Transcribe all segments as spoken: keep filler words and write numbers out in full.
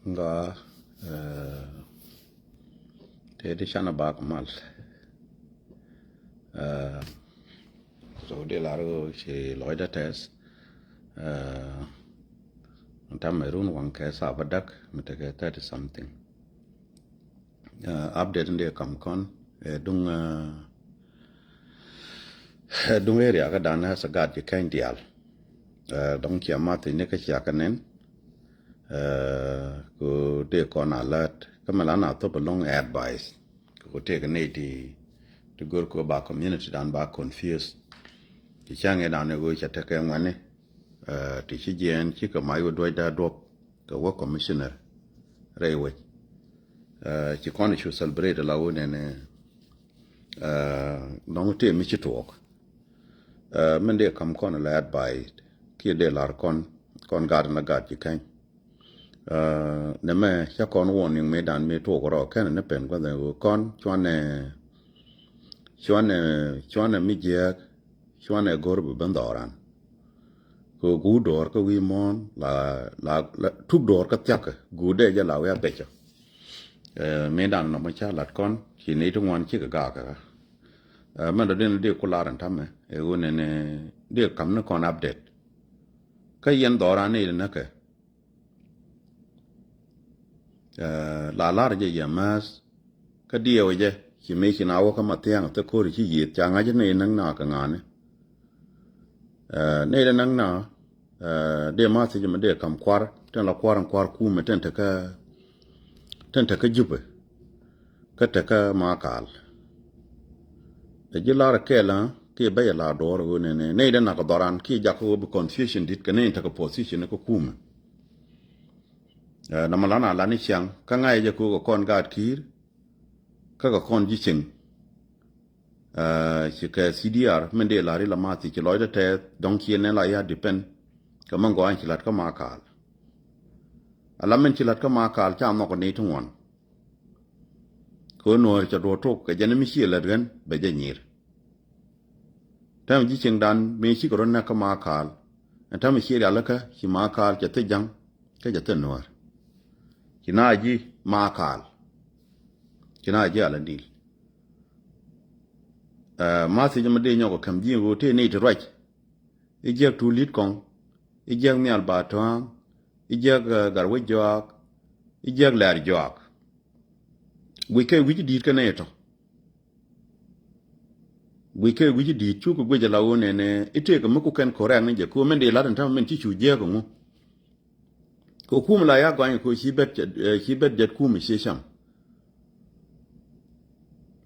Ŋa, eh, tëë di canɛ bak mal. Eh, so di lar ɣöö ci lɔcdä tɛth. Eh, tamɛ run waŋ kɛ thaa bädäk mi tekɛ thirty something. Eh, update in dee kam kɔn, eh, duŋ, eh, eh, duŋ area kä dan ɛ sɛ gat ji̱ kɛny diaal. Eh, dɔ̱ŋ cia math ni kä cia kɛ nɛn. Eh, ku dee kɔn alert. Kä mɛ la na thop along advice. Ku tëëk ni ti, ti gör ku ba community dan ba confuse. Ti cäŋ ɛ dan ɛ ɣöö ca tekɛ ŋuɛni. Eh, ti ci jiɛɛn cikɛ mac wä duɔ̱cdä duɔ̱p kɛ wä commissioner rɛy wec. Eh, ci kɔn cu celebrate la wä nɛnɛ, eh, nɔŋ tëë mi ci tuɔɔk. Eh, min dee kam kɔn la advice kiɛ dee lar kɔn, kɔn gat na gat ji̱ kɛny. Eh, nɛ mɛ cä kɔn warning mi dan mi tuɔɔk rɔ kɛn ni pen gua̱th ɛ ɣöö kɔn cuanɛ, cuanɛ, cuanɛ mi jiääk, cuanɛ go̱r bi ben dhɔran. Kɛ guut dɔɔr kä wi̱i̱ muɔ̱ɔ̱n la, la, la tuk dɔɔr kä thiakä guut dee jɛ la wi̱i̱ a becä. Eh, mi dan nɔmɔ ca lat kɔn ci ni ti ŋuan cikɛ gakä. Eh, mɛn dɔ den di ku lar in tamɛ ɛ ɣöö nɛnɛ di kam ni kɔn update. Kä yɛn dhɔran ni di näkɛ. Eh, la lar jɛ yɛ määth. Kä diɛw jɛ ci mëë ci na wä kä Mathiaŋ thɛ ko̱ri ci yieth ca ŋa̱c ni näŋ na kɛ ŋa̱ni. Eh, ni dee näŋ na, eh, dee ma thiec mi dee kam kuar tin la kuar in kuar kumɛ tin tekä, tin tekä Jupɛ. Kä tekä Makal. Ɛ ji̱ lar kɛɛl a kiɛ bä yɛ la duɔɔr ɣöö nɛnɛ ni dee nak dhɔran kiɛ jak ɣöö bi confusion dit kɛ ni in tekä position kä kumɛ. Eh, namɛ la na la ni ciaŋ kä ŋa̱c jɛ kɛ ɣöö kɛ kɔn gaat ki̱i̱r. Kä kɛ kɔn ji̱ cieŋ. Eh, ci kɛ C D R min dee la̱r i̱ la mathi ci lɔcdä tɛth dɔ̱ŋ ciɛ nɛ la ya depend. Kɛ min gɔany ci la̱t kä Makal. Ala min ci la̱t kä Makal ca nhɔk ni ti ŋuan. Kɛ ɣöö nuɔ̱ɔ̱r ca duɔ̱ɔ̱r tok kɛ jɛn mi ciɛ lät ɣän bɛ jɛ nyir. Täämɛ ji̱ cieŋdan mëë cikɛ rɔ näk kä Makal. Ɛn täämɛ ciɛ rialikä ci Makal cɛ thil ja̱ŋ kä cɛ thil nuäär. Ci na ji̱ Makal. Ci na ji̱ ala dil. Eh, ma thiec ma dee nyɔk kä käm ji̱ ɣöö tëë nɛy ti ruac. I̱ jiäk Tulit Kɔŋ. I̱ jiäk Nhial Ba Tɔ̱a̱ŋ. I̱ jiäk, eh, Gatwec Jɔak. I̱ jiäk Lɛr Jɔak. Guic kɛ wi̱c di̱i̱t kä nɛy tɔ. Guic kɛ wi̱c di̱i̱t cukɛ guic ala ɣöö nɛnɛ i̱ tëëkɛ mi ku kɛn correct ni jɛ kɛ ɣöö min dee la̱t in täämɛ min ci cu jiääk ɛŋu. Kɛ kum la ya gɔany kɛ ɣöö ci bet, eh, ci bet jɛt kum i̱ ci cam.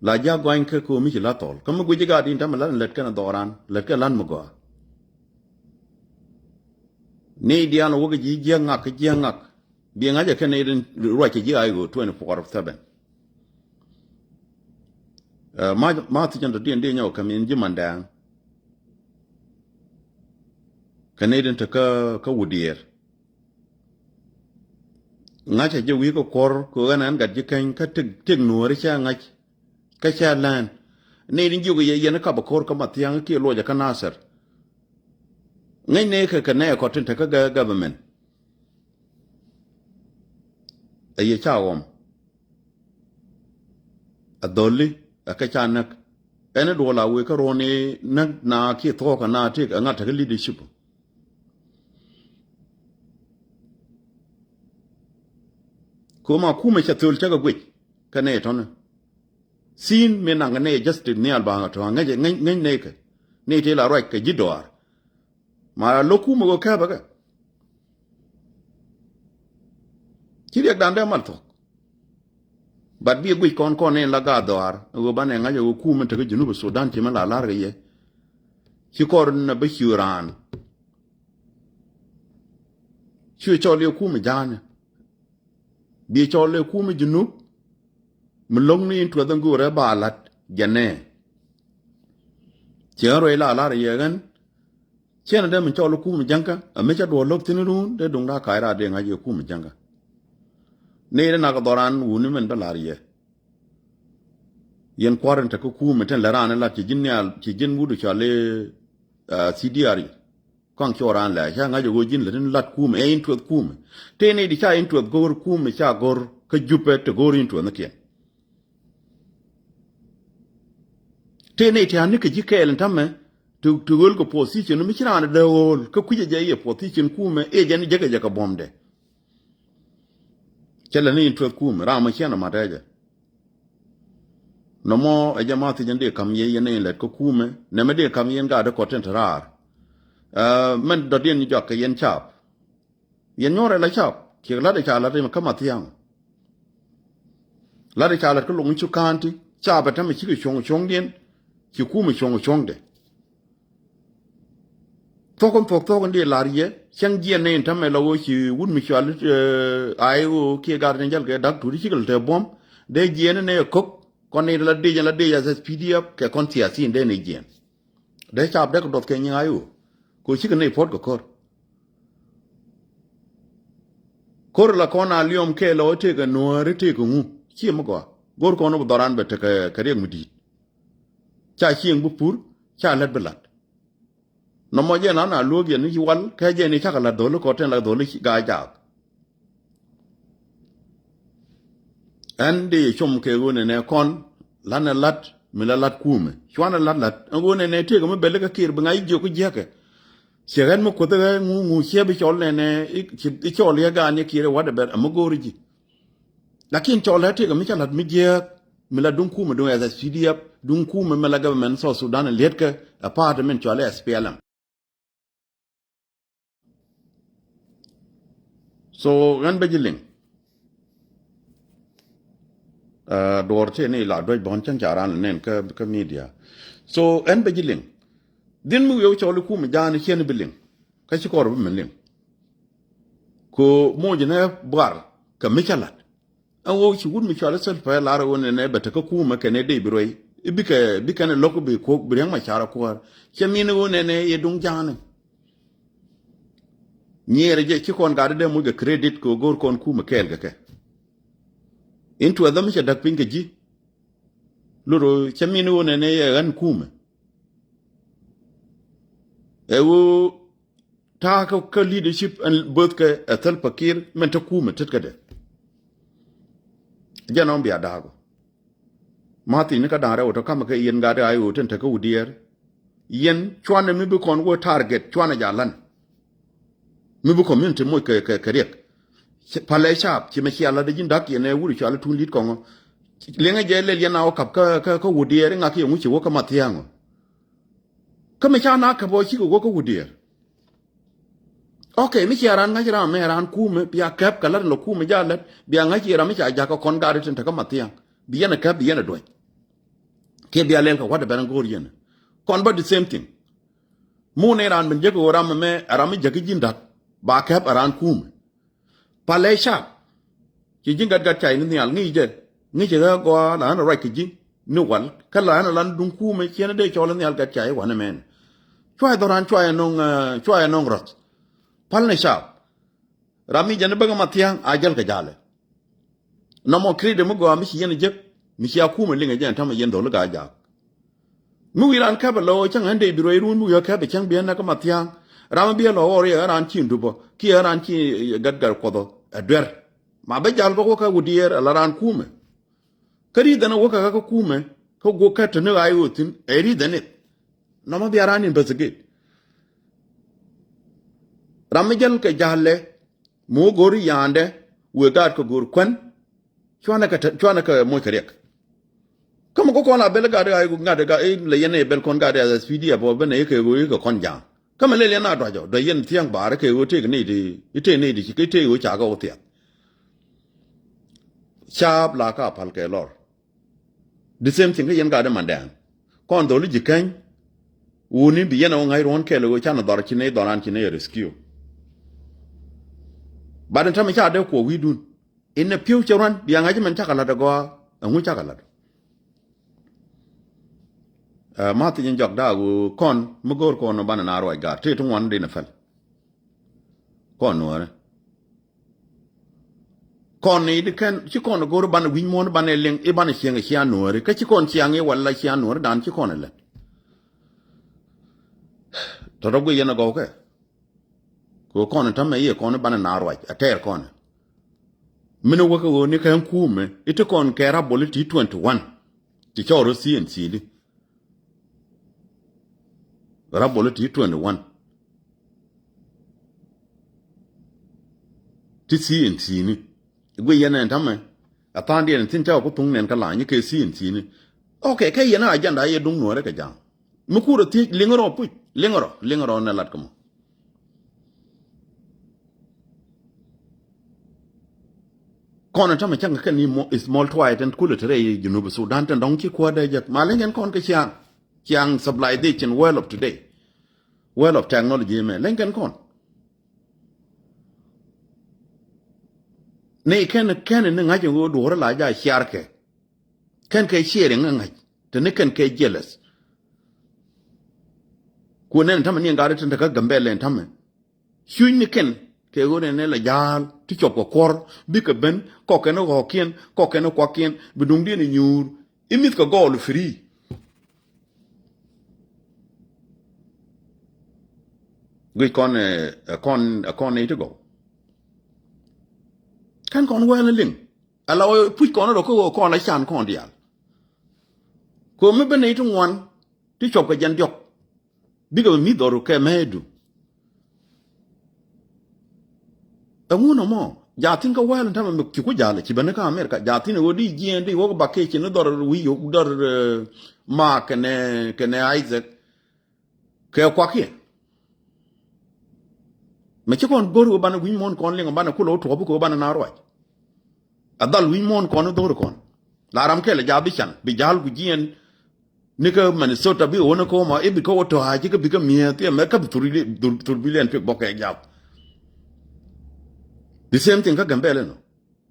La jiak gɔany kɛ kɛ ɣöö mi ci la̱t thɔl kä mi guic i̱ gaat in täämɛ la̱t in lät kɛn a dhɔran lät kɛ la̱t mi gɔaa. Ni diaal wä kɛ ji̱ jiäk ŋak kä jiäk ŋak. Bi ŋa̱c ɛ kɛn ni ruac kɛ ji̱ a i̱ ɣöö twenty four seven. Eh, ma, ma thiec ɛn tɔ diɛn diɛn nyɔk kɛ min ji̱ mandɛɛŋ. Kɛ ni din te kä, kä Wudiɛɛr. Ŋa̱c ɛ jɛ wi̱i̱ kä kuɔr kɛ ɣän ɛn gat ji̱ keny kä tëk, tëk nuɔ̱ɔ̱ri cɛ ŋa̱c. Kä cɛ lɛn. Ni din jiök yɛ yɛn kä bɛ ko̱r kä Mathiaŋ kiɛ luɔcɛ kä Nasir. Ŋäc ni kɛ kɛ nɛ kɔ tin te kä gɛ-, government. Ɛ yɛ ca ɣɔm. A dhɔli a kɛ ca näk. Ɛn duɔl a wee kä ruɔni näk na kiɛ thuɔk a na tëk a ŋa̱t te kä leadership. Koma kumɛ cɛ thöl cä kɛ guic kɛ nɛ tɔni. Thin mi naŋ kɛ nɛ justice Nhial Ba Tɔ̱a̱ŋ ŋäc, ŋäc, ŋäc nɛ kɛ. Nɛ tëë la ruac kɛ ji̱ dɔaar. Ma la lo̱k kumɛ ɣöö kɛpɛ kɛ. Ci riɛkdan dee mal thuɔ̱k. But bi guic kɔn kɔn in la gaat dhɔaar ɣöö banɛ ŋa̱c ɣöö kum in tekä Junub Sudan ci mi la la̱r kɛ yɛ. Ci kɔr in a bi ciö raan. Ciö cɔl yɛ kum in ja̱a̱nɛ. Bi cɔl yɛ kum in Junub. Mi lo̱ŋ ni in tuɛth in go̱o̱rɛ ba la̱t jɛnɛ. Ci ɣän ruɛy la la̱r yɛ ɣän. Ciɛn dee min cɔl kum jäŋkä a mi ca duɔl lo̱k thi̱n run dee duŋ daa kac raar dee ŋa̱c yɛ kum jäŋkä. Ni dee nak dhɔran wuni min bä la̱r yɛ. Yɛn kua̱r in te kä kum in tin lɛ raan in lat ci ji̱n nhial ci ji̱n wut cɔal i̱, ah, C D R. Kɔaŋ cuɔ raan lɛ ca ŋa̱c ɛ ɣöö ji̱n lät in lat kumɛ ɛ interest kumɛ. Tëë nɛy ti ca interest go̱o̱r kumɛ ca go̱r kä Jupɛ te go̱o̱r interest ni kiɛn. Tëë nɛy ti anikɛ ji̱ kɛɛl in ta̱mɛ ti, ti ɣöl kɛ position mi ci raan dee ɣöl kä kui̱cɛ jɛ yɛ position kumɛ ɛ jɛn jekɛ jɛ kɛ buɔ̱mdɛ. Cɛ lɛ ni interest kumɛ ram mɔ ciɛn amat ɛ jɛ. Nɔmɔ ɛ jɛ ma thiec ɛn dee kam yɛ yɛn in lɛt kä kumɛ nɛmɛ dee kam yɛn gaat dee kɔt tin te raar. Ɛ, mɛn dɔ̱diɛn ni jɔak kɛ yɛn caap. Yɛn nyuɔrɛ la caap ciɛ lat ɛ ca lat ɛ kä Mathiaŋ. Lat ɛ ca lat kä loŋ cu ka̱a̱n ti caap ɛ tämɛ cikɛ cuɔ̱ŋ cuɔ̱ŋdiɛn ci kumɛ cuɔ̱ŋ cuɔ̱ŋdɛ. Thuɔ̱k in thuɔ̱k thuɔ̱k in dee lar yɛ cäŋ jiɛn ni in tämɛ la ɣöö ci wut mi cual, ɛ, ay ɣöö kiɛ gat ni jäl kɛ dak tuut cikɛ lɛ te buɔ̱m. Dee jiɛn ni nɛ ko̱k kɔn ni la dec in la dec as S P D F kɛ kɔn thiathin dee ni jiɛn. Dee caap dee kɛ duɔth kɛ nyiŋ ay ɣöö kɛ cikɛ ni puɔ̱t kɛ ko̱r. Ko̱r la kɔn a liɔm kɛ la ɣöö tëëkɛ nuääri tëëkɛ ŋu ciɛ mi gɔaa go̱r kɔn wä bi dhɔran bɛ tekɛ kɛ riɛk mi di̱i̱t. Ca cieŋ bi pur ca lät bi la̱t. Nɔmɔ jɛn an a luäk yɛn i̱ ci wal kɛ jɛn i̱ cakɛ la̱t dho̱li kɔ tɛn la dho̱li ga̱a̱c jaak. Ɛn di cum kɛ ɣöö nɛnɛ kɔn lanɛ la̱t mi la la̱t kumɛ cuanɛ la̱t la̱t ɛn ɣöö nɛnɛ tëëkɛ mi bɛli kä kiɛr bi ŋa̱c jiök kä jiäkɛ. Ciɛ ɣän mi kuoth ɣä ŋu ŋu ciɛ bi cɔl nɛnɛ i̱ cɔl yɛ gaan yɛ kiɛr i̱ wa̱t ɛ bɛr ɛmɛ go̱o̱ri ji̱. Lakin cɔl ɛ tëëkɛ mi ca la̱t mi jiääk mi la duŋ kumɛ duŋ S S P D F duŋ kumɛ mi la government South Sudan liɛtkɛ ɛ party min cɔal ɛ S P L M. So ɣän bä ji̱ liŋ. Ɛ, duɔɔr tëë ni la duäc bɔ̱n cäŋ ca raan lɛ nɛn kä, kä media. So ɣän bä ji̱ liŋ. Dhin mi wiɛw cɔl i̱ kumɛ ja̱a̱n i̱ ciɛn i̱ bi liŋ. Kä ci kɔr bi mi liŋ. Ko moc nɛ buar kɛ mi ca la̱t. Ɛn ɣöö ci wut mi cual i̱ Salva Kiir lar ɣöö nɛnɛ bɛ tekä kumɛ kɛnɛ dee bi ruɛy i̱ bikɛ, bikɛn ɛ lo̱k bi kuɔk bi riäŋ ma car ɛ kuäär. Cɛ min ɣöö nɛnɛ yɛ duŋ ja̱a̱ni. Nyiɛɛrɛ jɛ ci kɔn gat dee moc kɛ credit kɛ ɣöö go̱o̱r kɔn kumɛ kɛɛl kɛ kɛ. In tuɛth dämi cɛ däk piny kɛ ji̱. Lot ɣöö cɛ min ɣöö nɛnɛ yɛ ɣän kumɛ. Ɛ ɣöö ta̱a̱ kä, kä leadership ɛn both kɛ ɛ Salva Kiir mɛn te kumɛ tetkädɛ. Jɛn ɔm bia da̱a̱k ɔ. Ma thiecni kä da̱ŋ rɛw tɔ ka̱mɛ kɛ yɛn gat ay ɣöö tin te kä Wudiɛɛr. Yɛn cuanɛ mi bi kɔn wä target cuanɛ ja län. Mi bi community moc kɛ, kɛ, kɛ riɛk. Palɛ caap ci mɛ cia lat ji̱n da̱k yɛn ɛ wut cual tun lit kɔŋɔ. Liɛŋɛ jɛ lɛl yɛn a wä kap kä, kä, kä Wudiɛɛr iŋak yɛ ŋuci wä kä Mathiaŋ ɔ. Kä mi ca na käp ɔ cikɛ wä kä Wudiɛɛr. Ok, mi cia raan ŋa̱c ram mɛ raan kumɛ bia kɛp kɛ lat lɔ kumɛ ja lät bia ŋa̱c i̱ ram mi ca jakä kɔn gat itin tekä Mathiaŋ bi yɛn ɛ kɛp bi yɛn ɛ duɔ̱c. Kiɛ bia lɛl kɛ wa̱t ɛ bɛn go̱o̱r yɛn. Kɔn bä the same thing. Mun ni raan ben jek ɣöö ram mɛ ɛ ram mi jek i̱ ji̱n da̱k ba kɛp ɛ raan kumɛ. Palɛ cap. Ci ji̱ gat gat cay ni nhial ŋi̱i̱c jɛ ŋi̱i̱c jɛ ɣä gɔaa la ɣän ruac kɛ ji̱ ni wal kä la ɣän lan duŋ kumɛ ciɛn dee cɔl nhial gat cay wanɛ mɛn. Cuayɛ dhɔran cuayɛ no̱ŋ, cuayɛ no̱ŋ rɔth. Pal ni cap. Ram mi jɛn bäkɛ Mathiaŋ a jäl kɛ jalɛ. Nɔmɔ kride mi gɔaa mi ci yɛn jek mi ci a kumɛ liŋɛ jɛn tämɛ yɛn dholi gaa jaak. Mi wi̱i̱ raan käpɛ lo̱o̱ cäŋ ɣän dee bi ruɛy ruun mi wi̱i̱ ɣä käpɛ cäŋ bi ɣän näk kä Mathiaŋ. Ram mi bi ɣä lɔ ɣɔr yɛ ɣän raan ci dup ɔ kiɛ ɣän raan ci gat gat kuɔth ɔ ɛ duer. Ma bä jal bä wä kä Wudiɛɛr ala raan kumɛ. Kä ri̱th ɛn wä kä kä kumɛ kä guɔ kä te ni ɣaay ɣöö thi̱n ɛ ri̱th ɛn ith. Nɔmɔ bia raan investigate. Ram mi jäl kɛ ja̱lɛ mi wä go̱o̱r ya̱a̱ndɛ wëë gaat kɛ go̱o̱r kuän. Cuanɛ kɛ, cuanɛ kɛ moc kɛ riɛk. Kä mi kä kɔn a bel gat ɣaay gat gat lɛ yɛn ɛ bel kɔn gat ɛ S P D F ɔ ben ɛ kɛ ɣöö kɛ kɔn ja̱a̱ŋ. Kä mi lɛl yɛn a duac ɔ duac yɛn thia̱ŋ baar kɛ ɣöö tëëk nɛy ti i̱ tëëk nɛy ti ci kɛ tëëk ɣöö ca kɛ wä thiath. Caap la ka pal kɛ lɔr. The same thing kä yɛn gat ɛ mandɛɛŋ. Kɔn dholi ji̱ käny. Wuni bi yɛn ɛ wä ŋa̱c ruɔ̱n kɛl ɣöö canɛ dhɔr ci nɛy dhɔran ci nɛy ɛ rescue. Bat in tämɛ ca dee kuɔ wi̱i̱dun. In ɛ pi̱w cɛ ruan bia ŋa̱c mɛn cakɛ la̱t ɛ gɔaa ɛŋu cakɛ la̱t. Ɛ, ma thiec in jɔk daak ɣöö kɔn mi go̱o̱r kɔn banɛ na ruac gaat tëë ti ŋuan din ɛ pɛl. Kɔn nuɔ̱ɔ̱rɛ. Kɔn ni di kɛn ci kɔn go̱o̱r banɛ wi̱c muɔ̱ɔ̱n banɛ liŋ i̱ banɛ cieŋ ɛ cian nuɔ̱ɔ̱rɛ kä ci kɔn ciaŋ i̱ wala cian nuɔ̱ɔ̱rɛ dan ci kɔn ɛ lät. Tɔ̱tɔ̱ guic yɛn ɛ gɔw kɛ. Kɛ kɔn tämɛ i̱ kɔn i̱ banɛ na ruac a tɛɛr kɔn. Min i̱ wäkä ɣöö ni kɛn kuumɛ i̱ ti kɔn kɛ rabol i̱ ti twenty one. Ti cɔɔr i̱ thi̱n thi̱n i̱ rabol i̱ ti twenty one. Ti thi̱n thi̱n i̱ guiy yɛn ɛn tämɛ. A tha̱a̱ŋdiɛn thi̱n cä ku thuŋ nɛn kä la̱ny i̱ kɛ thi̱n thi̱n i̱. Ok, kɛ yɛn a agenda yɛ duŋ nuɔ̱ɔ̱rɛ kɛ ja̱a̱ŋ. Mi kur a thiec liŋ rɔ puc liŋ rɔ liŋ rɔ nɛ lat kä mɔ. Kɔn ɛn tämɛ cäŋ kɛ ni mo- small twai tɛn kulɛ te rɛy Junub Sudan tɛn dɔŋ ci kuäär dee jek ma leŋ ɛn kɔn kɛ ciaŋ. Ciaŋ civilization world of today. World of technology mɛ leŋ kɛn kɔn. Ni kɛn kɛn ni ŋa̱c in ɣöö duɔ̱ɔ̱r la ja ciar kɛ. Kɛn kɛ sharing ŋa̱c te ni kɛn kɛ jealous. Ku nɛn tamɛ ni ŋa̱t tin te kä Gambɛl ɛn tamɛ. Cuny ni kɛn kɛ ɣöö nɛn la ja̱a̱l ti cɔp kɛ kuɔr bikɛ ben kɔkɛn ɣɔ̱kiɛn kɔkɛn kuakiɛn bi duŋdiɛn inyuur. Imith kɛ gɔɔl free. Guic kɔn ɛ kɔn ɛ kɔn ni ti gɔw. Kɛn kɔn wɛl ni liŋ. Ala wä puc kɔn rɔ kä wä kɔn la can kɔn diaal. Ko mi ben ni ti ŋuan ti cɔp kɛ jɛn diɔk. Bikɛ mi dhɔr kɛ mɛ du. Ɛŋu nɔmɔ jathin kä wɛl tamɛ mi ci ku jal ci ben kä America jathin wä di jiɛn di wä bakɛ ci ni dhɔr wi̱i̱ yok dhɔr ma kɛnɛ kɛnɛ Isaac. Kɛ kuak yɛ. Mɛ ci kɔn go̱r wä banɛ wi̱ny muɔ̱n kɔn liŋ banɛ kulɛ wä tuɔp kɛ wä banɛ na ruac. A dhal wi̱ny muɔ̱n kɔn dhor kɔn. La ram kɛl a jath bi can bi ja̱l ku jiɛn. Ni kä Minnesota bi wä ni kä wä ma ibi kä wä tɔ̱ a ci kä bi kä mi̱eeth iɛ mɛ kä bi thur bi liɛn piɛk bɔk kɛ jath. The same thing kä Gambɛl inɔ.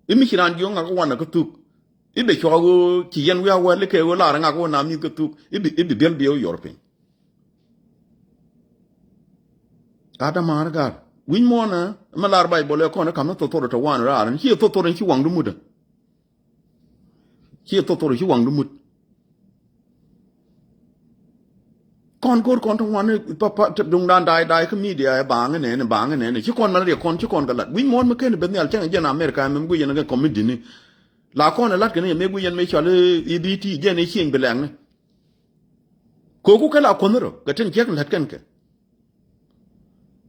Imi ci raan jiök ŋak wanɛ kä thuk. Ibi cuɔk ɣöö ci yɛn wiak wɛl ikɛ ɣöö lar ŋak wä na mi̱th kä thuk ibi ibi biɛl bi wä yor piny. Ka dämaar gal wi̱ny muɔ̱ɔ̱nä mi lar Baybol ɛ kɔn i̱ ka̱m ni thothor tɔ wan raar in ci thothor in ci waŋdu mut. Ci thothor in ci waŋdu mut. Kɔn go̱r kɔn ti ŋuan i̱ papa ti duŋdan da̱a̱y da̱a̱y kä media ɛ baŋ inɛni baŋ inɛni ci kɔn mɛn riɛk kɔn ci kɔn kɛ lat wi̱ny muɔ̱ɔ̱n mi ken i̱ ben nhial cäŋ i̱ jɛn America ɛmɛ mi guic yɛn kɛ kɔmi di̱ni. La kɔn ɛ lat kɛn i̱ yɛ mëë guic yɛn mëë cɔal i̱ i̱ bi ti jɛn i̱ cieŋ bi lɛŋni. Koku kɛ la kuɔnh rɔ kɛ tin jiäk lät kɛn kɛ.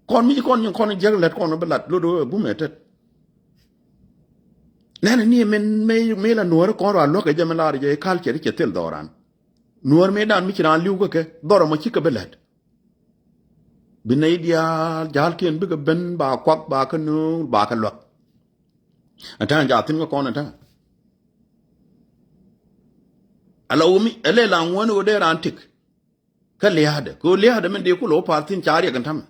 Kɔn mi ci kɔn nyin kɔn jiäk lät kɔn bi lat lot ɣöö bumɛ tet. Nɛn ni min mëë mëë la nuɔ̱ɔ̱ri kɔn rɔ a luäk kɛ jɛ mi lar jɛ i̱ kal cɛ ri cɛ thil dhɔran. Nuɔ̱ɔ̱r mëë dan mi ci raan li̱w kä kɛ dhɔr ɛmɔ cikɛ bi lät. Bi nɛy diaal ja̱a̱lkiɛn bikɛ ben ba kuak ba kä nööŋ ba kä luäk. Ɛn ta̱a̱ jaathin kä kɔn ɛn ta̱a̱. Ala wumi ɛ lɛ la ŋuɔ̱n ɣöö dee raan tik. Kä lia̱a̱dɛ kɛ ɣöö lia̱a̱dɛ min dee kulɛ wä pa̱a̱r thi̱n ca riɛk ɛn ta̱mɛ.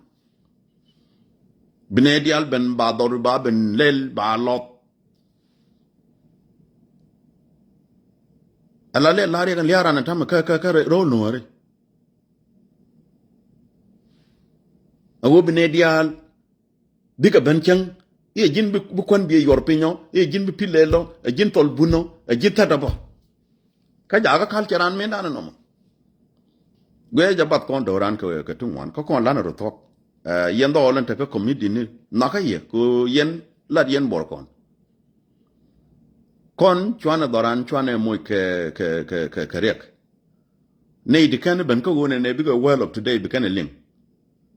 Bi nɛy diaal ben ba dhɔr ba ben lɛl ba lɔth. Ala lɛl la riɛk ɛn lia̱a̱ ran ɛn ta̱mɛ kä kä kä ro̱o̱l nuɔ̱ɔ̱ri. A wä bi nɛy diaal bikɛ ben cäŋ i̱ ɛ ji̱n bi kuän bi ɛ yuɔr pinyɔ i̱ ɛ ji̱n bi pil lɛl lɔ ɛ ji̱n thɔl bunɔ ɛ ji̱n thätdä bä. Kä jakä kal cɛ raan mëëdan ɛnɔmɔ. Guiɛ jɛ bath kɔn do̱ran kɛ kɛ ti ŋuan kä kɔn lanɛ rɔ thuɔ̱k. Yɛn dhɔɔl ɛn tekä committee ni nhakä yɛ kɛ yɛn lat yɛn buɔr kɔn. Kɔn cuanɛ dhɔran cuanɛ moc kɛ kɛ kɛ kɛ riɛk. Nɛy ti kɛn ben kä ɣöö nɛnɛ bikɛ world of today bi kɛn ɛ liŋ.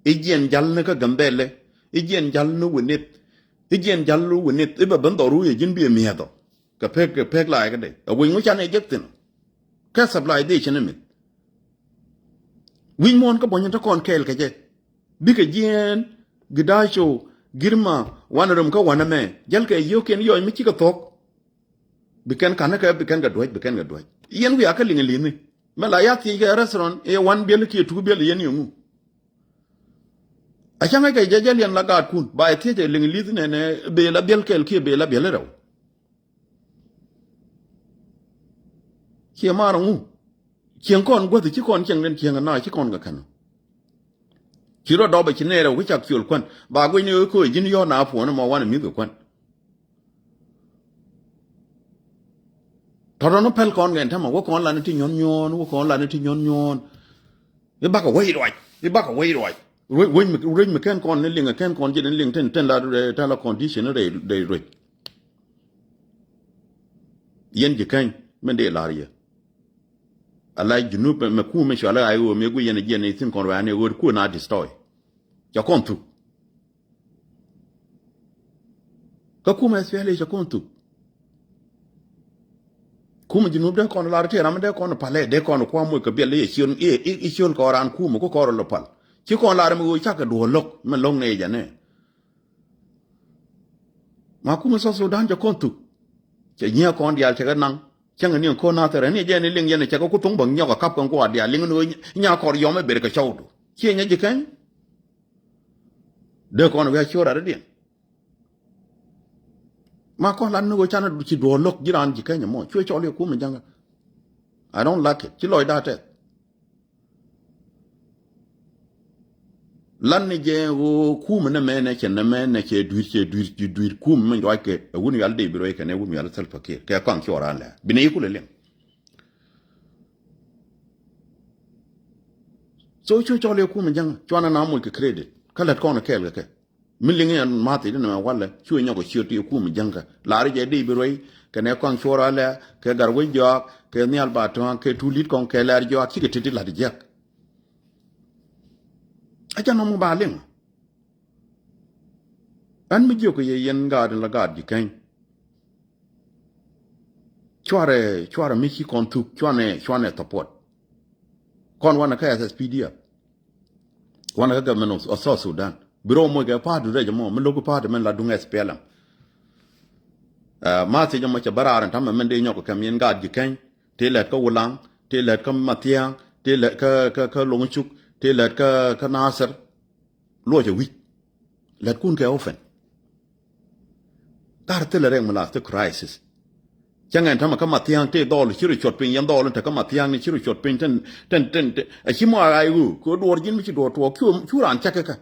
I̱ jiɛn jal ni kä Gambɛlɛ i̱ jiɛn jal ni Winith. I̱ jiɛn jal ni Winith i̱ bɛ ben dhɔru yɛ ji̱n bi ɛ mi̱eth ɔ. Kɛ pek kɛ pek laɛ kä dee ɛ wec ŋu canɛ jek thi̱n. Kɛ supply dee cin imith. Wi̱c muɔ̱ɔ̱n kä buɔ̱nyɛ te kɔn kɛɛl kɛ jɛ. Bikɛ jiɛɛn Gidaco Girma wanɛ röm kä wanɛ mɛ jälkɛ yio̱o̱kiɛn yɔc mi cikɛ thuɔ̱k. Bi kɛn ka̱n kɛ bi kɛn kɛ duäc bi kɛn kɛ duäc. Yɛn wiaa kä liŋ li̱ni mɛ la ya thiec kɛ restaurant i̱ wan biɛl kiɛ tuk biɛl yɛn yɛ ŋu. A cäŋ kɛ jɛ jɛ liɛn la gaatkun ba yɛ thiec ɛ liŋ li̱th nɛnɛ bee la biɛl kɛɛl kiɛ bee la biɛl rɛw. Ciɛ maar ŋu cieŋ kɔn guäth ci kɔn cieŋ den cieŋ na ci kɔn kɛ kɛn. Ci rɔ dɔpɛ ci nɛɛrɛ wä cak ciöl kuän ba guic ni wee köö ji̱n yɔ̱ɔ̱n a puɔ̱n mɔ wanɛ mi̱th kɛ kuän. Tɔ̱tɔ̱ ni pɛl kɔn kɛn tämɛ wä kɔn lan ti nyɔ̱n nyɔ̱ɔ̱n wä kɔn lan ti nyɔ̱n nyɔ̱ɔ̱n. I̱ bakɛ wec ruac i̱ bakɛ wec ruac. Ruec mi kɛn kɔn ni liŋ, kɛn kɔn ji̱ ni liŋ tin, tin la, eh, tin la condition ni rɛy, rɛy ruec. Yɛn ji̱ keny min dee lar yɛ. Ala Junub mɛ, mɛ kum mɛ cual a ɣa̱c ɣöö mëë guic yɛn a jiɛn ni thi̱n kɔn ruaani ɣöö kuɛ na destroy. Ca kɔn thuk. Kä kum S P L A ca kɔn thuk. Kum Junub dee kɔn lar tëë ram dee kɔn palɛ, dee kɔn kua̱m moc kɛ biɛl i̱ ciöl, i̱, i̱, i̱ ciöl kɔn raan kum ku kɔn rɔ lɔ pal. Ci kɔn lar mi ɣöö cakɛ duɔ̱ɔ̱r lo̱k, mɛ lo̱k nɛ jɛ nɛ. Ma kum South Sudan ca kɔn thuk. Cɛ nyiɛ kɔn diaal cɛ kɛ naŋ. Cäŋ ni kɔn Nathɛr ni jɛ ni liŋ yɛn cɛ kɛ ku thoŋ bäŋ nyɔk a kap kɛ ŋuaat diaal liŋ ni nya kɔr yɔm ɛ ber kɛ cɔwdu. Ciɛ nyɛ ji̱ keny. Dee kɔn wi̱i̱ a ciöör a ri diɛn. Ma kɔn lat ni ɣöö canɛ ci duɔ̱ɔ̱r lo̱k ji̱ raan ji̱ keny mɔ. Cuɛ cɔl yɛ kum in ja̱ŋä. I don't like it. Ci lɔcda tɛth. Lan ni jɛ ɣöö kum ni mɛnɛ cɛ ni mɛnɛ cɛ dui̱r cɛ dui̱r cɛ dui̱r kum mi jɔackɛ ɛ wun wial dee bi ruɛy kɛnɛ wun wial Salva Kiir kɛ kɔaŋ cuɔr an lɛ bi ni i̱ kulɛ liŋ. So cu cɔl i̱ kum in ja̱ŋ cuanɛ na moc kɛ credit kä lät kɔn kɛɛl kɛ kɛ. Mi liŋ yɛn mathi di nɛmɛ walɛ cu nyɔk ciöt ti kum jäŋkä lar jɛ di bi ruɛy kɛnɛ kɔaŋ cuɔr alɛ kɛ gar wec jɔak kɛ nhial ba tɔ̱a̱ŋ kɛ tulit kɔŋ kɛ lɛr jɔak cikɛ tet ti la̱t jiäk. Aca nɔm ba liŋ. Ɛn mi jiök kɛ yɛ yɛn gaat in la gaat ji̱ keny. Cuarɛ, cuarɛ mi ci kɔn thuk, cuanɛ, cuanɛ support. Kɔn wanɛ kä S S P D F. Wanɛ kä government of, of South Sudan. Bi rɔ moc kɛ party rɛc mɔ, mi lo̱k party mɛn la duŋ S P L M. Ɛ, ma thiec mɔ cɛ bä raar in tamɛ mɛn dee nyɔk kɛ kɛm yɛn gaat ji̱ keny. Tëë lät kä Wulaŋ, tëë lät kä Mathiaŋ, tëë lät kä, kä, kä Loŋcuk, tëë lät kä, kä Nasir. Luɔcɛ wi̱c. Lät kun kɛ open. Kar thilɛ rɛk mi la thil crisis. Cä ŋɛn tämɛ kä Mathiaŋ tëë dhɔl ci rɔ cuɔt piny yɛn dhɔl in te kä Mathiaŋ ni ci rɔ cuɔt piny tin, tin, tin, tin. A ci mɔ a ɣa̱c ɣöö kɛ duɔɔr ji̱n mi ci duɔɔr tuɔɔk cu, cu raan cäk kä.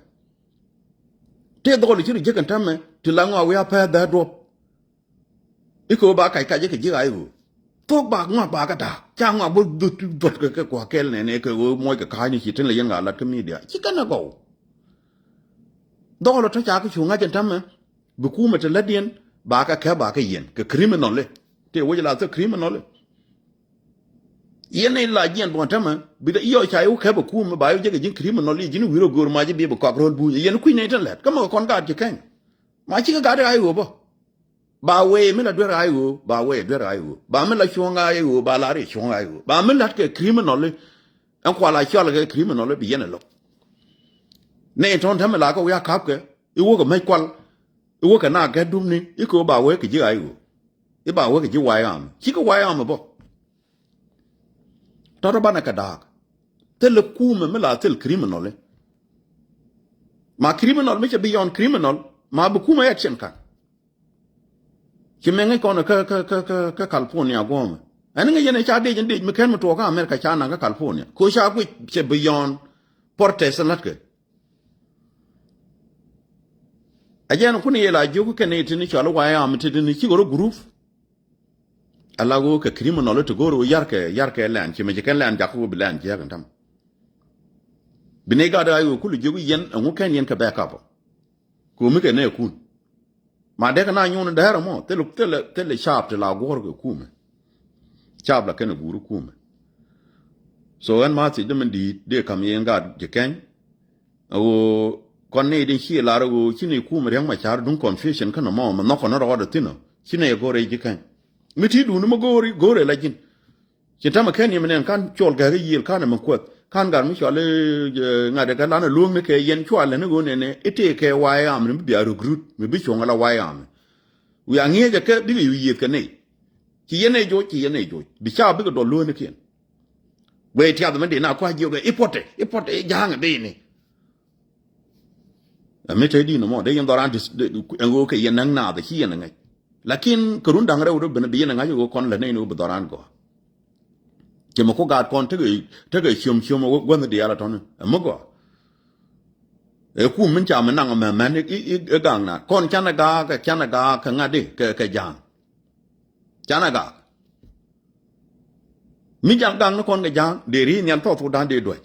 Tëë dhɔl ci rɔ jiäk in tämɛ ti la ŋɔak wi̱i̱ a pɛ̈th bɛ duɔp. I̱ kɛ ɣöö ba kac kac i̱ kɛ ji̱ ɣa̱c ɣöö. Thok ba ŋɔak ba kɛ da̱a̱k. Ca ŋɔak bä dhut dhut kɛ kɛ kua̱ kɛl nɛnɛ kɛ ɣöö muɔc kɛ ka̱a̱cni ci tin lɛ yɛn ɣa̱ lat kä media. Ci kɛn ɛ gɔw. Dhɔl ɔ tɔ ca kɛ cu ŋa̱c ɛn tämɛ. Bi kumɛ te lätdiɛn ba kɛ kɛ ba kɛ yɛn. Kɛ criminal i̱. Tëë wec la thok criminal i̱. Yɛn i̱ la jiɛn buɔ̱n tämɛ. Bi dee i̱ ɔ ca i̱ wä kɛ bɛ kumɛ ba i̱ wä jɛ kɛ ji̱n criminal i̱ ji̱n wi̱r ɔ go̱o̱r mac i̱ biɛ bi kɔak ro̱l buuny. Yɛn kui̱ nɛy tin lät. Kä mɛ kɛ kɔn gaat ji̱ keny. Ma cikɛ gat i̱ ɣa̱c ɣöö bä. Ba wee mi la duer ɣa̱c ɣöö, ba wee duer ɣa̱c ɣöö. Ba mi la cuɔ̱ŋ ɣa̱c ɣöö, ba la ri cuɔ̱ŋ ɣa̱c ɣöö. Ba mi la̱t kɛ criminal i̱, ɛn kual a cɔal kɛ criminal i̱ bi yɛn ɛ lo̱k. Nɛ in tɔ̱n täämɛ la kɛ wi̱i̱ a ka̱pkɛ, i̱ wä kɛ mec kual, i̱ wä kɛ na gɛt dumni, i̱ kɛ ɣöö ba wee kɛ ji̱ ɣa̱c ɣöö. I̱ ba wee kɛ ji̱ White Army. Cikɛ White Army bä. Tɔ̱tɔ̱ banɛ kɛ da̱a̱k. Thilɛ kumɛ mi la thil criminal i̱. Ma criminal mi cɛ beyond criminal, ma bi kumɛ action ka̱n. Ci mɛ ŋäc kɔn kä, kä, kä, kä, kä California guɔ̱ɔ̱mɛ. Ɛn ŋäc yɛn ɛ ca dec in dec mi kɛn mi tuɔɔk kä America ca naŋ kä California. Ko ca guic cɛ beyond protest in la̱tkɛ. A jɛn kun yɛ la jiök kɛn i̱ tin cɔal i̱ White Army ti tin ci ɣöö rɔ group. Ala ɣöö kɛ criminal ti go̱o̱r ɣöö yarkɛ, yarkɛ lɛn ci mɛ ci kɛn lɛn jak ɣöö bi lɛn jiäk in tam. Bi nɛy gat ɣa̱c ɣöö kulɛ jiök i̱ yɛn ɛŋu kɛn yɛn kɛ backup ɔ. Ko̱mi kɛ nɛɛkun. Ma dee kɛ na nyuun däär ɛmɔ, thilɛ, thilɛ, thilɛ caap ti la guɔ̱r kɛ kumɛ. Caap la kɛn ɛ guur kumɛ. So ɛn ma thiec dee min di̱i̱t, dee ka̱m yɛn gaat ji̱ keny. Ɛ ɣöö kɔn nɛy din ci lar ɛ ɣöö ci nɛy kumɛ Riɛk Macar duŋ confusion kɛn ɛmɔ, mɛ nhɔk kɔn rɔɔdɛ thi̱n ɔ. Ci nɛy ɛ go̱r ɛ ji̱ keny. Mi ti duuni mi go̱o̱ri, go̱o̱rɛ la ji̱n. Ci tämɛ kɛn yɛmɛ nɛn kan cɔl gɛ̈k i̱ yiëël kan ɛmɛ kuäth. Kan gat mi cɔal i̱, eh, ŋa̱t ɛ kɛ lan ɛ luäŋni kɛ yɛn cua lɛn i̱ ɣöö nɛnɛ i̱ tëëkɛ White Army mi bia recruit mi bi cuɔ̱ŋ ala White Army. Wiaa ŋi̱eec ɛ kɛ bikɛ yu yiëëth kɛ nɛy. Ci yɛn ɛ joc, ci yɛn ɛ joc. Bi ca bikɛ dɔl luäŋnikiɛn. Guɛy tiath mɛ dee na kua̱c jiök ɛ i̱ puɔ̱tɛ, i̱ puɔ̱tɛ, i̱ ja̱a̱ŋ ɛ dee ni. Ɛ mi te di̱n mɔ dee yɛn dhɔran dis, ɛn ɣöö kɛ yɛn näŋ naath ɛ ci yɛn ɛ ŋäc. Lakin kɛ run da̱ŋ rɛw dee ben bi yɛn ɛ ŋa̱c ɛ ɣöö kɔn lät nɛy ni ɣöö bi dhɔran gɔaa. Cɛ mɛ ku gaat kɔn tekɛ, tekɛ ciöm ciöm ɛ guänh diaal ɛ tɔ̱ni ɛ mi gɔaa. Ɛ kum min ca mi naŋ ɛ mɛmɛn i̱, i̱, i̱ gaŋ naath kɔn canɛ gaak, ɛ canɛ gaak kɛ ŋa̱t di kɛ, kɛ ja̱a̱ŋ. Canɛ gaak. Mi jal gaŋ ni kɔn kɛ ja̱a̱ŋ dee ri nhial thɔɔth wut da̱ŋ dee duäc.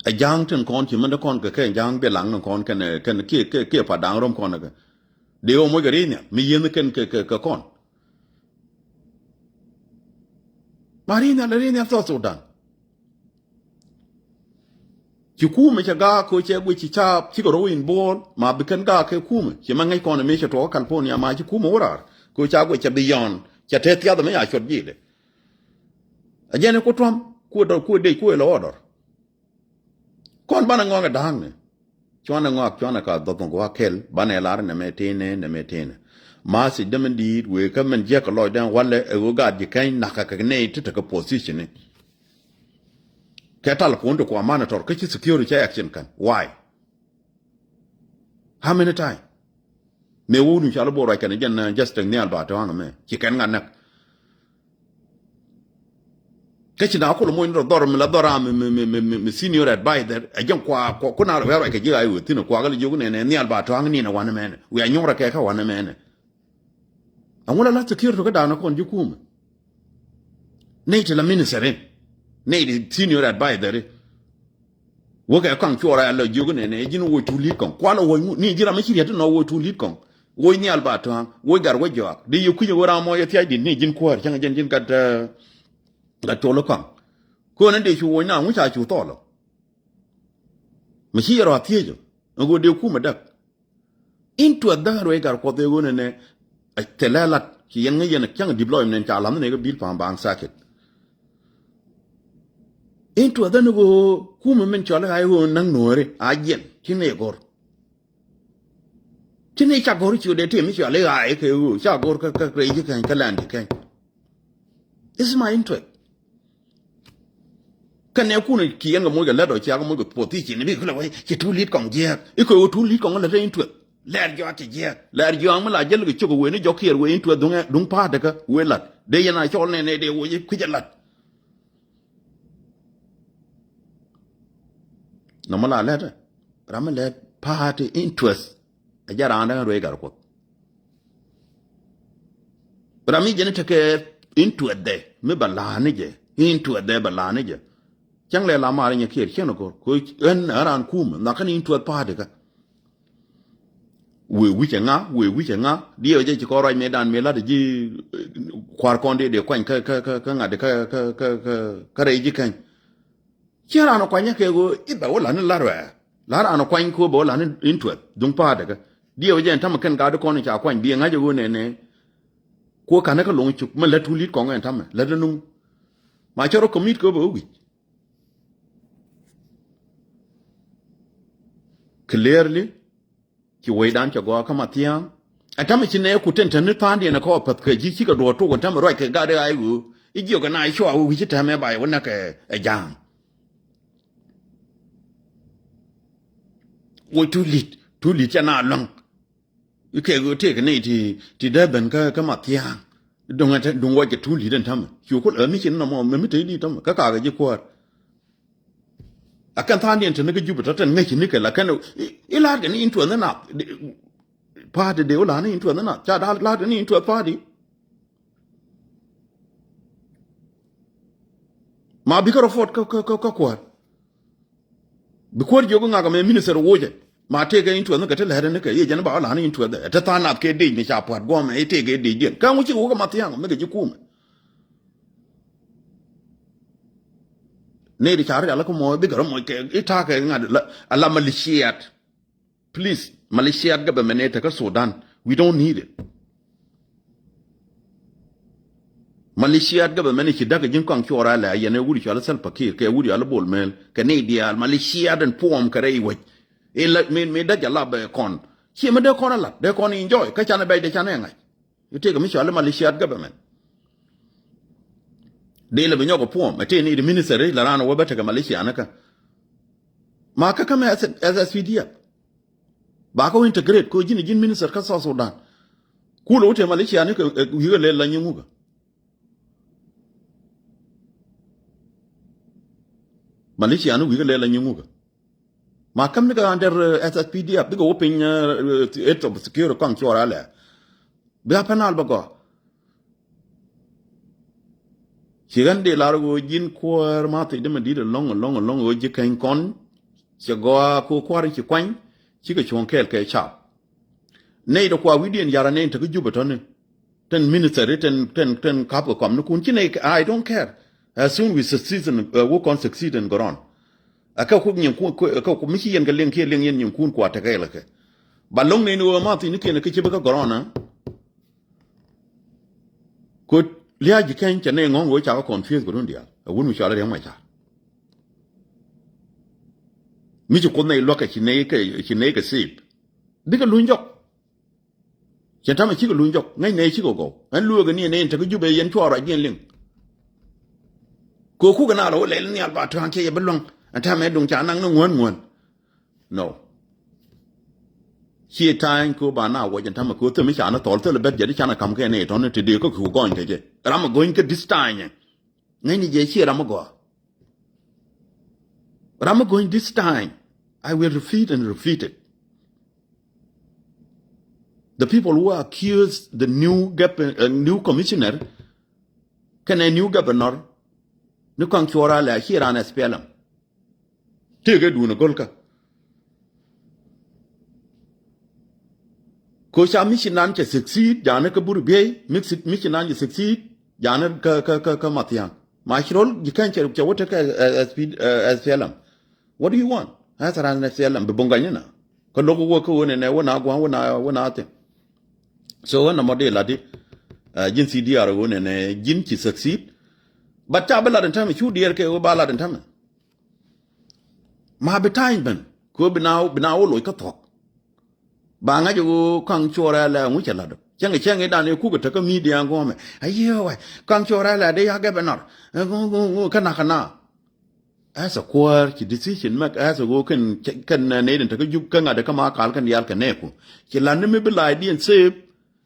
Ɛ ja̱a̱ŋ tin kɔn ci mɛn dee kɔn kɛ kɛ ja̱a̱ŋ bi laŋ ni kɔn kɛn, kɛn kiɛ, kiɛ, kiɛ pa da̱a̱ŋ rɔm kɔn kɛ. Dee wä moc kɛ ri̱n nhial mi yieth ni kɛn kɛ, kɛ, kɛ kɔn. Ma ri̱n nhial, ri̱n nhial South Sudan. Ci kumɛ cɛ gaak kɛ cɛ guic ci caap cikɛ rɔ wä involve ma bi kɛn gaak kɛ kumɛ ci mɛ ŋäc kɔn mi cɛ tuɔɔk California ma ci kumɛ wä raar kɛ ca guic cɛ beyond cɛ te thiath mi ya cuɔt ji̱i̱dɛ. A jɛn ku tuɔm ku dɔr ku dec ku lɔ wä dɔr. Kɔn banɛ ŋɔak ɛ da̱a̱ŋni. Cuanɛ ŋɔak cuanɛ ka dhɔth ŋɔak kɛl banɛ lar nɛ mɛ tënɛ nɛ mɛ tënɛ. Ma thiec dämɛ di̱i̱t wëë kä mɛn jiäk kɛ lɔcdɛn walɛ ɛ ɣöö gaat ji̱ kɛny nakä kɛ nɛy ti tekɛ position ni. Kɛ telephone ti kua monitor kä ci security cɛ action kän. Why? How many time? Mëë wä wut mi cɔal i̱ Bor ruac kɛn jɛn, eh, Justin Nhial Baat Tɔ̱a̱ŋ ɛmɛ ci kɛn ŋa näk. Kä ci na kul moc ni rɔ dhɔr mi la dhɔr a mi, mi, mi, mi, mi, mi senior advisor ɛ jɛn kua, kua, kuna rɔ wɛr ruac kɛ ji̱ a i̱ wee thi̱n kua kɛ lɛ jiök nɛnɛ Nhial Baat Tɔ̱a̱ŋ ni nɛ wanɛ mɛnɛ. Wiaa nyuɔ̱ŋ rɔ kɛ kä wanɛ mɛnɛ. Aŋu la la security kä da̱a̱n kɔn ji̱ kumɛ. Nɛy ti la minister in. Nɛy ti senior advisor in. Wä kɛ kaŋ cuɔr a la jiök nɛnɛ ji̱n woc tuul li̱t kɔŋ. Kual a woc ŋu ni ji̱ ram mi ci riet ti nɔ woc tuul li̱t kɔŋ. Woc Nhial Baat Tɔ̱a̱ŋ, woc Gat Wec Jɔak. Di yɛ kui̱nyɛ wä ram mɔ yɛ thia̱c di̱t ni ji̱n kuäär cäŋ jɛn ji̱n gat, eh, gat col kɔŋ. Kön in dee cu woc na ŋu ca cu thɔɔl ɔ. Mi ci yɛ rɔ a thiec ɔ. Ɛn ɣöö dee kumɛ däk. Interest däk ruec Gat Kuɔth ëë ɣöö nɛnɛ, ɛ, thilɛ lat ci yɛn ŋäc yɛn cäŋ diploim nɛn ca la̱th ni kɛ bil pa̱a̱m baŋ sakit. Interest däk ni ɣöö kumɛ min cɔl i̱ ɣa̱c ɣöö näk nuɔ̱ɔ̱ri a jiɛn ci nɛy go̱r. Ci nɛy ca go̱r ci ɣöö dee tëë mi cɔl i̱ ɣa̱c kɛ ɣöö ca go̱r kä, kä rɛy ji̱ kɛny kä lɛn ji̱ kɛny. It's my interest. Kä nɛ kun kiɛn kɛ moc kɛ lät ɔ cia kɛ moc kɛ position bi kulɛ wai ci tuul li̱t kɔŋ jiɛɛk. Ikɛ wä tuul li̱t kɔŋ lät in tueth. Lɛr jɔak ci jiɛɛk. Lɛr jɔak mi la jäl kɛ cok wee ni jɔk kiɛɛr wee in tueth duŋ, duŋ pa̱a̱t däkä wee lat. Dee yɛn a cɔl nɛ nɛ dee wee kui̱c a lat. Nɔmɔ la lɛt ɛ. Ram mi lɛt pa̱a̱t in tueth. Ɛ jɛ raan däkä ruec Gat Kuɔth. Ram mi jɛn tekɛ in tuɛthdɛ mi bɛ la̱a̱ni jɛ, in tuɛthdɛ bɛ la̱a̱ni jɛ. Cäŋ lɛ la maari nyɛ kiɛɛr cien ɔ go̱r ko ɛn ɛ raan kumɛ nhɔakä ni in tuɛth pa̱a̱ti kä. Wëë wi̱cɛ ŋa, wëë wi̱cɛ ŋa diɛw jɛ ci kɔn ruac mëëdan mëë la̱t ji̱, eh, kua̱r kɔn dee dee kuany kä, kä, kä, kä ŋa̱t kä, kä, kä, kä, kä rɛy ji̱ käny. Ciɛ raan ɔ kuany kɛ ɣöö i̱ bɛ wä la̱t ni la̱t ruɛɛ. La raan ɔ kuany kɛ ɣöö bɛ wä la̱t ni in tuɛth duŋ pa̱a̱t däkä. Diɛw jɛ ɛn ta̱mɛ kɛn gaat kɔn ca kuany bi ɛ ŋa̱c ɛ ɣöö nɛnɛ. Kuɔ ka̱n kä loŋ cuk mɛ lät tuul li̱t kɔŋ ɛn ta̱mɛ lät ni nuŋ. Ma cɛ rɔ commit kɛ ɣöö bɛ wä wi̱c. Clearly, ci wecdan cɛ gɔaa kä Mathiaŋ. Ɛ ta̱mɛ ci nɛɛku tɛn tɛn ni tha̱a̱ŋdiɛn ɛ kɔɔk päth kɛ ji̱ cikɛ duɔɔk tok ɛn ta̱mɛ ruac kɛ gat i̱ ɣa̱c ɣöö i̱ jiök ɛ na i̱ cua wä wi̱c i̱ tɛmɛ ba yɛ wä näk ɛ ja̱a̱ŋ. Wec tuul li̱t, tuul li̱t cɛ na luäŋ. I̱ kɛ ɣöö tëëkɛ nɛy ti, ti dee ben kä, kä Mathiaŋ. Duŋ ɛ tɛ, duŋ wec kɛ tuul li̱t ɛn ta̱mɛ. Cu kul ɛ mi ci nɔmɔ, mɛ mi te i̱ di̱t ta̱mɛ. Kä kakä ji̱ kuäär. A kɛn tha̱a̱ŋdiɛn te ni kä Jubɛ tɔ̱ tɛn ŋäci ni kɛ la kɛn i̱, i̱ la̱a̱t kɛ ni in tuɛth ni nath. Pa̱a̱ti dee wä la̱a̱t ni in tuɛth ni nath. Ca da̱a̱ la̱a̱t kɛ ni in tuɛth pa̱a̱ti. Ma bikɛ rɔ puɔt kä, kä, kä, kä kuäär. Bi kuäär jiök ŋak ɛmɛ minister wocɛ. Ma tëëkɛ in tuɛth ni kɛ ti lɛ̱t ni kɛ yɛ jɛn ba wä la̱a̱t ni in tuɛth ɛ. Te tha̱a̱ŋ nath kɛ dec ni ca pua̱t guɔ̱mɛ i̱ tëëkɛ decdiɛn. Kä ŋuci wä kɛ Mathiaŋ mi kɛ ji̱ kumɛ. Nɛy ti ca rɔ rial kä mɔ bikɛ rɔ moc kɛ i̱ ta̱a̱ kɛ ŋa̱t la, ala maliciat. Please, maliciat government ɛ tekä Sudan. We don't need it. Maliciat government ci da̱k ji̱n kɔaŋ cuɔr alɛ a yɛn ɛ wut cɔal Salva Kiir kɛ wut cɔal Bol Mel kɛ nɛy diaal maliciat ɛn puɔm kɛ rɛy wec. Ila mi, mi da̱k jɛ lap ɛ kɔn. Ciɛ mi dee kɔn a lat, dee kɔn enjoy, kä canɛ bɛc dee canɛ ŋa̱c. I̱ tëëkɛ mi cɔal i̱ maliciat government. Dee lɛ bi nyɔk ɛ puɔm, ɛ tëë ni di minister i̱ la raan ɛ wä bä tekɛ maliciat ni kä. Ma kä kä mɛ S S P D F. Ba kä wä integrate, ko ji̱n, ji̱n minister kä South Sudan. Kulɛ wä tëë maliciat ni kä, ɛ, wi̱i̱ kä lɛl la nyi ŋukä. Maliciat ni wi̱i̱ kä lɛl la nyi ŋukä. Ma käm ni kɛ under, eh, S S P D F, bikɛ wä piny, eh, eh, head of security kɔaŋ cuɔr alɛ. Bia pɛn al bä gɔaa. Ci ɣän dee lar ɣöö ji̱n kuäär ma thiec dämɛ di̱t ɛlɔ̱ŋ, ɛlɔ̱ŋ, ɛlɔ̱ŋ ɣöö ji̱ kɛny kɔn, Cɛ gɔaa kɛ kua̱r ci kuany, cikɛ cuɔ̱ŋ kɛɛl kɛ cap. Nɛy tɔ kua wi̱diɛn yara nɛy tɔ kä Jubɛ tɔni. Tɛn minister, tɛn, tɛn, tɛn kap kɛ kɔm ni kun ci nɛy kɛ, I don't care. As soon we succeed in, uh, we can succeed in ground. Ɛ kɛ kuk nyin kun, kɛ kuk mi ci yɛn kɛ liŋ kiɛ liŋ yɛn nyin kun kua tekɛ lɛ kɛ. Ba loŋ nɛy ni wä ma thin ni kiɛn kɛ ci bi kä ground, ah. Kut lia̱a̱ ji̱ kɛny cɛ nɛy ŋɔ̱ŋ wee ca kɛ confuse kɛ run diaal. Ɛ wun mi cɔal Riɛk Macar. Mi ci Kuoth nɛy luäk kɛ ci nɛy kɛ, ci nɛy kɛ sip. Bikɛ luny jɔk. Cɛ ta̱mɛ cikɛ luny jɔk. Ŋäc nɛy cikɛ gɔw. Ɛn lueek ni nɛy in te kä Jubɛ yɛn cuɔ ruacdiɛn liŋ. Kɛ kukɛ na rɔ wä lɛl nhial ba tua̱a̱ŋ kiɛ yɛ bi luäŋ. Ɛn ta̱mɛ duŋ ca naŋ ni ŋuän ŋuän. No. Ciɛ ta̱a̱ny kɛ ba na wä jɛn ta̱mɛ kɛ thil mi ca ni thɔl thil bɛt jɛ di ca ni ka̱m kɛ ni tɔ̱ni ti dee kä kɛ gɔny kɛ jɛ. Ram mi gɔny kä this time. Ŋäcni jɛ ciɛ ram mi gɔaa. Ram mi gɔny this time. I will repeat and repeat it. The people who accuse the new gov-, uh, new commissioner kɛnɛ new governor ni kɔaŋ cuɔra lɛ a ciɛ ran S P L M. Tëëkɛ duun ɛ go̱lkä. Ko ca mi ci nan cɛ succeed, ja̱a̱n kä bur biey, mi ci, mi ci nan cɛ succeed, ja̱a̱n kä, kä, kä, kä Mathiaŋ. Ma ci rol ji̱ kɛn cɛ, cɛ wä tekɛ, eh, S P, eh, S P L M. What do you want? Ɛ thɛ ran S P L M bi buŋ gany ni na. Kä lo̱k wä kä wä nɛnɛ wä na gua̱a̱ŋ wä na, wä na thing. So wä na mɔ dee lat di, eh, ji̱n C D R wä nɛnɛ ji̱n ci succeed. But ca bi lat in tämɛ cu diɛɛr kɛ wä ba lat in tämɛ. Ma bi ta̱a̱ny ben kɛ ɣöö bi na, bi na wä loc kä thuɔ̱k. Ba ŋa̱c ɣöö ka̱ŋ cuɔrɛ lɛ ŋu cɛ la̱t ɔ cäŋ cäŋ i̱ dan i̱ kukɛ tekä media ŋuɔ̱mɛ. Ayiëë wɛ ka̱ŋ cuɔrɛ lɛ dee ya governor. Ɛ ŋu ŋu ŋu kä nak kä na. As a kuäär ci decision mek as a ɣöö kɛn kɛn nɛy den tekä jup kä ŋa̱t kä ma kal kɛn diaal kɛ nɛɛku. Ci la̱t ni mi bi la̱a̱cdiɛn save.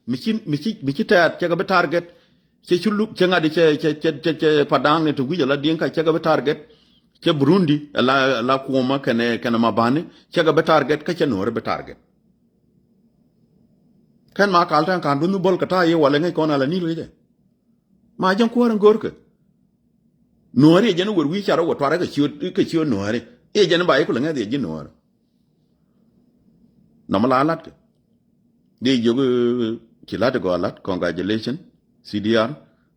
Mi ci, mi ci, mi ci tɛɛt cɛ kɛ bi target. Cɛ ci luk cɛ ŋa̱t cɛ, cɛ, cɛ, cɛ, cɛ Padaŋ ni ti wi̱c ala Diŋka cɛ kɛ bi target. Cɛ Burundi ala, ala Kuoma kɛnɛ, kɛnɛ Mabani cɛ kɛ bi target kä cɛ Nuɔri bi target. Kɛn ma kal tɛn ka̱n duŋ bol kɛ ta̱a̱ yɛ walɛ ŋäc kɔn ala Nil kɛ jɛ. Ma jɛn kuäär in görkɛ. Nuɔri ɛ jɛn wër wi̱i̱ carɛ wä tuarɛ kɛ ciö, kɛ ciö Nuɔri. Iɛ jɛn ba ikulɛ ŋäth yɛ ji̱ Nuɔri. Nɔmɔ la latkɛ. Di jiök, eh, ci la̱t gɔaa la̱t, congratulation, C D R.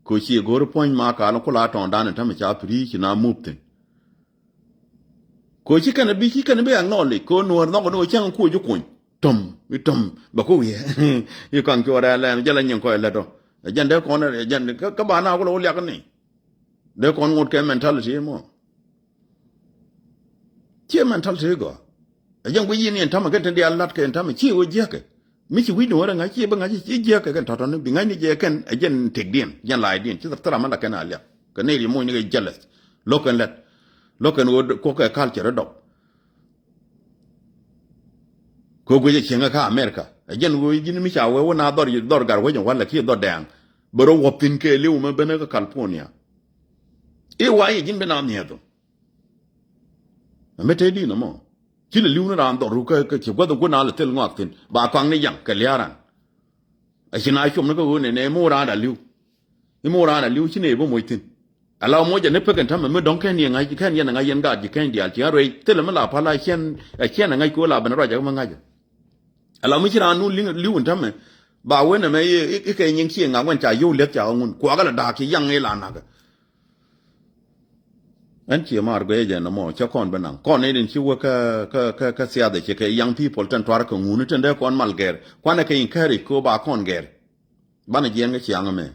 Ko ci go̱o̱r puɔ̱ny ma kal ku la tɔ̱ɔ̱ŋdan in tämɛ ca piri ci na mup thi̱n. Ko ci kɛn bi, ci kɛn bi acknowledge, ko Nuɔr nhɔk ni ko cäŋ kuɔ ji̱ kuny. Tom, itom, bɛ ku wiɛ. I̱ kaŋ cuɔrɛ lɛn, jɛ la nyin kɔc lät ɔ. Ɛ jɛn dee kɔn, ɛ jɛn, kä, kä ba na ku la wä liak ni. Dee kɔn ŋot kɛ mentality mɔ. Ciɛ mentality gɔaa. Ɛ jɛn guic yin in tämɛ kɛn tin diaal la̱t kɛ in tämɛ ciɛ wä jiäkɛ. Mi ci wi̱c ni wä rɛ ŋa̱c ciɛ bä ŋa̱c ci jiäkɛ kɛn tɔ̱tɔ̱ni bi ŋa̱cni jɛ kɛn ɛ jɛn tëkdiɛn jɛn la̱a̱cdiɛn ci thil ram mi la kɛn a liak. Kɛ nɛy ri moc ni kɛ jealous. Lo̱k kɛn lɛt. Lo̱k kɛn ɣöö kuɔk kɛ culture dɔk. Kɛ guic ɛ cieŋɛ kä America. Ɛ jɛn ɣöö ji̱n mi ca wee wä na dhɔr, dhɔr gar wec in walɛ kiɛ dhɔr dɛɛŋ. Bɛ rɔ wuɔp thi̱n kɛ liw mɛ benɛ kä California. I̱ wa yɛ ji̱n bi na nhiɛɛth ɔ. Mɛ te di̱n ɛmɔ. Ci lɛ li̱w ni raan dhɔru kä, kä ci gua̱th in kun a lɛ thil ŋɔak thi̱n. Ba kɔaŋ ni yaŋ kɛ lia̱a̱ ran. A ci na com ni kä ɣöö nɛnɛ moc raan a li̱w. I̱ moc raan a li̱w ci nɛy bä moc thi̱n. Ala moc a ni pek in tämɛ mi dɔ̱ŋ kɛn yɛ ŋa̱c, kɛn yɛn a ŋa̱c yɛn gaat ji̱ kɛn diaal ci ɣän ruɛc. Thilɛ mi la pal a ciɛn, a ciɛn a ŋa̱c kɛ ɣöö la ben ruac a kä mi ŋa̱c. Ala mi ci raan nu li̱w in tämɛ. Ba wen ɛmɛ i̱, i̱, i̱ kɛ nyin ciɛ ŋak wɛn ca yio̱w li̱eth ca kä ŋun. Kuakä la da̱a̱k ci yaŋ i̱ la nakä. Ɛn ciɛ maar guɛc jɛ nɔmɔ cä kɔn bi naŋ kɔn ni din ci wä kä, kä, kä, kä siath ci kɛ young people tɛn tuar kɛ ŋuni tɛn dee kɔn mal gɛr kuanɛ kɛ encourage ko ba kɔn gɛr. Banɛ jiɛn kɛ ciaŋ mɛ.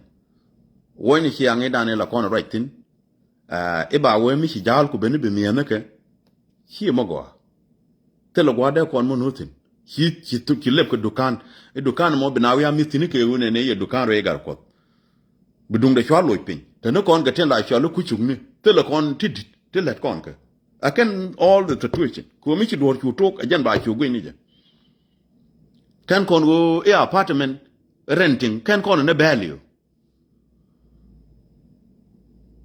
Wä ni ciaŋ i̱ dan i̱ la kɔn ruac thi̱n. Aa, i̱ ba wee mi ci ja̱a̱l ku ben i̱ bi mi̱eethnikɛ. Ci mɔ gɔaa. Thilɛ gua̱a̱r dee kɔn mɔ no̱o̱thin. Ci, ci thuk ci lep kɛ dukan. I̱ dukan mɔ bi na wi̱i̱ a mi̱th thi̱n i̱ kɛ ɣöö nɛnɛ yɛ dukan rɛy gar kuɔth. Bi duŋdɛ cua loc piny. Te ni kɔn kɛ tin la cua lo̱k kucukni. Thilɛ kɔn ti di̱t. Ti lät kɔn kɛ. A kɛn all the situation. Kɛ ɣöö mi ci duɔ̱ɔ̱r cu tok, ɛ jɛn ba cu guic ni jɛ. Kɛn kɔn ɣöö i̱ apartment renting. Kɛn kɔn ni bɛ̈ɛ̈l i̱ ɣöö.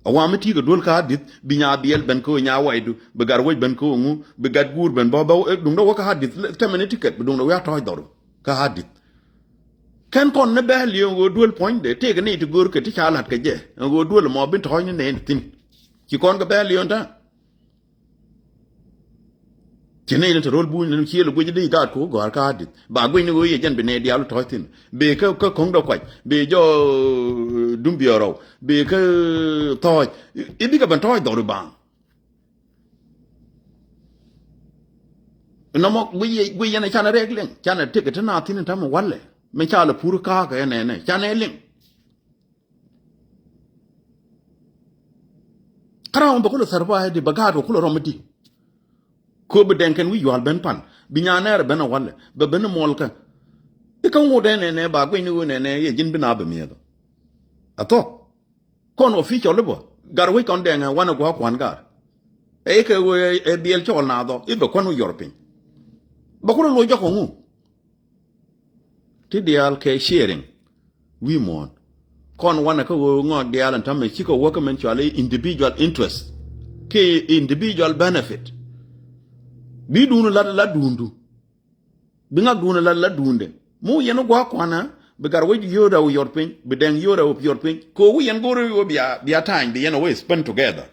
A wami ti kɛ duel ka hadith bi nya biɛl ben ko nya waidu bi gar wec ben ko ŋu bi gat guur ben bɔ bɔ duŋ dɔ wä ka hadith tɛmɛ ni ticket bi duŋ dɔ wä a tɔc dhɔru ka hadith. Kɛn kɔn ni bɛl yɛ ŋo duel puɔny de tëëk ni ti go̱r kɛ ti ca lat kɛ jɛ ŋo duel mɔ bin tɔc ni nɛn thin. Ci kɔn kɛ bɛl yɛ ta. Ci nɛy ni te ro̱l buny ni ci yel guic di gaat ku gɔ̱a̱r ka adith. Ba guic ni ɣöö yɛ jɛn bi nɛy diaal tɔ̱ɔ̱c thi̱n. Bi kä, kä ko̱ŋdɛ kuac. Bi jɔ, eh, dum biɔrɔw. Bi kä thɔɔc. I̱ bikɛ ben tɔ̱ɔ̱c dhɔr i̱ baaŋ. Nɔmɔ guic yɛ, guic yɛn ɛ canɛ rɛɛk liŋ. Canɛ tëk ɛ te na thi̱n in ta̱mɛ walɛ. Mi ca lɛ pur ka̱a̱k ɛ nɛnɛ. Canɛ liŋ. Kä ram bɛ kulɛ thɛr ba di bɛ gaat kɛ kulɛ rɔm di. Ko bi dɛŋ kɛn wi̱c yual ben pan bi nyan nɛɛr ben a walɛ bɛ ben muɔl kɛ. Ikä ŋut ɛn nɛnɛ ba guic ni ɣöö nɛnɛ yɛ ji̱n bi na bɛ miɛth. A thok kɔn official bä gar wec kɔn dɛŋ ɛ wanɛ gua̱a̱k kuan gar. Ɛ ikɛ ɣöö ɛ biɛl cɔɔl na dhɔ i̱ bɛ kuan wi̱c yɔr piny. Bɛ kulɛ loc jɔk kɛ ŋu. Ti diaal kɛ sharing wi̱i̱ muɔ̱ɔ̱n. Kɔn wanɛ kä ɣöö ŋɔak diaal ɛn ta̱mɛ cikɛ wä kä min cuali individual interest kiɛ individual benefit. Bi duun lat lat duundu. Bi ŋak duun lat lat duundɛ. Mu yɛn wä gua̱a̱k kuanä bi gar wec yio̱o̱dɛ wä yɔr piny bi dɛŋ yio̱o̱dɛ wä yɔr piny kɛ wä yɛn go̱o̱r wä bia bia ta̱a̱ny bi yɛn a wä spend together.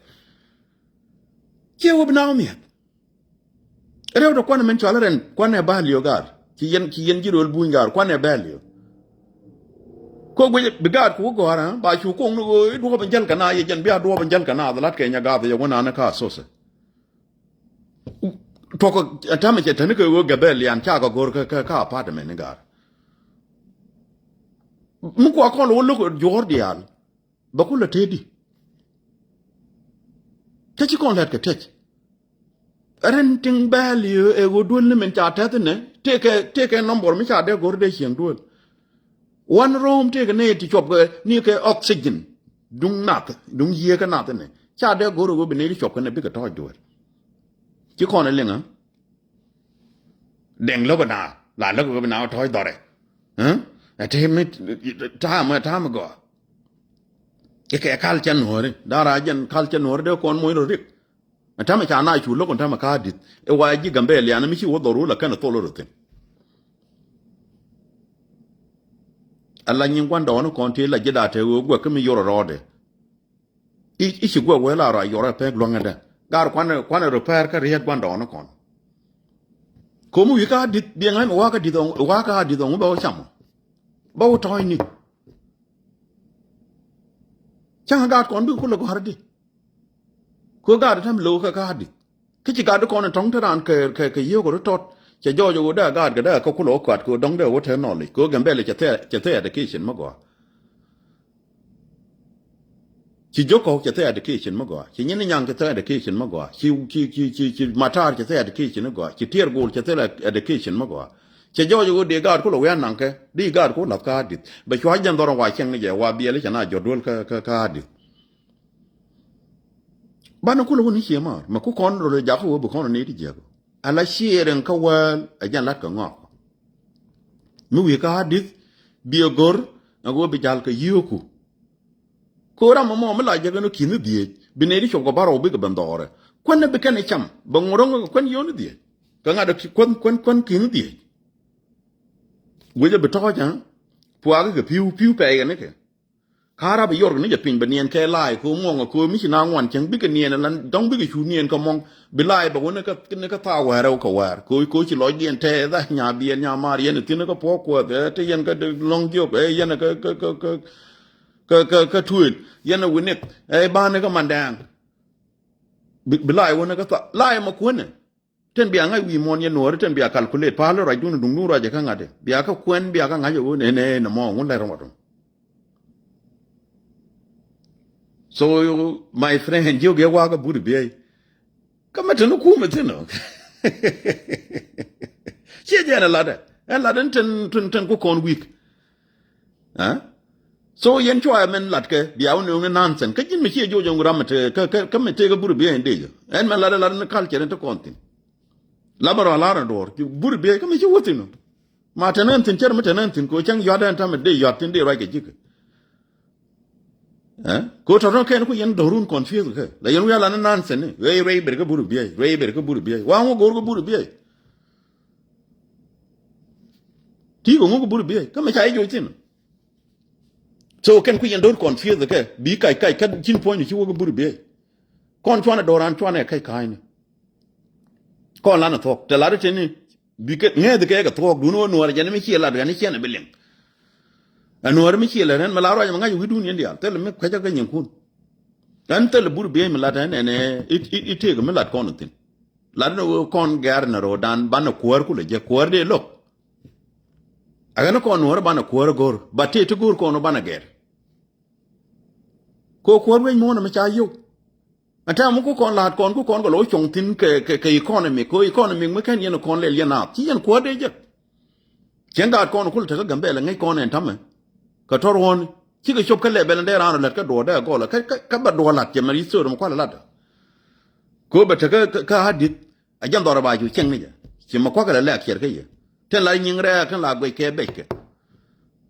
Ciɛ wä bi na wä mi̱eth. Rɛw tɔ kuanɛ min cualä rɛn kuanɛ bä liö gaar ci yɛn ci yɛn ji̱ rööl buny gaar kuanɛ bä liö. Ko guic bi gaat ku gɔ̱a̱rä ba cu koŋ ni ɣöö i̱ duɔ̱ɔ̱p in jäl kɛ na yɛ jɛn bia duɔ̱ɔ̱p in jäl kɛ na dhɛ la̱t kɛ nya gath yɛ wä naan ni ka sosɛ. Tuɔk ɛ ta̱mɛ cɛ täni kɛ ɣöö gɛ bɛ lian ca kɛ go̱r kä kä apartment ni gaar. Mi kua kɔn lɛ wä lo̱k juɔ̱ɔ̱r diaal. Bɛ ku lɛ tëëdi. Kä ci kɔn lɛt kɛ tëc. Ren tiŋ bɛɛl i̱ ɛ ɣöö duel ni min ca tɛth inɛ tëëkɛ tëëkɛ nɔmbɔr mi ca dee go̱r dee cieŋ duel. Wan room tëëkɛ ni ti cuɔp kɛ ni kɛ oxygen. Duŋ nath duŋ yiëë kä nath inɛ ca dee go̱r ɛ ɣöö bi ni ti cuɔp kɛ ni bikɛ tɔɔc duel. Ci kɔn ɛ liŋä. Dɛŋ lo̱k na la lo̱k na tɔ̱ɔ̱c dhɔrɛ. Ɛ ti mi ta̱a̱m ɛ ta̱a̱m gɔaa. Ikɛ kal cɛ nuɔ̱ɔ̱ri da̱ra jɛn kal cɛ nuɔ̱ɔ̱ri dee kɔn moc rɔ rik. Ɛ ta̱mɛ ca na cu lo̱k ɛ ta̱mɛ ka di̱th ɛ wa ji̱ Gambɛl lian mi ci wä dhɔr wä la kɛn ɛ thol rɔ thi̱n. Ala nyin gua̱n dɔɔni kɔn ti la ji̱ da̱a̱ te ɣöö guɛk kä mi yorɔ rɔɔdɛ. I̱ ci guɛ wee la rɔ a yɔrɛ pek luäŋɛ dɛ. Gar kuanɛ kuanɛ rɔ pɛɛr kä riet guandɔɔni kɔn. Komi wi̱i̱ kä a di̱th biɛ ŋa̱c mi wa̱a̱ kä di̱th ɔŋ wa̱a̱ kä a di̱th ɔŋ bɛ wä cam. Bä wä tɔ̱ɔ̱cni. Cäŋ a gaat kɔn bikɛ kulɛ gɔ̱a̱r di. Kɛ gaat tɛm lo̱k kä kä a di̱th. Kä ci gat di kɔn in tɔ̱ŋ te raan kɛ kɛ kɛ yiëë kɛ rot tɔt. Cɛ jɔɔc ɛ ɣöö dee a gaat kɛ dee a kä kulɛ wä kuat kɛ ɣöö dɔ̱ŋ dee wä te nɔɔlic kɛ ɣöö Gambɛl cɛ thɛɛ cɛ thɛɛ education mi gɔaa. Ci Jokɔw cɛ thɛɛ education mi gɔaa. Ci Nyini Nyaŋ cɛ thɛɛ education mi gɔaa. Ci ci ci ci ci Matar cɛ thɛɛ education mi gɔaa. Ci Tiɛɛr Gol cɛ thɛɛ education mi gɔaa. Cɛ jɔɔc ɛ ɣöö dee gaat kulɛ wiaa naŋkɛ dee gaat kulɛ la̱th kä a di̱th bɛ cua̱c jɛn dhɔr in wa cieŋ ni jɛ wa biɛl cɛ na jɔt duel kä kä kä a di̱th. Banɛ kulɛ wä ni cie maar mɛ ku kɔn rɔ lɛ jakä wä bi kɔn rɔ ni ti jiäk. Ala sharing kä wäl ɛ jɛn lat kɛ ŋɔak. Mi wi̱i̱ kä a di̱th bi ɛ go̱r ɛ wä bi jal kɛ yio̱o̱ku. Ko ram mɔ mɔ mi la jɛ kɛn ki̱n ni dhieec bi nɛy ti cop kɛ barɔw bikɛ ben dhɔɔrɛ. Kuän ni bi kɛn ɛ cam bɛ ŋuɔ̱t rɔ̱ŋ kɛ kuän yio̱o̱n ni dhieec. Kɛ ŋa̱t ɛ kuän kuän kuän ki̱n ni dhieec. Wecɛ bi tɔ̱ɔ̱c ɛ puakä kɛ pi̱w pi̱w pɛy kɛ ni kɛ. Ka rap i̱ york ni jɛ piny bɛ niɛn kɛ la̱a̱y ko ŋuɔŋ ko mi ci na ŋuan cäŋ bikɛ niɛn lan dɔ̱ŋ bikɛ cu niɛn kɛ mɔŋ bi la̱a̱y bɛ wä ni kä ni kä thaak wäär rɛw kɛ wäär ko ko ci lɔcdiɛn tɛɛth a nya biɛl nya maar yɛn thi̱n kä puɔ̱k kuäth ɛ te yɛn kä lɔ̱ŋ jiök ɛ yɛn kä kä kä kä kä kä kä tuëël yɛn ɛ wi̱nik ɛ ba̱a̱ni kä mandɛɛŋ. Bi bi la̱a̱y wä ni kä thaak la̱a̱y mɛ kuänɛ. Tin bia ŋa̱c wi̱i̱ muɔ̱ɔ̱n yɛ nuɔ̱ɔ̱ri tin bia calculate pa̱a̱l ruac dun duŋ dun ruac ɛ kä ŋa̱t ɛ bia kä kuɛn bia kä ŋa̱c ɛ ɣöö nɛnɛ nɛ mɔ ŋun lɛr ŋuɔ̱t. So my friend jiök yɛ wakä but biey. Kä mɛ teni kumɛ thin ɔ. Ciɛ jɛ ɛn ɛ lat ɛ ɛn lat ɛn tin tin tin ku kɔn wi̱i̱k. Ɛ so yɛn cua ɛmɛn latkɛ bia wä nööŋ ni nonsense kä ji̱n mi ciɛ joc ɛn ram mi te kä kä kä mi te kä bur bi ɛn dee jɛ ɛn mɛn lat ɛ lat ni culture ni te kɔn thin. Lamɛ rɔ lar ni duɔr bur bi kä mi ci wä thin. Ma te nɛn thin cär mi te nɛn thin ko cäŋ yuat ɛn tamɛ dee yuat thin dee ruac kɛ ji̱k. Ɛ ko tɔtɔ kɛn ku yɛn dɔrun confuse kɛ la yɛn wi̱i̱ a lat ni nonsense ni ruey ruey ber kä bur bi ruey ber kä bur bi wa ŋu go̱o̱r kä bur bi. Ti kɛ ŋu kɛ bur biey kä mɛ ca i̱ joc thin. So kɛn kui̱c ɛn do̱r confuse kɛ bi kac kac kä cin puɔ̱nydu ci wä kɛ bur biey. Kɔn cuanɛ do̱ran cuanɛ kac ka̱a̱cni. Kɔn lan ɛ thuɔ̱k. Tɛ lat ɛ teni. Bikɛ ŋɛth kɛ kɛ thuɔ̱k. Dun wä nuɔr jɛn mi ciɛ lat ɣän i̱ ciɛn ɛ bi liŋ. Ɛ nuɔr mi ciɛ lat ɣän mi la ruac mi ŋa̱c wi̱dun yɛn diaal. Thil mi kuecä kä nyinkun. Ɣän thil bur biey mi lat ɣän ɛn ɛ i̱ tëëk mi lat kɔn thi̱n. Lat ni wä kɔn gɛr ni ro̱o̱dan banɛ kuäär kulɛ jɛ kuäär dee lo̱k. Ɛ ɣän kɔn nuɔr banɛ kuäär go̱r. Ba tëë ti go̱r kɔn banɛ gɛr. Ko kuäär wec muɔ̱ɔ̱n mi ca yio̱w. Ɛ tɛm mi ku kɔn la̱a̱t kɔn ku kɔn kɛ lo̱ cuɔ̱ŋ thi̱n kɛ, kɛ, kɛ economy, ko economy mi kɛn yɛn kɔn lɛl yɛn naath. Ci yɛn kuäär dee jek. Cieŋ gaat kɔn kul tekä Gambɛl ŋäc kɔn ɛn ta̱mɛ. Kɛ tɔr ɣɔ̱ɔ̱n. Cikɛ cop kä lɛ bɛl ɛn dee raan rɔ lät kä duɔ̱ɔ̱r dee gɔl. Kä, kä, kä bɛ duɔ̱ɔ̱r la̱t cɛ mɛ yi̱th thöör mɛ kual la̱t. Ko bɛ tekä kä, kä hadith. A jɛn dhɔr ba cu cieŋ ni jɛ. Ci mɛ kuak kɛ lɛ lɛk ciɛr kä yɛ. Tin la nyiŋ rɛɛk tin la guec kɛ bec kɛ.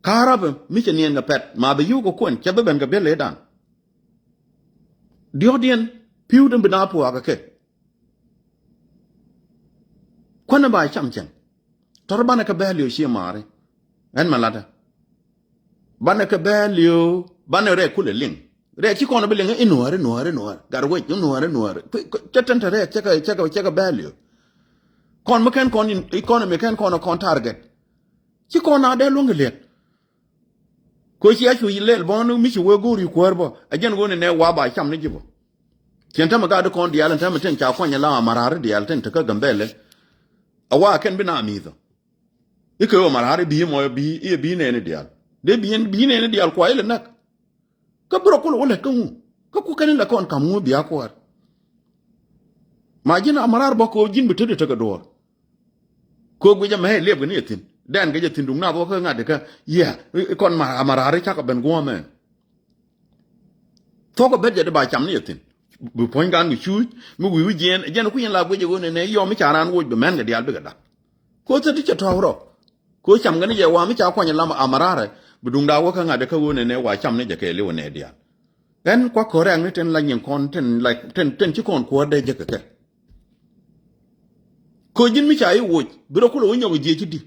Ka̱rapɛ mi cɛ niɛn kɛ pɛt ma bɛ yio̱w kɛ kuɛn cɛ bɛ ben kɛ biɛl lëëdan. Diɔ̱kdiɛn pi̱w tin bi na puakä kɛ. Kuänh ba cam cɛŋ. Tɔ̱r banɛ kɛ bɛ̈ɛ̈l yio̱w cie maari. Ɛn mɛ latdä. Banɛ kɛ bɛ̈ɛ̈l yio̱w banɛ rɛɛk kulɛ liŋ. Rɛɛk ci kɔn bi liŋ i̱ nuäär i̱ nuäär i̱ nuäär. Gat wec i̱ nuäär i̱ nuäär. Cä tɛn te rɛɛk cä kɛ, cä kɛ, cä kɛ bɛ̈ɛ̈l yio̱w. Kɔn mi kɛn kɔn in, economy kɛn kɔn ɛ kɔn target. Ci kɔn a dee luäŋ kɛ liɛt. Ko cia cu lɛl bɔn mi ci wee go̱o̱r yi kuäär bɔ. A jɛn ɣöö ni nɛ wa ba cam ni ji̱ bɔ. Cien tämɛ gat di kɔn diaal in tämɛ tin ca kuany la amarar diaal tin te kä Gambɛlɛ. A wa kɛn bi na mi̱i̱thɔ. Ikɛ ɣöö amarar i̱ bi̱i̱ mɔ i̱ bi̱i̱ nɛɛni diaal. Dee bi̱i̱ nɛɛni diaal kua ilɛ näk. Kä bi rɔ kulɛ wä lät kä ŋu. Kä ku kɛn ilɛ kɔn kam ŋu bia kuäär. Ma ji̱n amarar bä ko ji̱n bi te di tekɛ duɔ̱ɔ̱r. Ko guic amɛ liɛp kɛ ni yɛ thi̱n. Dɛn kɛ jɛ thi̱n duŋ na bä kä ŋa̱t di kä. Yɛ kɔn amarar i̱ cakɔ ben guɔ̱ɔ̱mɛ. Thuɔ̱k ɛ bet jɛ di ba cam ni yɛ thi̱n. Bi puɔ̱ny gan kɛ cuuc mi wi̱i̱ wi̱i̱ jiɛn jɛn ku yɛn la guic ɛ ɣöö nɛnɛ yɔm mi ca raan woc bi mɛn kɛ diaal bikɛ dak. Ko thil ti cɛ tɔ̱ɔ̱k rɔ. Ko cam kɛ ni jɛ wa mi ca kuany lam amararɛ bi duŋda wä kä ŋa̱t di kä ɣöö nɛnɛ wa cam ni jɛ kɛ liwɛ nɛ diaal. Ɛn kua kɔrɛk ni tin la nyin kɔn tin la tin tin ci kɔn kuäär dee jek kɛ kɛ. Ko ji̱n mi ca i̱ woc bi rɔ kulɛ wä nyɔk jiɛ ci di.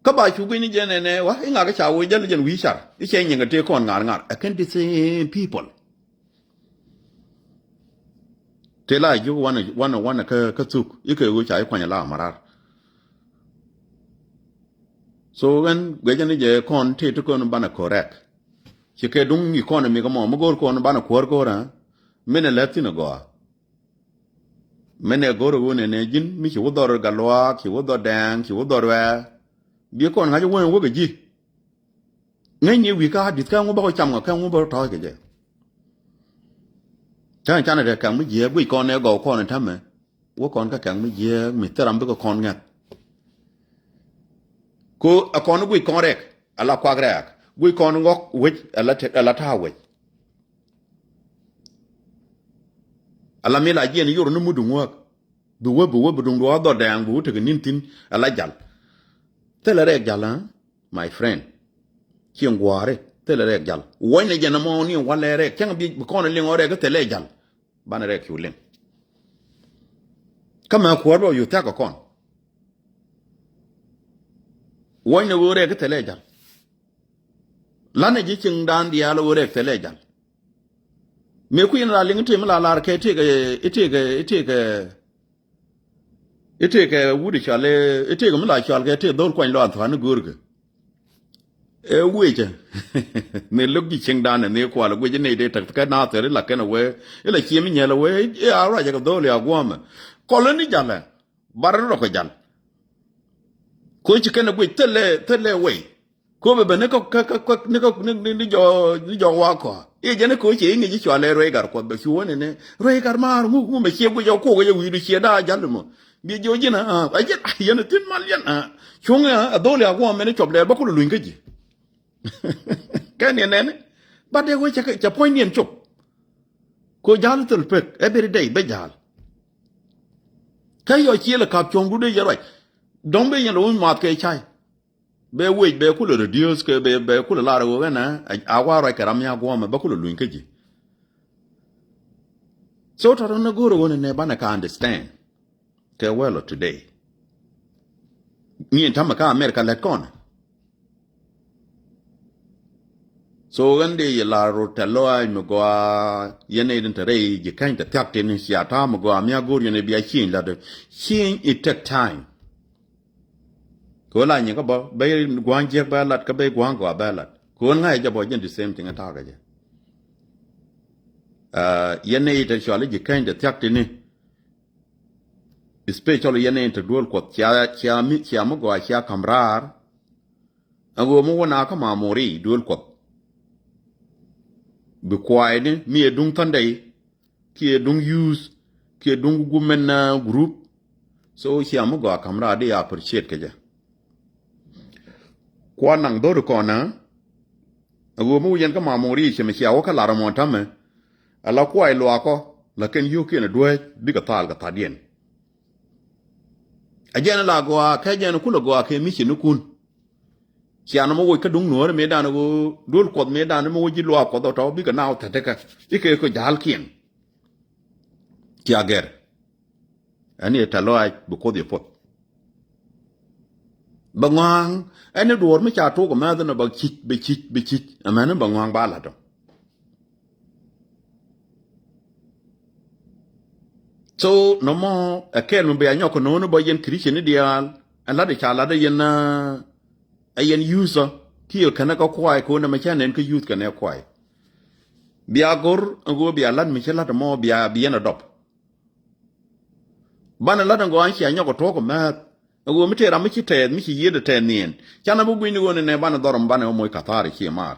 Kä ba cu guic ni jɛ nɛnɛ wa i̱ ŋak i̱ ca woc jäl jɛn wi̱i̱ car i̱ cɛ nyin kɛ tëë kɔn ŋa̱r ŋa̱r ɛ kɛn the same people. Tëë la juk wanɛ wanɛ wanɛ kä kä thuk i̱ kɛ ɣöö ca i̱ kuany la amarar. So ɣän guecä ni jɛ kɔn tëë ti kɔn banɛ correct. Ci kɛ duŋ economy kä mɔ mi go̱o̱r kɔn banɛ kuäär go̱o̱rä. Minɛ lät thi̱n agɔaa. Minɛ go̱o̱r ɣöö nɛnɛ ji̱n mi ci wä dhɔr Galuak ci wä dhɔr Dɛŋ ci wä dhɔr Wɛɛ. Bi kɔn ŋa̱c wä wä kɛ ji̱. Ŋäcni wi̱i̱ kä adith kä ŋu bä kɔ cam ŋɔ kä ŋu bä tɔ̱ɔ̱c kɛ jɛ. Cä canɛ dee kɛŋ mi jiääk guic kɔn ɛ gɔw kɔn ɛ tämɛ. Wä kɔn kä kɛŋ mi jiääk mi thil ram bikɛ kɔn ŋɛth. Ko ɛ kɔn guic kɔn rɛk ala kuak rɛɛk guic kɔn ŋɔk wec ala ta̱a̱ wec. Ala mi la jiɛn yor ni mut duŋ wäk. Bi wä bi wä bi duŋ duɔɔk dhɔt dɛɛŋ bi wä tekɛ ni̱n thi̱n ala jal. Thilɛ rɛɛk jal, my friend. Cieŋ gua̱a̱ri thilɛ rɛɛk jal. Wuɔ̱cnɛ jɛn ɛmɔ ni walɛ rɛɛk cäŋ bi kɔn liŋ ɔ rɛɛk thilɛ jal. Banɛ rɛɛk cu liŋ. Kä mɛ kuäär bä yu thia̱k kɛ kɔn. Wuɔ̱cnɛ ɣöö rɛɛk thilɛ jal. Lanɛ ji̱ cieŋdan diaal ɣöö rɛɛk thilɛ jal. Mëë kui̱n la liŋ i̱ tëë mi la lar kɛ i̱ tëëkɛ i̱ tëëkɛ i̱ tëëkɛ i̱ tëëkɛ wut i̱ cɔal i̱ tëëkɛ mi la cɔal kɛ tëë dho̱l kuany lɔ an thua̱a̱n i̱ görkɛ. Ɛ wecä. Mëë lo̱k ji̱ cieŋdan ɛ mëë kual ɛ guic i̱ nɛy dee täk kɛ naathɛr i̱ la kɛn ɛ wee i̱ la cie mi nyɛl ɛ wee i̱ a ruacɛ kɛ dho̱l i̱ a guɔ̱ɔ̱mɛ. Kɔl i̱ ni jalɛ. Bar rɔ kɛ jal. Ko ci kɛn ɛ guic thilɛ thilɛ wei. Ko bɛ bɛ ni kä kä kä ni kä ni ni ni jɔ ni jɔ wa kɔ. I̱ jɛn ko ci i̱ ŋi̱c i̱ cua lɛ ruɛy gar kuɔth bɛ cu wä ni ni ruɛy gar maar ŋuk ŋuk mɛ cie guic ɔ kuɔk i̱ wi̱i̱du cie daa jal mɔ. Bi jiɔ ji̱n a a jiɛn a yɛn a thin mal yɛn a cuŋ a dholi a guɔm mɛn i̱ cuɔp lɛɛr bä kul luny kä ji̱. Kɛn yɛn nɛni. Bat dee wee cɛ puɔ̱nydiɛn cop. Ko ja̱a̱l thil pek every day bä ja̱a̱l. Kä yɔ ciël ɛ ka̱p cuɔ̱ŋdu dee yɛ ruac. Dɔ̱ŋ ben yɛn lɛ wä math kɛ cay. Bɛ wec bɛ kulɛ reduce kɛ bɛ bɛ kulɛ lar ɣöö ɛnɛ a wa ruac kɛ ram ya guɔ̱mɛ bä kulɛ luny kä ji̱. So tɔ̱tɔ̱ ni go̱o̱r ɣöö nɛ banɛ ka understand. Kɛ well of today. Ni in ta̱mɛ kä America lɛt kɔn. So ɣän dee yɛ lar rot tɛ̈th lɔaac mi gɔaa yɛn nɛy tin te rɛy ji̱ käny te thia̱k tini cia ta̱a̱ mi gɔaa mi a go̱o̱r yɛn ɛ bia change lat. Change it take time. Kɛ ɣöö la nyi kä bä bä gua̱a̱ŋ jiäk bä lat kä bä gua̱a̱ŋ gɔaa bä lat. Kɛ ɣöö ŋa̱c jɛ bä jɛn the same thing ta̱a̱ kɛ jɛ. Yɛn nɛy te cɔal i̱ ji̱ käny te thia̱k tini. Especially yɛn nɛy te duel Kuɔth cia cia mi cia mi gɔaa cia ka̱m raar. Ɛ ɣöö mi wä na kä mamori duel Kuɔth. Bi kuayni mi ɛ duŋ Sunday kiɛ duŋ youth kiɛ duŋ women group. So cia mi gɔaa ka̱m raar di appreciate kɛ jɛ. Kuan naŋ dho̱ri kɔn ɛ ɣöö mi wä yɛn kä mamori cɛ mi cia wä kä lar ɛmɔ ta̱mɛ. Ala kuay luaakɔ la kɛn yio̱o̱kiɛn ɛ dueec bikɛ thaal kɛ thatdiɛn. A jɛn la gɔaa kɛ jɛn kulɛ gɔaa kɛ mi ci ni kun. Cian mɔ woc kä duŋ nuɔ̱ɔ̱ri mëëdan ɣöö duel Kuɔth mëëdan mɔ woc ji̱ luaak Kuɔth ɔ tɔ̱ bikɛ naaw thɛt tekɛ ikɛ kɛ ja̱a̱lkiɛn. Cia gɛr ɛn yɛ tɛ̈th lɔaac bi Kuoth yɛ puɔth. Bɛ ŋɔ̱a̱ŋ ɛn ni duɔ̱ɔ̱r mi ca tuɔk ɛmɛth ɛn ɔ bɛ cic bɛ cic bɛ cic ɛmɛn bɛ ŋɔ̱a̱ŋ ba la̱t ɔ. So nɔmɔ ɛ kɛɛl mi bia nyɔk kɛ no̱o̱ni bä yɛn Christian ni diaal ɛn la̱t i̱ ca la̱t ɛ yɛn ɛ yɛn youth ɔ kiɛ kɛnɛ kä kuay ko̱n ɛmɛ cä nɛn kä youth kɛnɛ kuay. Bia go̱r ɛn ɣöö bia la̱t mi ci la̱t ɛmɔ bia bi yɛn ɛ dɔp. Banɛ la̱t ɛn gɔaa ɛn cia nyɔk ɛ tuɔ̱k ɛmɛth. Ɛ ɣöö mi tëë ram mi ci tɛɛth mi ci yiëëdɛ tɛɛth niɛn canɛ bi gui̱cni ɣöö nɛnɛ banɛ dhɔr ɛmɔ banɛ ɣä moc ka̱thaar ɛ ci maar.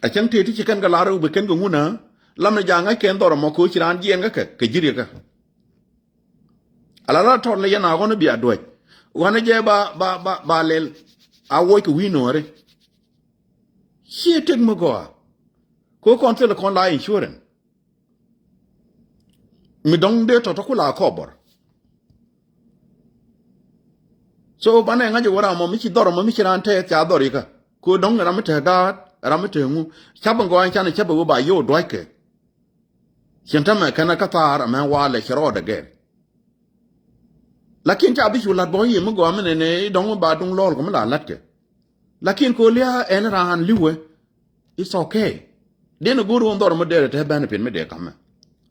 A cäŋ tëë ti ci kɛn kɛ lar ɛ ɣöö bi kɛn kɛ ŋun ɛ lam ni ja̱a̱ŋ ŋäc kɛn dhɔr ɛmɔ kɛ ɣöö ci raan jiɛɛn kä kɛ kɛ ji̱ riɛkä. Ala la tɔt ni yɛn a ɣɔn i̱ bia duäc ɣɔn i̱ jɛ ba ba ba ba lɛl. A wuɔc kɛ wi̱i̱ nuɔ̱ɔ̱ri. Ciɛ tëk mi gɔaa. Kɛ ɣöö kɔn thil kɔn la insurance. Mi dɔ̱ŋ dee tɔ̱tɔ̱ ku la kɔbɔr. So banɛ ŋa̱c ɛ wä ram mɔ mi ci dhɔr mɔ mi ci raan tɛth ca dhɔr ikä. Ku dɔ̱ŋ ram mi te gaat ram mi te ŋu. Cap in gɔany can in cap ɛ wä ba yio̱w duackɛ. Cin tämɛ kɛn kä thaar ɛmɛ walɛ cɛ rɔɔdɛ gɛr. Lakin ca bi cu la̱t bä i̱ mi gɔaa mi nɛnɛ i̱ dɔ̱ŋ mi ba duŋ lɔɔl kɛ mi la la̱tkɛ. Lakin kɛ ɣöö lia̱a̱ ɛn raan li̱wɛ. It's okay. Dee ni go̱o̱r ɣöö dhɔr mɔ dee rɛ te bɛn pin mi dee kamɛ.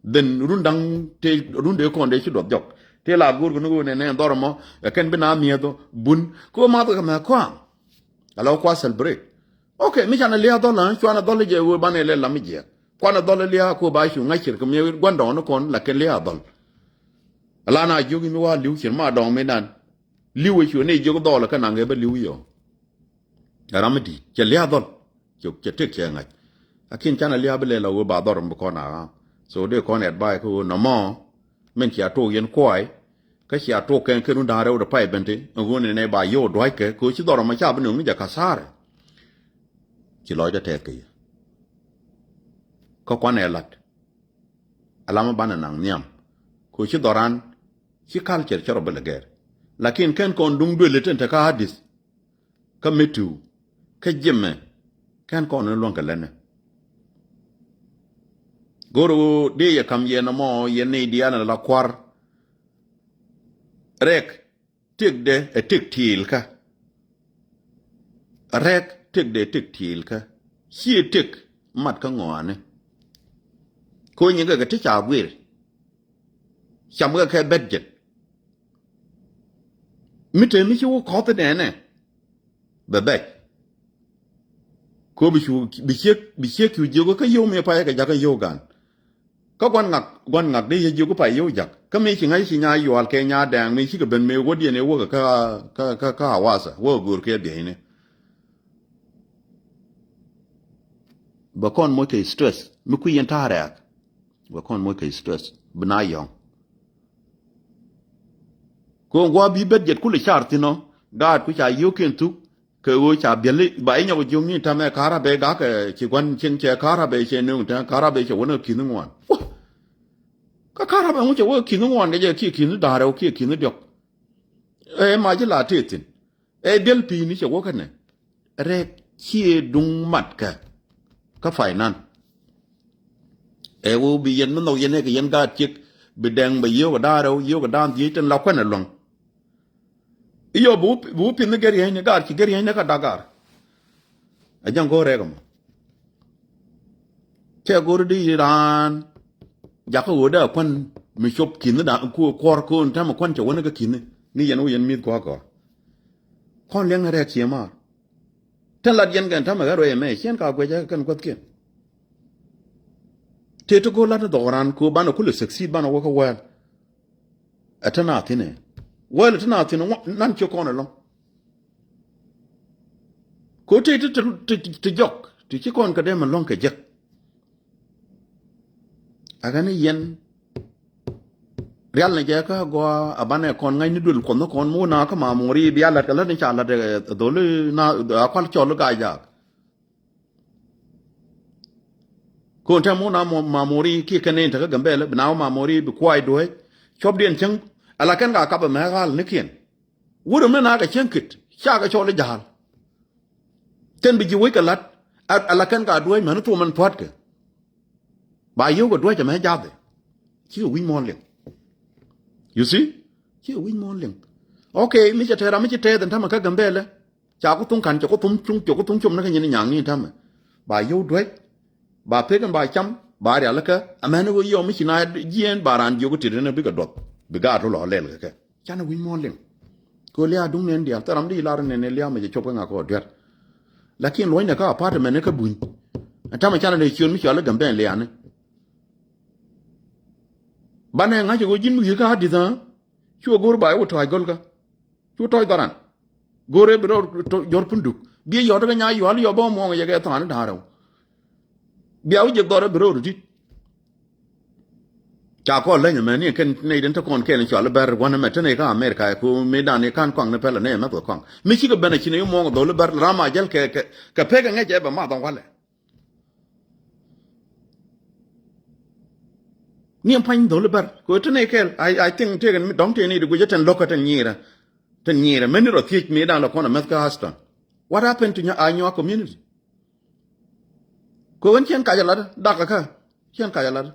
Then run da̱ŋ te run dee kɔn dee ci duɔth jɔk. Te la go̱o̱r kɛ ni ɣöö nɛ nɛ dhɔr mɔ ɛ kɛn bi na mi̱eth ɔ bun kɛ ɣöö math kɛ mɛ kɔaŋ. Ala kua celebrate. Okay, mi canɛ lia̱a̱ dhɔl ɛ cuanɛ dhɔl jɛ ɣöö banɛ lɛ lam mi jiɛk. Kuanɛ dhɔl lia̱a̱ kɛ ɣöö ba cu ŋa̱c cir kɛ mi gua̱ndɔɔŋni kɔn la kɛn lia̱a̱ dhɔl. Ala na jiök mi wa li̱w cir ma dɔɔŋ mi nan. Li̱w ɛ cu ni jiök dhɔl kä naŋ ɛ bä li̱w yɔ. Ram mi di̱i̱t cɛ lia̱a̱ dhɔl. Cɛ cɛ tëk cɛ ŋa̱c. Lakin canɛ lia̱a̱ bi lɛ la ɣöö ba dhɔr mi bi kɔn a ɣa̱a̱ŋ. So dee kɔn advice kä ɣöö nɔmɔ min cia tok yɛn kuay. Kä cia tok kɛn kɛ run da̱a̱n rɛw dɛ pay ben ti ɛn ɣöö nɛnɛ ba yio̱w dua̱ckɛ kɛ ɣöö ci dhɔr ɛmɔ ca bi nöŋ ni jɛ ka̱thaarɛ. Ci lɔcdä tɛth kɛ yɛ. Kä kuanɛ la̱t. Alamä banɛ naŋ nhiam. Kɛ ɣöö ci dhɔran ci culture cɛ rɔ bi lɛ gɛr. Lakin kɛn kɔn duŋ duëli tin te kä Addis. Kä Metu. Kä Jimɛ. Kɛn kɔn ni luäŋ kɛ länɛ. Go̱r ɣöö dee yɛ ka̱m yɛn ɛmɔ yɛn ni diaal ni la kua̱r. Rɛk tëkdɛ ɛ tëk ti̱i̱lkä. Rɛk tëkdɛ ɛ tëk ti̱i̱lkä. Ciɛ tëk mat kä ŋɔaani. Ko̱ nyiŋkɛ kɛ ti ca guir. Camkɛ kɛ bɛt jɛt. Mi te mi ci wä kɔth nɛnɛ. Bɛ bɛc. Ko bi cu bi ciek bi ciek cu jiök kä yio̱w mi payɛ kɛ jakä yio̱w gan. Kä gua̱n ŋak gua̱n ŋak dee yɛ jiök pay yio̱w jak kä mi ci ŋa̱c ci nya yual kɛ nya dɛɛŋ mi cikɛ ben mi wädiɛn ɛ wäkɛ kä kä kä kä awasa wäkɛ go̱o̱r kɛ biɛyni. Bɛ kɔn moc kɛ stress mi kui̱ yɛn ta̱a̱ rɛɛk. Bɛ kɔn moc kɛ stress bi na yɔ̱ŋ. Kɛ ɣöö gua̱a̱ bi bet jɛt kulɛ car thi̱n ɔ gaat ku ca yio̱o̱kiɛn thuk. Kɛ ɣöö ca biɛli ba inyɔk jiök ni tamɛ ka̱rabɛ gakɛ ci gua̱n cieŋ cɛ ka̱rabɛ cɛ nööŋ tɛn ka̱rabɛ cɛ wänä ki̱n ŋuan. Kä ka̱rabɛ ŋu cɛ wä ki̱n ŋuan kɛ jɛ kiɛ ki̱n da̱rɛ wä kiɛ ki̱n diɔk. Ɛ ma ji̱ la tëë thi̱n. Ɛ biɛl pi̱i̱ni cɛ wä kɛnɛ. Rɛk ciɛ duŋ matkɛ. Kä finance. Ɛ wä bi yɛn mi nhɔk yɛn ɛ kɛ yɛn gaat ciek bi dɛŋ bɛ yio̱o̱k da̱rɛ wä yio̱o̱k da̱a̱n dhiec tin la kuɛn ɛ luäŋ. Iyɔ bi wä pin ni gɛr yɛcni gar ci gɛr yɛcni kä dak gar. A jɛn go̱o̱r rɛk ɛmɔ. Cɛ go̱o̱r di raan jakä ɣöö dee a kuän mi cop ki̱n da ku kuɔr ko̱n tɛmɛ kuän cɛ wä ni kä ki̱n ni yɛn wä yɛn mi̱th kua̱r kɔr. Kɔn liɛŋ ni rɛk ciɛ maar. Tɛn lat yɛn kɛn tɛmɛ ɣä ruɛy ɛmɛ ciɛn ka guɛcä kɛn kuäthkiɛn. Tëë ti go̱o̱r lat ni dhɔk raan ko̱ banɛ kulɛ succeed banɛ wä kä wäl. Ɛ te na thi̱n ɛ wäl ɛ te na thi̱n ɛ nan ciɛ kɔn ɛlɔ̱ŋ. Ko te ti ti ti jɔk ti ci kɔn kɛ dee mɛ lɔ̱ŋ kɛ jek. Akɛ ni yɛn rial ni jɛ kä gɔaa a banɛ kɔn ŋa̱c ni duël kuɔth ni kɔn mi wä na kä mamori bia lat kɛ lät ni ca lat dholi na a kual cɔl gac jaak. Kon tɛm wun a mamori kiɛ kɛn ni in tekä Gambɛlɛ bi na wä mamori bi kuay duec. Cuɔpdiɛn cäŋ ala kɛn ka kap ɛmɛ ɣal nikiɛn. Wurɛ mi na kɛ cäŋ kit ca kɛ cɔl i̱ ja̱a̱l. Tɛn bi ji̱ wec kɛ la̱t ala kɛn ka duec mɛn thuɔm ɛn pua̱tkɛ. Ba yio̱w kɛ duec ɛmɛ ja̱thɛ. Cikɛ wi̱c muɔ̱ɔ̱n liŋ. You see? Cikɛ wi̱c muɔ̱ɔ̱n liŋ. Ok, mi cɛ tɛɛr a mi ci tɛɛth ɛn tämɛ kä Gambɛlɛ. Ca ku thuŋ ka̱n cɛ ku thuŋ cuŋ cɛ ku thuŋ com ni kä nyin nyaŋ ni tämɛ. Ba yio̱w duec. Ba pek ɛn ba cam ba rialikä ɛmɛn ɣöö yio̱w mi ci na jiɛɛn ba raan jiök i̱ tit ɛn bikɛ duɔth bi gaat rɔ lɔ lɛl kɛ kɛ. Canɛ wi̱c muɔ̱ɔ̱n liŋ. Kɛ ɣöö liaa duŋ nɛn diaal thil ram di lar nɛn ɛ liaa mɛ jɛ cop kä ŋa kɛ ɣöö duer. Lakin luɔ̱cnɛ kä apartment ni kä buny. Ɛn tamɛ canɛ dee ciöön mi cɔal i̱ Gambɛn liaani. Banɛ ŋa̱c ɛ ɣöö ji̱n mi wi̱i̱ kä adith ɣä. Cuɛ go̱o̱r ba i̱ wä tɔ̱a̱c gɔ̱lkä. Cu tɔc dhɔran. Go̱rɛ bi rɔɔd jɔr punduk. Bi yɔt kä nya yual yɔ bä muɔŋ yɛ kɛ thɔani da̱ŋ rɛw. Bia wä jek dhɔrɛ bi rɔɔd dit. Ca kɔn leny mɛ ni kɛn nɛy den te kɔn kɛn cual bɛr wanɛ mɛ te nɛy kä America ku mi dan ni kan kɔaŋ ni pɛlɛ nɛy mɛ thok kɔaŋ. Mi cikɛ ben a ci nɛy muɔŋ dhol bɛr ram a jɛl kɛ kɛ kɛ pek ŋɛc ɛ bɛ math ɔŋ walɛ. Ni ɛn pa̱ny dholi bär kɛ ɣöö te nɛy kɛl. I, I think tëëkɛ dɔ̱ŋ tëë ni di guic ɛ tɛn lo̱k kä tɛn nyiirä. Tɛn nyiirä mɛn ni rɔ thiec mi da̱ŋ lɛ kɔn ɛ mɛth kä Houston. What happened to a Nyuak community? Kɛ ɣöö ɛn cɛn kac ɛ lat dakä kä cɛn kac ɛ lat.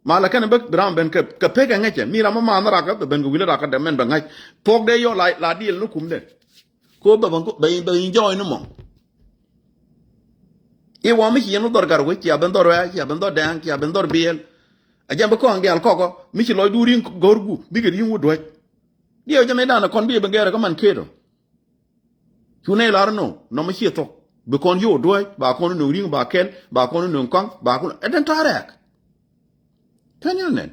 Ma lɛ kɛn bä bi ram ben kɛ pek ɛ ŋäcɛ mi ram ɛ ma̱a̱n rakä bɛ ben kɛ wi̱l rakä dɛ mɛn bɛ ŋa̱c. Thuɔ̱k dee yɔ la diɛl ni kumdɛ. Ko bɛ bɛ bɛ enjoy ni mɔ. I̱ wä mi ci yɛn wä dhɔr gar wec cia ben dhɔr wɛ̈ɛ̈ cia ben dhɔr dɛɛŋ cia ben dhɔr biɛl. A jɛn bi kɔn dial kɔkɔ mi ci lɔcdu ri̱ŋ go̱rgu bikɛ ri̱ŋ wä duäc. Diɛw jɛ mi danɛ kɔn bi ben gɛɛrɛ kä man keet ɔ. Cu nɛy lar inɔ nɔmɔ ci thok bi kɔn yo̱o̱ duäc ba kɔn inɔ ri̱ŋ ba kɛl ba kɔn inɔ kɔŋ ba kɔn ɛ den ta̱a̱ rɛɛk. Kɛn yɛn nɛn.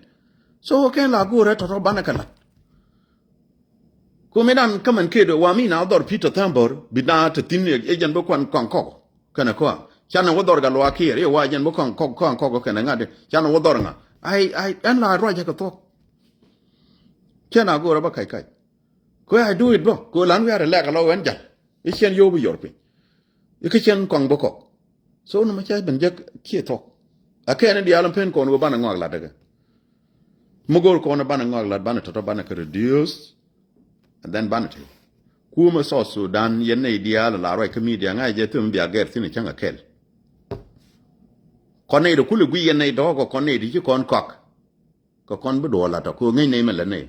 So kɛn la go̱o̱rɛ tɔ̱tɔ̱ banɛ kɛ la̱t. Ku mi dan kä mɛn ked wa mi na dhɔr Peter Thambor bi na te thin ɛ jɛn bi kuan kɔn kɔk kɛnɛ kɔa. Canɛ wä dhɔr gal wa kiɛr iɛ wa jɛn bi kɔn kɔk kɔn kɔk kɛnɛ ŋa̱t. Canɛ wä dhɔr ŋa. Ai ai ɛn la ruacɛ kɛ thuɔk. Cɛn a go̱o̱rɛ bä kac kac. Kɛ I do it bä kɛ lan wiarɛ lɛk alɔ wɛn jal. I̱ cɛn yo̱o̱ bi yɔr piny. I̱ kä cɛn kɔaŋ bä kɔk. So ni ma ca ben jek kiɛ thɔk. A kɛn in diaal in pen kɔn wä banɛ ŋɔak lat däkɛ. Mi go̱o̱r kɔn banɛ ŋɔak lat banɛ tɔtɔ banɛ kɛ reduce. And then banɛ te. Kumɛ South Sudan yɛn nɛy diaal la ruac kä media ŋa̱c jɛ thim bia gɛr thin cäŋ a kɛl. Kɔn nɛy de kulɛ guiy yɛn nɛy dɔɔk kɔn nɛy de ci kɔn kɔak. Kɛ kɔn bi duɔɔl lat tɔ kɛ ŋäc nɛy mɛ lät nɛy.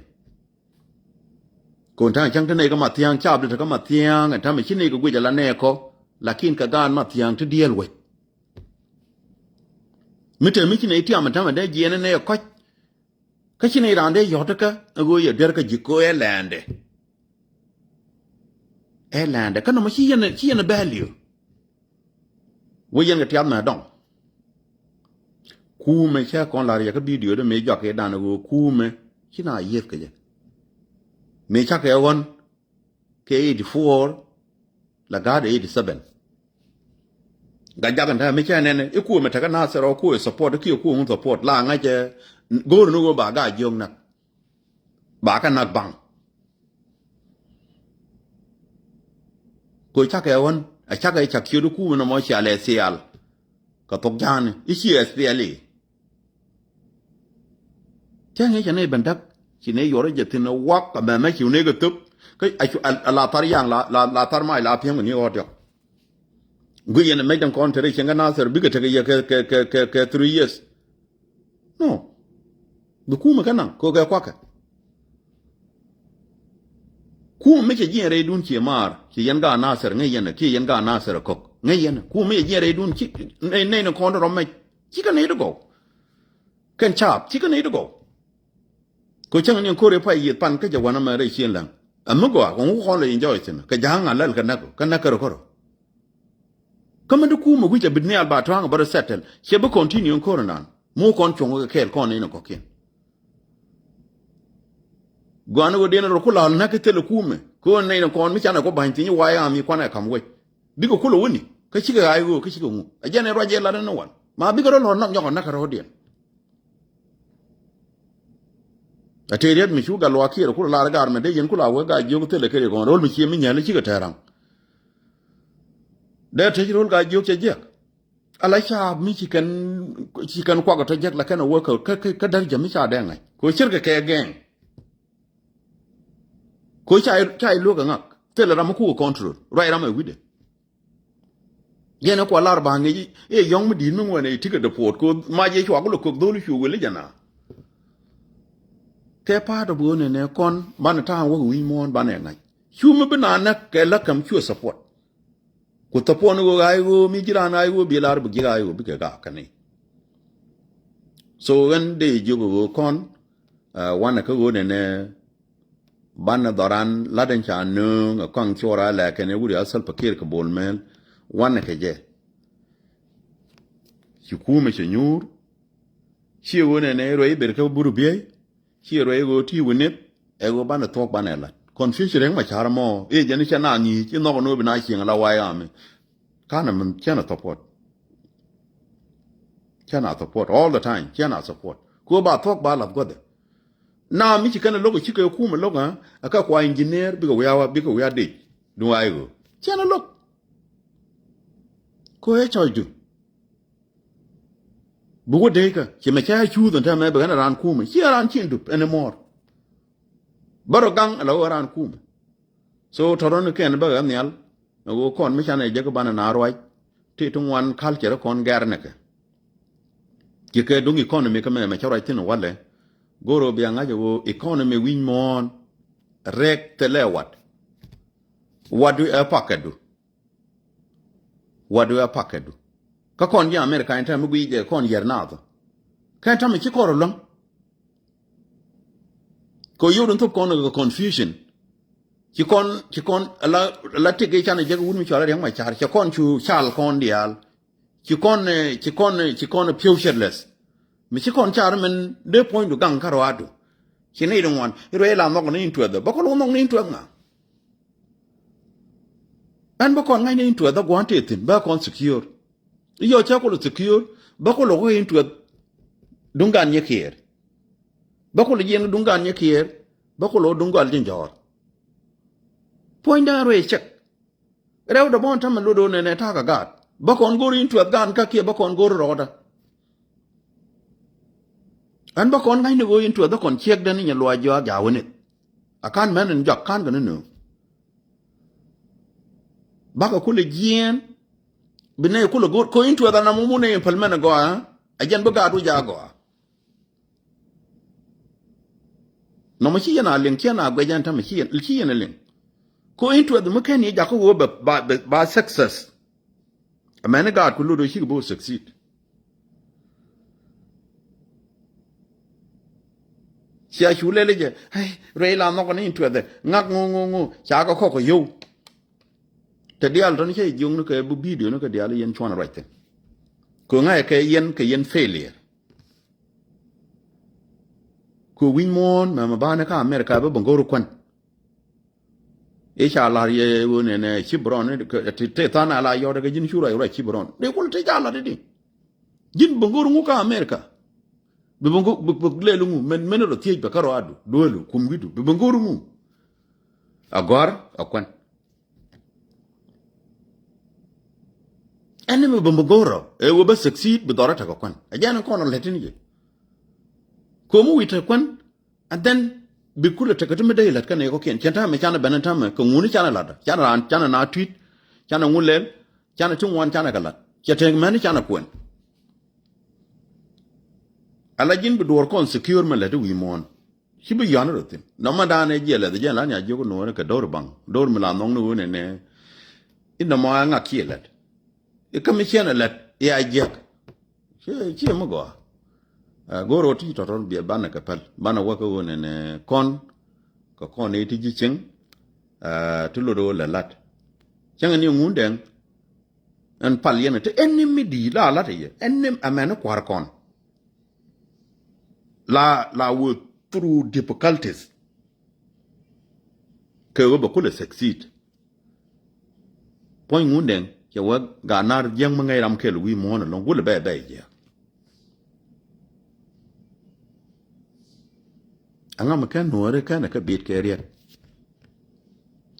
Kɛ ɣän ta̱a̱ŋ cäŋ te nɛy kä Mathia̱a̱ŋ cap di te kä Mathia̱a̱ŋ ɛn ta̱mɛ ci nɛy kɛ guic ala nɛy kɔ. Lakin kɛ gaat Mathia̱a̱ŋ ti diɛɛl wec. Mi te mi ci nɛy tiam ɛn ta̱mɛ dee jiɛɛn ɛ nɛy ɛ kɔc. Kä ci nɛy raan dee yɔ̱t kä ɛ ɣöö yɛ duer kä ji̱ kɛ ɣöö ɛ lɛɛndɛ. Ɛ lɛɛndɛ kä nɔmɔ ci yɛn ci yɛn ɛ bɛɛl yö. Wec yɛn kɛ tiath mɛ dɔŋ. Kuumɛ cä kɔn la̱r yɛ kä bidio dee mëë jɔak kɛ dan ɣöö kuumɛ ci na yieth kɛ jɛ. Mëë cakɛ ɣɔn kɛ eighty four la ga̱a̱dɛ eighty seven. Gat jak ɛn täämɛ cä nɛn i̱ kuumɛ tekä Nasir ɔ kuumɛ support kiɛ kuumɛ support la ŋäcɛ go̱o̱r ni ɣöö ba gaa jiök nak. Ba kɛ nak baŋ. Kɛ cakɛ ɣän a cakɛ cak ciöt kuumɛ nɔmɔ cia lɛ thial. Kɛ thok ja̱a̱ni i̱ ci S P L A. Cä ŋi̱i̱c cɛ nɛy ben däk ci nɛy yuɔr jɛ thi̱n ɛ wak amɛmɛ ci wunɛ kɛ thöp. Kä a la thar yaŋ la thar mac la pi̱eŋ kɛ ni ɣɔt diɔk. Guic yɛn ɛ mɛc däŋ kɔn te rɛy cieŋ kä Nasir bikɛ tekɛ yɛ kɛ kɛ kɛ kɛ three years. No. Bi kumɛ kä naŋ kɛ kɛ kuakɛ. Kumɛ mi cɛ jiɛn rɛydun ciɛ maar ci yɛn gaat Nasir ŋäc yɛn ɛ kiɛ yɛn gaat Nasir ɛ kɔk. Ŋäc yɛn ku mi yɛ jiɛn rɛydun ci nɛy nɛy ni kɔn rɔm mɛc. Cikɛ nɛy di gɔw. Kɛn caap cikɛ nɛy di gɔw. Kɛ cäŋ ni ko̱r i̱ pay yieth pan kä jɛ wanɛ mɛ rɛy cien läŋ. Ɛ mi gɔaa kɛ ŋu kɔn lɛ enjoy thi̱n kɛ ja̱a̱ŋ a lɛl kɛ näk kɛ näk kärɔ kärɔ. Kä mi di kuumɛ wi̱c a bit nhial ba tɔ̱a̱ŋ bä rɔ settle ciɛ bi continue in ko̱r inan. Mu kɔn cuɔ̱ŋ kɛ kɛɛl kɔn in kɔ̱kiɛn. Gɔaa ni ɣöö diɛn rɔ ku la̱l näk thilɛ kuumɛ kɛ ɣöö nɛy ni kɔn mi canɛ ku ba̱ny thi̱n i̱ wayä am i̱ kuanɛ ka̱m wec. Bikɛ kulɛ wäni kä cikɛ ɣa̱c ɣöö kä cikɛ ŋu a jɛn in ruac jɛ lat in wal ma bikɛ rɔ lɔ̱r näk nyɔkɔ näk kɛ rɔ̱diɛn. A tëë riet mi cu gat luaak kiɛɛr ku lar gar mɛ dee yɛn ku la wee gaa jiök thilɛ kɛ riet kɔn ro̱l mi cie mi nyɛl cikɛ tɛɛr raŋ. Dee tec ro̱l gaa jiök cɛ jiɛk. Ala caap mi ci kɛn ci kɛn kuak tɔ jek la kɛn a wä kä kä kä däk jɛ mi ca dee ŋa̱c ko cir kɛ kɛ gɛŋ. Ko ca ca luäk a ŋak thil ram mi kuk control ruac ram a wi̱dɛ. Yɛn a kua lar ba ŋic i̱ yɔŋ mi di̱i̱t mi ŋuɛn i̱ tikɛ deport ko mac i̱ cua ku lɛ kök dhol i̱ cu weli jɛ na. Kɛ pa̱a̱t ɔ bi ɣöö nɛnɛ kɔn banɛ ta̱a̱ŋ wäk wi̱i̱ muɔ̱ɔ̱n banɛ ŋa̱c cu mi bi naan näk kɛ läk käm cuɛ support. Ku thäpuɔn ɣöö ɣa̱c ɣöö mi ji̱ raan ɣa̱c ɣöö bi lar bi ji̱ ɣa̱c ɣöö bikɛ gaak käni. So ɣän dee jiök ɣöö kɔn wanɛ kä ɣöö nɛnɛ banɛ dhɔran lat in ca nööŋ ɛ kɔaŋ cuɔr a lɛɛkɛn ɛ wuri a Salva Kiir kɛ Bol Mel. Wanɛ kɛ jɛ ci kuumɛ cɛ nyuur. Ciɛ ɣöö nɛnɛ ruɛy ber kä bur biey. Ciɛ ruɛy ɣöö ti wä nith ɛ ɣöö banɛ thuɔ̱k banɛ lat confusion rɛŋ ma ca̱r mɔ i̱ jɛn i̱ cɛ na ŋi̱i̱c i̱ nhɔk ɛn ɣöö bi na cieŋ la way army. Kanɛ min cɛn a support. Cɛn a support all the time cɛn a support ku ba thuɔ̱k ba lath guɔthɛ. Na mi ci kɛn a lo̱k a cikɛ kum a lo̱k a kä kua engineer bikɛ wiawa bikɛ wia dec duŋ way ɣöö cɛn a lo̱k. Ku ɛ cɔcdu. Bi wä dee kä ci mɛ cä cuuth ɛn täämɛ bi ɣän ɛ raan kumɛ ci ɛ raan cin dup ɛn ɛ muɔɔr. Bä rɔ gaŋ ɛ la wä ɛ raan kumɛ. So tɔ̱rɔ̱n kɛn bä ɣän nhial ɛ wä kɔn mi canɛ jek banɛ na ruac. Ti ti ŋuan culture kɔn gɛr nɛkɛ. Ci kɛ duŋ economy kä mɛ mɛ cä ruac thin walɛ. Go̱r ɣä bia ŋa̱c ɛ wä economy wi̱ny muɔ̱ɔ̱n. Rɛk thilɛ wat. Watdu ɛ pakɛtdu. Watdu ɛ pakɛtdu. Kä kɔn ji̱ America in tɛm mi guic jɛ kɔn yɛr naath. Kɛn tɛm ci kɔr ɔ luäŋ. Kɛ yio̱w din thop kɔn kɛ confusion. Ci kɔn ci kɔn ala ala tik i̱ canɛ jek wut mi cɔal a riɛŋ ma car cɛ kɔn cu cal kɔn diaal. Ci kɔn ci kɔn ci kɔn futureless. Mi ci kɔn car min dee puɔ̱nydu gaŋ kä ruaadu. Ci nɛy di ŋuan i̱ ruɛy la nhɔk ni in tuɛth bä kɔn wä nhɔk ni in tuɛth ŋa. Ɛn bä kɔn ŋa̱cnɛ in tuɛth a gua̱n tëë thi̱n bä kɔn secure. I̱ yɔ cä kulɛ secure bä kulɛ wä in tuɛth. Duŋ gan nyɛ kiɛɛr. Bä kulɛ jiɛn duŋ gan nyɛ kiɛɛr. Bä kulɛ wä duŋ gal ji̱ jɔ̱ɔ̱r. Puɔ̱nydan ruëë cɛk. Rɛw dɛ bɔn tämɛ lot ɣöö nɛnɛ ta̱a̱ kɛ gaat bä kɔn go̱r in tuɛth gan kä kiɛ bä kɔn go̱r rɔɔdä. Ɛn bä kɔn ŋa̱cnɛ ɣöö in tuɛth a kɔn ciɛkdɛ ni nyɛ luaac jɔak ja̱a̱ wä nith. A ka̱n mɛn in jɔak ka̱n kɛ ni nööŋ. Bakɛ kulɛ jiɛɛn. Bi nɛy kulɛ go̱r ko in tuɛth anam wä mun nɛy in päl mɛn ɛ gɔaa. Ɛ jɛn bi gaat wä jaak gɔaa. Nɔmɔ ci yɛn a liŋ ci yɛn a guɛc ɛn tämɛ ci yɛn ci yɛn a liŋ. Ko in tuɛth mi kɛn i̱ jakä wä ba ba ba success. Amäni gaat ku lot ɣöö cikɛ bo̱o̱ succeed. Cia cu lɛl jɛ ruɛy la nhɔk ni in tuɛthɛ ŋak ŋo ŋo ŋo ca kɛ kɔk kɛ yio̱w. Te diaal tɔn cä jiökni kɛ bi bidio ni kɛ diaal yɛn cuɔn ruac thi̱n. Kɛ ŋa̱cɛ kɛ yɛn kɛ yɛn failure. Kɛ wi̱ny muɔ̱ɔ̱n mɛmɛ banɛ kä America bä bä go̱r kuän. I̱ ca la̱r yɛ ɣöö nɛnɛ ci Brown te than ala yɔt kɛ ji̱n cu ruac ruac ci Brown dee kul te ca la̱r di. Ji̱n bä go̱r ŋu kä America. Bi bä go̱r bi lɛl ŋu mɛn mɛn rɔ thiec bɛ kä rɔ adu duelu kum wi̱du bi bä go̱r ŋu. A gɔ̱a̱r a kuän. Ɛn ni mi bä mi go̱o̱r rɔ ɛ wee bä succeed bi dhɔrä tekɛ kuän ɛ jɛn in kɔn ɔ lät in yɛ. Ko̱mi wi̱i̱ te kuän. And then bi kulɛ tekɛ ti mi dee lät kɛn ɛ kɔkiɛn cɛn ta̱mɛ canɛ ben in ta̱mɛ kɛ ŋuni canɛ lat canɛ raan canɛ na tui̱t. Canɛ ŋu lɛl. Canɛ ti ŋuan canɛ kɛ lat cɛ te mɛni canɛ kuɛn. Ala ji̱n bi duɔ̱ɔ̱r kɔn secure mɛ lät i̱ wi̱i̱ muɔ̱ɔ̱n. Ci bi yɔ̱a̱n rɔ thi̱n nɔmɔ da̱a̱n ɛ jiɛ lɛth jiɛn la nia jiök nuɔ̱ɔ̱rɛ kɛ do̱r baŋ do̱r mi la nhɔk ni ɣöö nɛnɛ. I̱ nɔmɔ ɛ ŋak kiɛ lɛt. I̱ kä mi ciɛn ɛ lät i̱ a jiäk. Ciɛ ciɛ mi gɔaa. Ɛ go̱o̱r ɣöö ti tɔ̱tɔ̱ biɛ banɛ kɛ päl banɛ wä kä ɣöö nɛnɛ kɔn kɛ kɔn i̱ ti ji̱ cieŋ. Ɛ ti lot ɣöö lɛ la̱t cäŋɛ ni Ŋundɛŋ. Ɛn pal yɛn ɛ ti ɛn ni mi di̱i̱t la la̱t ɛ yɛ ɛn ni ɛmɛn ni kua̱r kɔn. La la wee through difficulties. Kɛ ɣöö bɛ kulɛ succeed. Puɔ̱ny Ŋundɛŋ cɛ wee gaat nar jiäk mi ŋäc ram kɛl wi̱i̱ muɔ̱ɔ̱n ɛlɔ̱ŋ wulɛ bɛ bɛ jiäk. Aŋa mi kɛn nuɔ̱ɔ̱ri kɛn ɛ kä bi̱i̱t kɛ riɛt.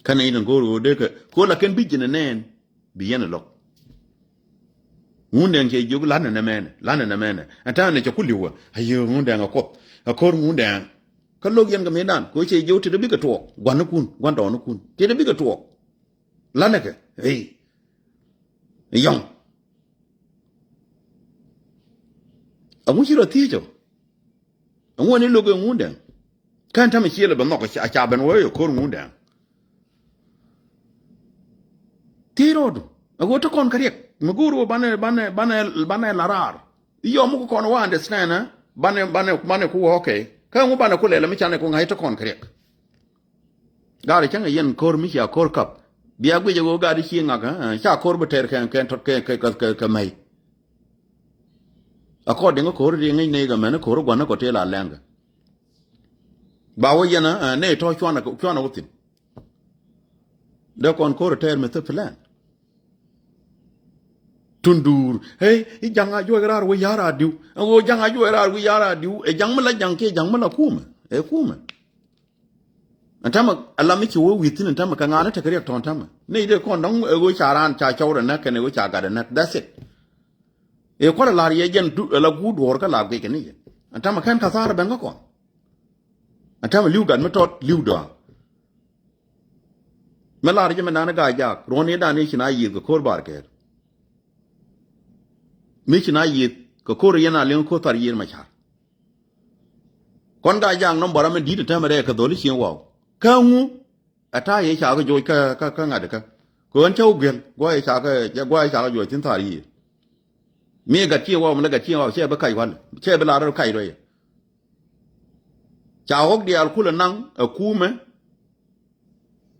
Kɛn ɛ in go̱o̱r ɣöö dee kɛ ko̱ la kɛn bi ji̱n ɛ nɛɛn. Bi yɛn ɛ lo̱k. Ŋundɛŋ cɛ jiök lanɛ nɛmɛnɛ lanɛ nɛmɛnɛ ɛn ta̱a̱ nɛ cɛ ku li̱wä. Ayö Ŋundɛŋ ɛ kuɔth ɛ ko̱r Ŋundɛŋ. Kä lo̱k yɛn kɛ mëëdan kɛ ɣöö cɛ jiök ti te bikɛ tuɔɔk gua̱nikun gua̱n tɔɔnikun ti te bikɛ tuɔɔk. Lanɛ kɛ ey yɔ̱ŋ. Ɛŋu ci rɔ thiec ɔ? Ɛŋu ni lo̱k ɛ Ŋundɛŋ? Kɛn tämɛ ciël ɛ bɛ nhɔk a ca ben wee ɛ ko̱r Ŋundɛŋ. Thiec rɔɔdu ɛ ɣöö te kɔn kä riɛk mi go̱o̱r ɣöö banɛ banɛ banɛ banɛ la raar. I̱ yɔm mi ku kɔn wä understand ɛ banɛ banɛ banɛ ku wä okay. Kä ɛŋu banɛ ku lɛl ɛ mi canɛ ku ŋa̱c te kɔn kä riɛk. Gaari cäŋ ɛ yɛn ko̱r mi cia ko̱r kap bia guic ɛ ɣöö gaari ci ŋak ɛ ca ko̱r bi tɛr kɛ kɛ kɛ kɛ kɛ mɛy. According ko̱r di ŋi̱c nɛy kɛ mɛn ko̱r gua̱n kɔ tëë la lɛŋkɛ. Ba wä yɛn ɛ nɛy tɔ̱ cuanɛ cuanɛ wä thi̱n. Dee kɔn ko̱r tɛɛr mi thil plan. Tun duur ey i̱ ja̱ŋ a juɔc raar wi̱i̱ ya̱r a diw. Ɛn ɣöö ja̱ŋ a juɔc raar wi̱i̱ ya̱r a diw ɛ ja̱ŋ mi la ja̱ŋ kiɛ ja̱ŋ mi la kumɛ ɛ kumɛ. Ɛn tämɛ ala mi ci wä wi̱i̱ thi̱n ɛn tämɛ kɛ ŋa̱a̱n tekɛ riɛk tɔ̱ɔ̱n tämɛ ni dee kɔn dɔ̱ŋ ɛ ɣöö ca raan ca cɔwdɛ näk kɛn ɛ ɣöö ca gatdɛ näk that's it. Ëë kualɛ la̱r yɛ jɛn ala guut duɔ̱ɔ̱r kä la guic kɛ ni jɛ. Ɛn tämɛ kɛn ka̱thaar ben kä kɔn. Ɛn tämɛ li̱w gat mi tɔt li̱w dɔaŋ. Mi la̱r jɛ mi nani Gaa-jaak ruɔ̱n ni dan i̱ ci na yiëth kɛ ko̱r bar kɛɛr. Mi ci na yiëth kɛ ko̱r yɛn a liŋ ko̱r thar yiëth ma ca̱r. Kɔn Gaa-jaak nɔm bɔra mi di̱t ɛ tämɛ rɛɛ kɛ dholi cieŋ waw kä ŋu. Ɛ ta̱a̱ yɛ ca kɛ joc kä kä kä ŋa̱t kä kɛ ɣän cä wä guiɛl gua̱a̱ yɛ ca kɛ gua̱a̱ yɛ ca kɛ joc thi̱n tha̱a̱r yiëë. Mi gat cieŋ waw mi lɛ gat cieŋ waw cɛ bi kac wal cɛ bi lar rɔ kac rɔ yɛ. Ca ɣɔk diaal kulɛ naŋ ɛ kumɛ.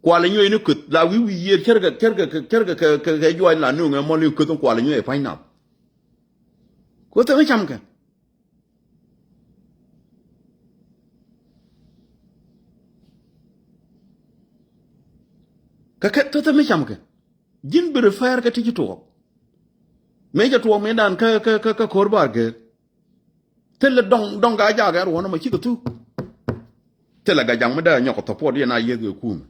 Kualɛ nyuec ni köth la wi̱i̱ wi̱i̱ yiëër cärkɛ cärkɛ cärkɛ kɛ kɛ juac la nuŋ ɛ mɔl ni köth in kualɛ nyuec ɛ pa̱ny nam. Ku thɛmɛ camkɛ. Kä kɛ thäthä mi camkɛ ji̱n bi refer kɛ ti ci tuɔɔk. Mëë cɛ tuɔɔk mëëdan kä kä kä kä ko̱r bar gëër. Thilɛ dɔŋ dɔŋ Gaa-jaak ɛ ruɔ̱n ɛmɔ cikɛ thuk. Thilɛ Gaa-jaak mi dee nyɔk kɛ support yɛn a yieth kɛ kumɛ.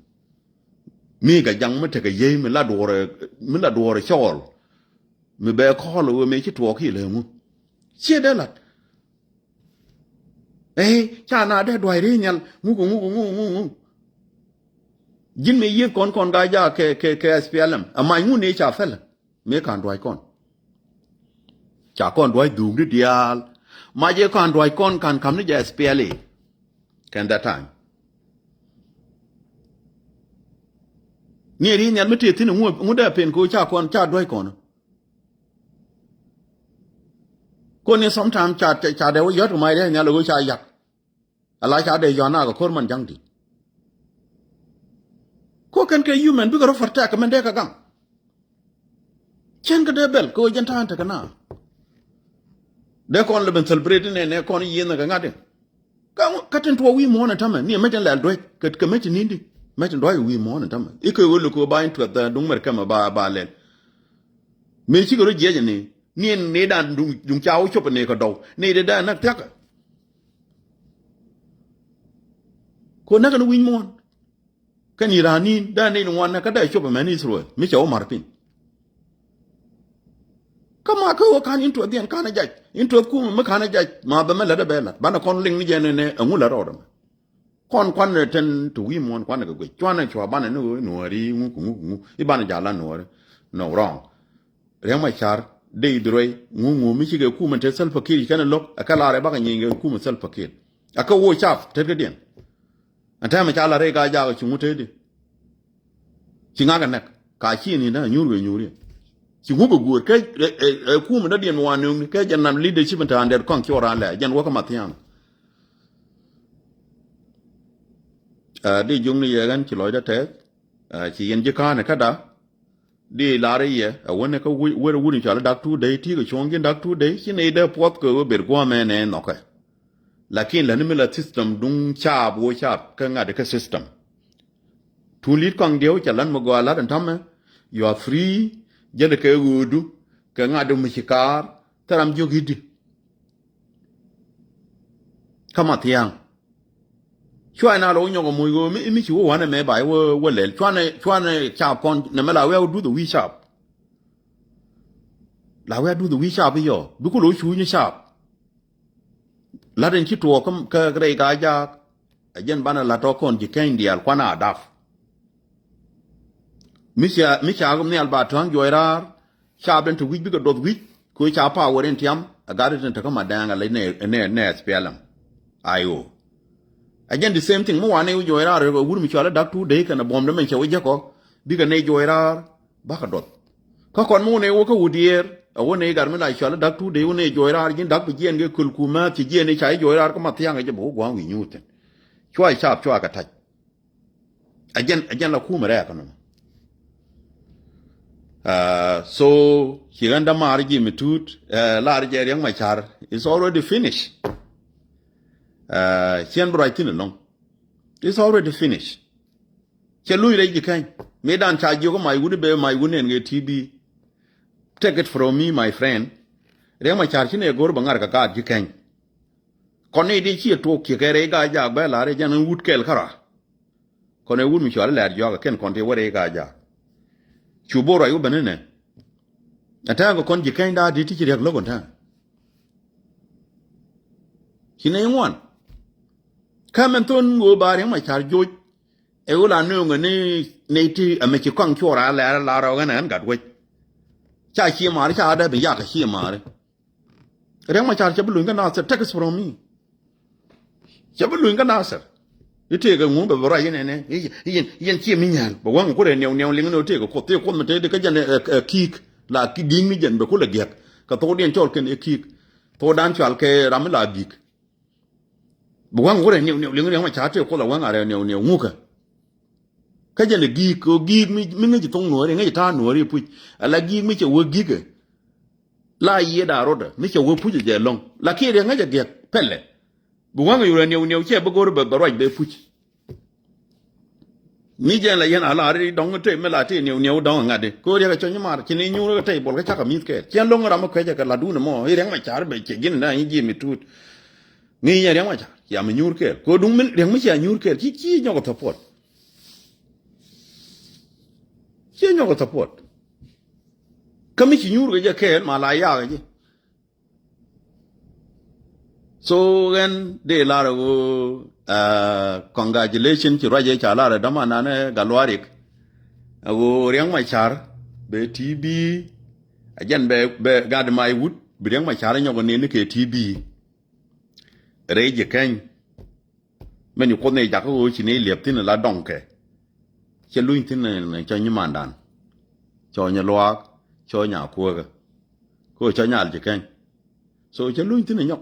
Mi Gaa-jaak mi tekɛ yiey mi la duɔɔrɛ mi la duɔɔrɛ cɔɔl. Mi bɛ kɔɔl ɣöö mëë ci tuɔɔk ki lɛ ŋu. Ciɛ dee lat. Ëë ca na dee dua̱c ri nhial ŋuk ŋuk ŋuk ŋuk ŋuk. Ji̱n mëë yiëth kɔn kɔn Gaa-jaak kɛ kɛ kɛ S P L M ɛ mac ŋun ni ca fɛl. Mëë ka̱n dua̱c kɔn ca kɔn dua̱c dhuŋ di diaal. Mac ëë ka̱n dua̱c kɔn ka̱n ka̱m ni jɛ S P L A. Kɛn that time ni ri nhial mi tëë thi̱n ŋu dee pen kɛ ɣöö ca kɔn ca dua̱c kɔn. Koni sometime ca ca dee wä yɔ̱t kɛ mac dee nhial ɣöö ca yak. Ala ca dee yɔ̱a̱n akɛ ko̱r man ja̱ŋ di̱t. Ko kɛn kɛ human bikɛ rɔ protect kɛ mɛn dee kɛ gaŋ. Cɛn kɛ dee bɛl kɛ ɣöö jɛn ta̱a̱n tekɛ na. Dee kɔn lɛ ben celebrate nɛ nɛ kɔn yieen kɛ ŋa̱t in. Kä tin tuɔɔk wi̱i̱ muɔ̱ɔ̱n in tämɛ ni mɛc in lɛl duec kɛ mɛc in ni̱n di mɛc in dua̱c wi̱i̱ muɔ̱ɔ̱n in tämɛ i̱ kɛ ɣöö lɛ kɛ ɣöö ba interest dhɛ duŋ mɛr kɛmɛ ba ba lɛl. Mëë cikɛ rɔ jiɛc in ni ni in ni dan duŋ ca wä cop in ni kɛ dɔw ni dee dee näk thia̱kä. Ko näk in wi̱i̱ muɔ̱ɔ̱n. Kä ni raan ni̱n dee ni ŋuan näk kä dee cop in mɛn Israel mi cɛ wä mar piny. Kä ma kä ɣöö ka̱n interest dhiɛn ka̱n a jac interest kumɛ mi ka̱n a jac ma bɛ mɛ lät a bɛ la̱t banɛ kɔn liŋ ni jɛ nɛnɛ ɛŋu la̱t rɔɔdɛ mɛ. Kɔn kuanɛ tɛn ti wi̱i̱ muɔ̱ɔ̱n kuanɛ kɛ guic cuanɛ cua banɛ ni ɣöö nuɔ̱ɔ̱ri ŋu ku ŋu ku ŋu i̱ banɛ ja̱ la nuɔ̱ɔ̱ri. No wrong. Riɛk ma car dee i̱ dhirɔy ŋu ŋu mi cikɛ kumɛ te Salva Kiir kɛn lo̱k ɛ kɛ laarɛ bakɛ nyieeny kɛ kumɛ Salva Kiir. Ɛ kɛ woc cap tetkädiɛn. Ɛn tɛmɛ ca la rɛy Gaa-jaak ɛ cuŋ wä tetdi. Ci ŋakɛ nɛk ka ci ni na nyuur wee nyuur yɛ. Ci ŋu bɛ guur kɛ ɛ ɛ ɛ kumɛ dɔ̱diɛn mi wa nööŋni kɛ jɛn nam leadership in ta̱a̱ dɛr kɔn ci wä raan lɛ jɛn wä kä Mathiaŋ. Ɛ di juŋni yɛ ɣän ci lɔcdä tɛth. Ɛ ci yɛn ji̱ ka̱a̱nɛ käda. Di lar i̱ yɛ ɛ wänɛ kä wä wur in cɔal i̱ Dak Tuut Dec ti̱i̱ kɛ cuɔ̱ɔ̱ŋ ji̱n Dak Tuut Dec ci nɛy dee puɔth kɛ ɣöö ber gua̱a̱mɛ nɛ nhɔkɛ. Lakin lätni mi la system duŋ caap wä caap kä ŋa̱t kä system. Tun li̱t kɔaŋ diɛw ca län mi gɔaa la̱t ɛn ta̱mɛ. You are free. Jäl kɛ ɣöödu kɛ ŋa̱t mi ci kaar thil ram jiök i̱di. Kä Mathiaŋ. Cuanɛ na lɔ wä nyɔk ɛ moc ɣöö mi mi ci wä wanɛ mɛ ba wä wä lɛl cuanɛ cuanɛ caap kɔn nɛ mɛ la wia wä duth ɛ wi̱i̱ caap. La wia duth ɛ wi̱i̱ caap i̱ yɔ bi ku lɔ wä cuuc ni caap. La̱t in ci tuɔɔk kä rɛy Gaa-jaak. Ɛ jɛn banɛ la̱t tɔ kɔn ji̱ keny diaal kuanɛ a dap. Mi ca mi ca nhial ba tɔ̱a̱ŋ juɔc raar. Caap den te wi̱c bikɛ duɔth wi̱c kɛ ca power in tiam. Ɛ gat in te kä Madɛŋ ɛ lec nɛ nɛ nɛ S P L M. Ayo. Ɛ jɛn the same thing mi wanɛ wi̱c juɔc raar ɛ wur mi cɔal i̱ Dak Tuut Dec kɛnɛ buɔ̱mdɛ mɛn cɛ wä jiäk ɔ. Bikɛ nɛy juɔc raar. Bakɛ duɔth. Kä kɔn mi wä nɛy wä kä Wut Diɛɛr ɛ wä nɛy gat mi la cɔal i̱ Dak Tuut Dec wä nɛy juɔc raar ji̱n dak bi jiɛn kɛ köl kumä ci jiɛn i̱ ca i̱ juɔc raar kä Mathiaŋ ɛ jɛ bɛ wä gua̱a̱ŋ wi̱i̱ nyuuth thi̱n. Cua i̱ caap cua kɛ tac. Ɛ jɛn ɛ jɛn la kumɛ rɛɛk kɛ nɔmɔ. So ci ɣän dämaar ji̱ mi tuut ɛ lar jɛ Riɛk Macar is already finish. Ɛ ciɛn bi ruac thi̱n ɛlɔ̱ŋ. Is already finish. Cɛ luny rɛy ji̱ keny mëë dan ca jiök mac wut i̱ bee mac wut nɛn kɛ T B. Take it from me my friend. Riɛk Macar ci nɛ go̱r bɛ ŋa̱r kɛ gaat ji̱ keny. Kɔn ni di ci ɛ tuɔɔk kiɛ kɛ rɛy Gaa-jaak bɛ la̱r ɛ jɛn wut kɛl kärɔa. Kɔn ɛ wut mi cɔal i̱ Lɛɛr Juak ɛ kɛn kɔn ti wä rɛy Gaa-jaak. Cu bo̱r ruac wä ben inɛ. Ɛ tɛ̈ɛ̈ŋ kɛ kɔn ji̱ keny da̱a̱ di ti ci riɛk lo̱k ɔn tɛ̈ɛ̈ŋ. Ci nɛy ŋuan. Kä mɛn thon ŋo̱o̱ ba Riɛk Macar joc. Ɛ ɣöö la nööŋɛ ni nɛy ti ɛmɛ ci kɔaŋ cuɔr a lɛɛr a la rɔɔk ɛn ɛ ɛn gat wec. Ca cie maari ca dee bi yak ɛ cie maari. Riɛk Macar cɛ bi luny kä Nasir, take it from me. Cɛ bi luny kä Nasir. I̱ tëëkɛ ŋuŋ bɛ bi ruac inɛnɛ i̱ yɛn i̱ yɛn cie mi nyääl bɛ waŋ ku rɛ niɛw niɛw liŋ ni wä tëëkɛ kuoth tëëkɛ kuoth mi tëëdi kä jɛn ɛ ki̱i̱k. La gi̱i̱k ni jɛn bɛ kulɛ giɛk kɛ thokdiɛn cɔl kɛn ɛ ki̱i̱k. Thokdan cual kɛ ram mi la gi̱i̱k. Bi waŋ wurɛ niw niw liŋ riɛŋ ma ca tëë kuoth a waŋ a rɛ niw niw ŋukä. Kä jɛn ɛ gi̱i̱k kɛ gi̱i̱k mi ŋäc thoŋ nuɔ̱ɔ̱ri ŋäc ta̱a̱ nuɔ̱ɔ̱ri puc. Ala gi̱i̱k mi cɛ wä gi̱i̱kä. La yiëë da̱a̱ rotdä mi cɛ wä puc jɛ lɔŋ. Lakin riɛŋ ŋäc a giɛk pɛlɛ. Bi waŋ a yurɛ niw niw cɛ bi go̱r bɛ ruac bɛ puc. Mi jɛn la yɛn a la ri dɔŋ te mi la te niw niw dɔŋ ŋa̱t di ko riɛk a cɔny mar ci ni nyuur kä tɛy bol kä cak a mi̱th kɛɛl cɛn loŋ ram a kuɛcɛ kɛ la duun mɔ i riɛk ma car bɛ cɛ ji̱n na i ji̱ mi tuut. Ŋi̱i̱c yɛn riɛk ma car ya mi nyuur kɛɛl ko duŋ mi riɛk mi cia nyuur kɛɛl ci ci nyɔk a thɔpuɔt. Ci nyɔk a thɔpuɔt. Kä mi ci nyuur kɛ jɛ kɛɛl ma la yaak ji̱. So ɣɛn dee lar ɣöö congratulation ci ruacɛ ca lar ɛ däman nanɛ Gatluak Riek. Ɣöö riɛŋ ma car bɛ T B. A jɛn bɛ bɛ gat ma iwut bi riɛŋ ma car nyɔk ɛ neni kɛ T B. Rɛy ji̱ keny. Mɛn i̱ kuoth ni jakä ɣöö ci ni liɛp thi̱n la dɔŋkɛ. Cɛ luny thi̱n ni cɔ nyimandan. Cɔ nyi luaak cɔ nya kuäkä. Kɛ ɣöö cɔ nyal ji̱ keny. So cɛ luny thi̱n ni nyɔk.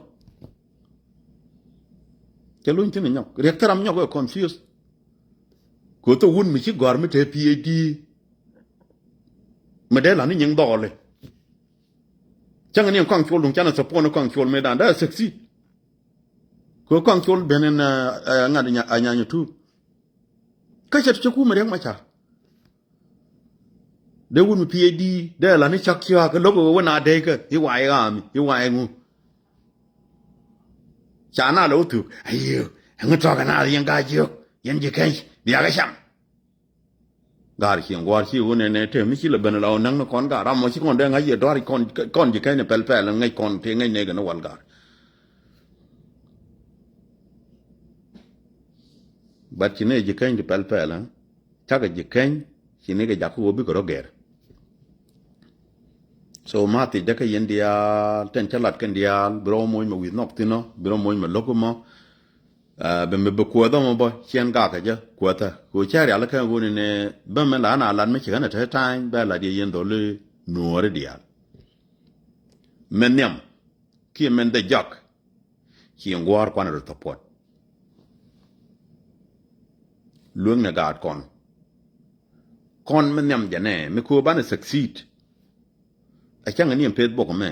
Cɛ luny thi̱n ni nyɔk riɛk thil ram nyɔk ɛ confuse. Kɛ ɣöö thok wun mi ci gɔ̱a̱r mi te P H D. Mi dee la ni nyiŋ dhɔɔli. Cäŋ ni kɔaŋ col duŋ canɛ support ni kɔaŋ col mi dan dee succeed. Kɛ kɔaŋ col ben in ŋa̱t a nyany tup. Kä cɛ ti cä kumɛ riɛk ma car. Dee wun mi P H D dee la ni cak ciaak kä lo̱k ɣöö wä na dee kä i̱ wa̱i̱ ɣaami i̱ wa̱i̱ ŋu. Ca na lɛ wä thuk ayiëë ɛŋi tɔk ɛ na yɛn ga̱a̱c jiök yɛn ji̱ keny bia kɛ cam. Gaar cieŋ gua̱a̱r ci wun ɛn ɛ te mi ci lɛ ben la wä näk ni kɔn gaar ram mɔ ci kɔn dee ŋa̱c yɛ dɔ̱a̱r kɔn ji̱ keny ni pɛl pɛl ŋäc kɔn te ŋäc nɛy kɛ ni wal gaar. But ci ni ji̱ keny ti pɛl pɛl ɛ cakɛ ji̱ keny ci ni kɛ jak kä wä bikɛ rɔ gɛr. So ma thiec dee kä yɛn diaal tɛn cä lat kɛn diaal bi rɔ moc mɛ wi̱i̱ nhɔk thi̱n ɔ bi rɔ moc mɛ lo̱k mɔ. Bɛ mi bi kuäthä mɔ bä ciɛn gakä jɛ kuäthä kɛ cä rial kä ɣöö ni nɛ bä mɛ la na lat mi ci ɣän ɛ te ta̱a̱ny bɛ lat yɛ yɛn dholi. Nuɔɔri diaal. Mɛ nhiam kiɛ mɛn dhɛ jɔak. Ci ŋuɔ̱ɔ̱r kuan rɔ thɔpuɔt. Lueŋnɛ gaat kɔn. Kɔn mi nhiam jɛ nɛ mi köö banɛ succeed. A cäŋ ni ɛn peth bok mɛ.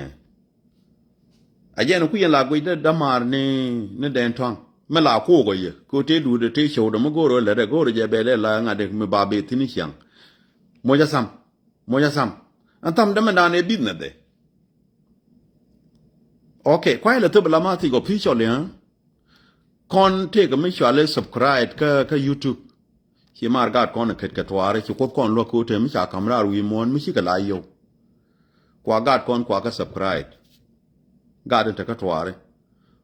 A jɛn ku yɛn la guic dee dämaar ni ni dɛn tɔ̱a̱ŋ. Mi la kook ɔ yɛ köö tëë duut tëë cio̱w dɛ mi go̱o̱r ɔ lät ɛ go̱o̱r jɛ bɛl ɛ la ŋa̱t mi ba bee thi̱n i̱ ciaŋ. Moc a sam. Moc a sam. Ɛn tham dämɛ dan ɛ business dɛ. Ok, kuay lɛ thöp la ma thi̱k official yɛ. Kɔn tëëkɛ mi cualɛ subscribe kä kä YouTube. Ci maar gaat kɔn ɛ ket kɛ tuaari ci kuoth kɔn luäk ko̱tɛ mi ca ka̱m raar wi̱i̱ muɔ̱ɔ̱n mi cikɛ la yio̱w. Kua gaat kɔn kua kä subscribe. Gaat in te kä tuaari.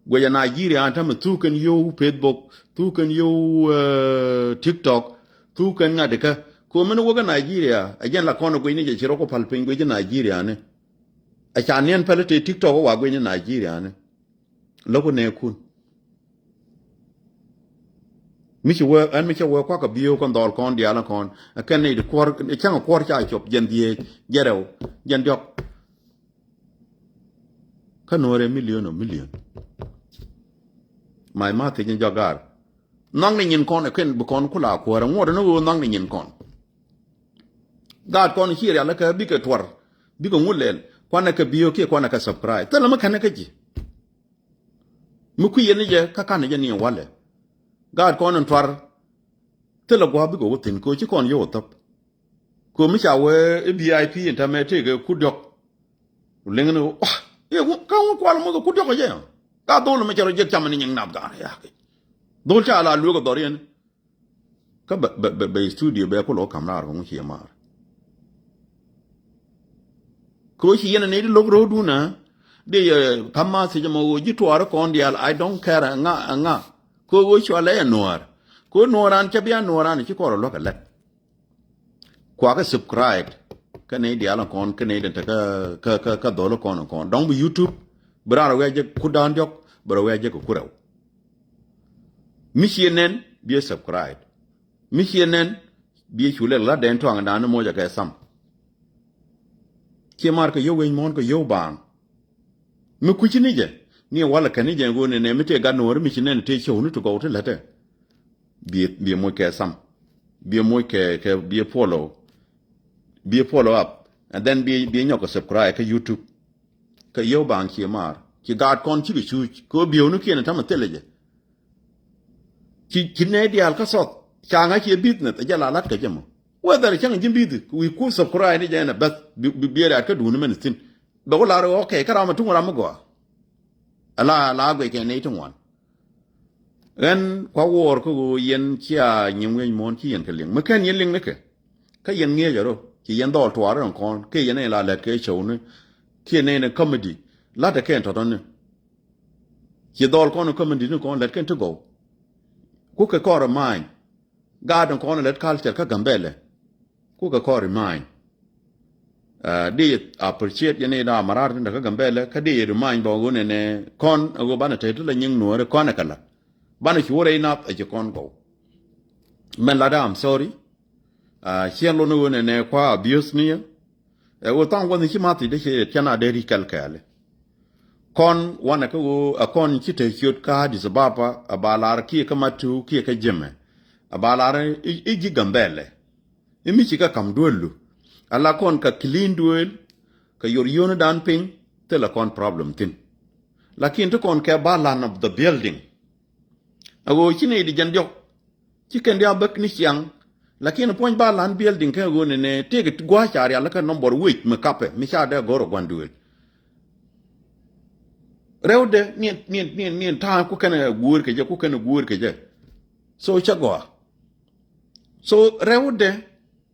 Guecɛ Nigeria an tämɛ thuk kɛn yio̱w Facebook, thuk kɛn yio̱w eh, TikTok, thuk kɛn ŋa̱t ikä. Ko̱ min wäkä Nigeria ɛ jɛn la kɔn ɛ guec ni jɛ ci rɔ ku pal piny guec ni Nigeria ni. Ɛ ca niɛn pɛl te TikTok wa guec ni Nigeria ni. Lo̱k nɛɛkun. Mi ci wee ɛn mi cɛ wee kuak a bieu kɔn dhɔl kɔn diaal kɔn ɛ kɛn ni di kuɔr cäŋ kuɔr ca cop jɛn dhieec jɛn rɛw jɛn diɔk. Kä nuɔrɛ million of million. My mouth is jɔk gar. Nhɔk ni nyin kɔn ɛ kɛn bi kɔn kula kuɔrɛ ŋuɔt ni wee nhɔk ni nyin kɔn. Gaat kɔn ci rial kä bikɛ tuar bikɛ ŋu lɛl kuanɛ kɛ bieu kiɛ kuanɛ kɛ subscribe thilɛ mi kɛn kä ji̱. Mi kui̱ yɛn ni jɛ kä kan ni jɛ ni walɛ. Gaat kɔn in tuar thilɛ gua̱a̱ bikɛ wä thi̱n kɛ ci kɔn yɛ wä thäp. Kɛ mi ca wee i̱ V I P in tämɛ tëëkɛ kut diɔ̱k. Liŋ ni wä i̱ kä wä kual muth kut diɔ̱k jɛ. Ka dhol mi cɛ rɔ jek cam ni nyiŋ nath ga̱a̱n ya. Dhol ca la lueek dhɔr yɛn. Kä bɛ bɛ bɛ studio bɛ kulɔ kam raar kɛ ŋu ci maar. Kɛ ɣöö ci yɛn a nɛy ti lo̱k ro̱o̱dun a dee yɛ ka̱m ma thiec ɛmɔ ɣöö ji̱ tuɔɔri kɔn diaal I don't care ɛŋa ɛŋa. Kɛ ɣöö cualɛ yɛ nuɔɔr kɛ ɣöö nuɔɔran cä bia nuɔɔran ci kɔr ɛ luäk ɛ lɛt. Kuakä subscribe kä nɛy diaal ɛn kɔn kä nɛy den te kä kä kä dhol kɔn ɛn kɔn dɔ̱ŋ bi YouTube bi raan rɛ wi̱i̱ a jek kut da̱a̱n diɔ̱k bi rɛ wi̱i̱ a jek kɛ kut rɛw. Mi ciɛ nɛn bi ɛ subscribe. Mi ciɛ nɛn bi ɛ cu lɛl la dɛn tuaŋ da̱a̱n ni moc a kɛ tham. Ciɛ mar kɛ yio̱w wec muɔ̱ɔ̱n kɛ yio̱w baaŋ. Mi kuci ni jɛ ni walɛ kɛn ni jɛ ɣöö nɛnɛ mi tëë gat nuɔɔri mi ci nɛn tëë cio̱w ni ti gɔw ti lätɛ. Bi bi moc kɛ tham. Bi moc kɛ kɛ bi follow. Bi follow up and then bi bi nyɔk kɛ subscribe kä YouTube. Kɛ yio̱w baaŋ ciɛ maar ci gaat kɔn cikɛ cuuc kɛ ɣöö biewni kiɛn tamɛ thilɛ jɛ. Ci ci nɛy diaal kä South ca ŋa̱c ciɛ business ɛ jɛ la la̱t kɛ jɛ mɔ. Whether cäŋ ji̱ business wi̱i̱ ku subscribe ni jɛ ɛn ɛ beth bi bi rɛɛt kä duuni mɛn thi̱n. Bɛ ku lar ɣöö okay kä ram ɛ tuŋ ram mi gɔaa. Ala la guic kɛ nɛy ti ŋuan. Ɣän kua wuɔɔr kä ɣöö yɛn cia nyiŋ wi̱i̱ muɔ̱ɔ̱n ci yɛn kɛ liŋ mi kɛn yɛn liŋ ni kɛ. Kä yɛn ŋi̱eec ɛ rɔ ci yɛn dhɔɔl tuaar rɔ kɔn kiɛ yɛn ɛ la lɛt kɛ cɔwni kiɛ nɛy ni comedy la̱t ɛ kɛn tɔ̱tɔ̱ni. Ci dhɔl kɔn comedy ni kɔn lɛt kɛn ti gɔw. Ku kɛ kɔr ma̱a̱ny. Gaat in kɔn lɛt culture kä Gambɛlɛ. Ku kɛ kɔr ma̱a̱ny. Di appreciate yɛn ida marar tin kä Gambɛlɛ kä di remind bɔ ɣöö nɛnɛ kɔn ɣöö banɛ te ti la nyiŋ nuɔri kɔn ɛ kɛ la. Banɛ cu wä rɛy nath ɛ ci kɔn gɔw. Mɛn latdä I'm sorry. Ciɛ lon ɣöö nɛnɛ kua abuse ni yɛ. Ɛ ɣöö thaŋ wänh ci mathi dee ciɛ tiɛn a dee ri kɛl kɛɛli. Kɔn wanɛ kä ɣöö ɛ kɔn ci te ciöt kä Addis Ababa ɛ ba lar kiɛ kä Matu kiɛ kä Jemɛ. Ɛ ba lar i̱ ji̱ Gambɛlɛ. I̱ mi ci kä ka̱m duëël lu. Ala kɔn kɛ clean duëël kɛ yor yio̱o̱ni dan piny thilɛ kɔn problem thi̱n. Lakin ti kɔn kɛ balance of the building. Ɛ ɣöö ci nɛy di jɛn diɔ̱k. Ci kɛn diaal bäk ni ciaŋ. Lakin puɔ̱ny ba lan building kɛ ɣöö nɛnɛ tëëkɛ gua̱a̱c ca rial kɛ number wec mi kapɛ mi ca dee go̱r ɛ gua̱n duëël. Rɛwdɛ niɛn niɛn niɛn niɛn ta̱a̱ ku kɛn ɛ guëër kɛ jɛ ku kɛn ɛ guëër kɛ jɛ. So cä gɔaa. So rɛwdɛ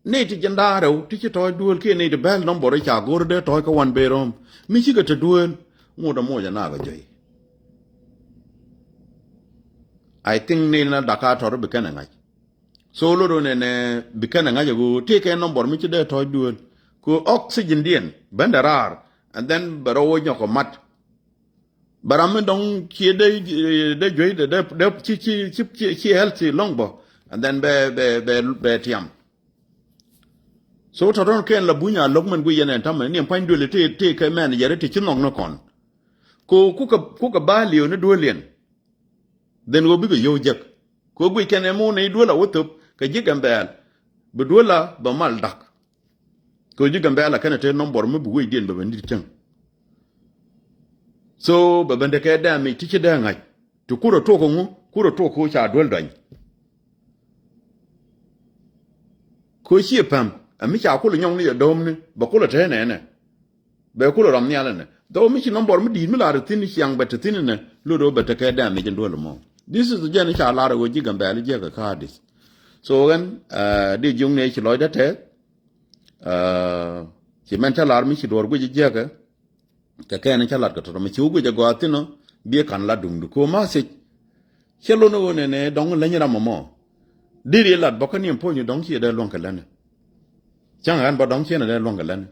nɛy ti jɛn da̱a̱ rɛw ti ci tɔ̱ɔ̱c duëël kiɛ nɛy ti bɛl number ca go̱r dee tɔ̱ɔ̱c kɛ wan ben ro̱o̱m mi cikɛ te duëël ŋot ɛ moc ɛ naak ɛ juey. I think ni na dakaa tɔt bi kɛn ɛ ŋa̱c. So lot ɣöö nɛnɛ bi kɛn ɛ ŋa̱c ɛ ɣöö tëëkɛ number mi ci dee tɔ̱ɔ̱c duëël. Kɛ ɣöö oxygen diɛn ben dɛ raar and then bɛ rɔ wä nyɔk ɛ mat. Bɛ ram mi dɔ̱ŋ ciɛ dee dee juey dee dee ci ci ci ci healthy lɔ̱ŋ bä and then bɛ bɛ bɛ bɛ tiam. So tɔ̱tɔ̱n kɛn la buny a lo̱k mɛn guic yɛn ɛn ta̱mɛ ni ɛn pua̱ny duëli ti ti kɛ mɛn yɛri ti ci nhɔk ni kɔn. Ko kukɛ kukɛ ba liw ni duëliɛn. Then ɣöö bikɛ yio̱w jek. Ko guic kɛn ɛmɔ ni duël a wä thöp kɛ ji̱ Gambɛl. Bi duël a bɛ mal dak. Ko ji̱ Gambɛl a kɛn ɛ te nɔmbɔr mi bi wecdiɛn bɛ bɛ nit cäŋ. So bɛ ben te kɛ dɛm i̱ ti ci dee ŋa̱c ti kurɛ tuɔk ŋu kurɛ tuɔk ko ca duel dɔny. Ko ciɛ päm ɛ mi ca kulɛ nyɔŋni yɛ do̱mni bɛ kulɛ te nɛnɛ. Bɛ kulɛ rɔm nhial ɛnɛ dhɔw mi ci nɔmbɔr mi di̱i̱t mi lar thi̱n ciaŋ bɛ te thi̱n ɛnɛ. Lot ɣöö bɛ te kɛ dɛm i̱ jɛn duel mɔ. This is jɛn ca lar ɣöö ji̱ Gambɛl jiɛkɛ ka̱a̱dith. So ɣän di jiuŋni ci lɔcdä tɛth. Ci mɛn ca lar mi ci duɔr guic jiɛkɛ. Kɛ kɛn ca lat kɛ tɔtɔ mi ci wä guic a gɔaa thi̱n ɔ. Biɛ ka̱n lat duŋdu ko ma thiec. Cɛ lon ɣöö nɛnɛ dɔ̱ŋ leny ram ɛmɔ. Diri lat bɔkä ni ɛm puɔ̱nyni dɔ̱ŋ ci dee luäŋ kɛ läni. Cäŋ ɣän bä dɔ̱ŋ ciɛn dee luäŋ kɛ läni.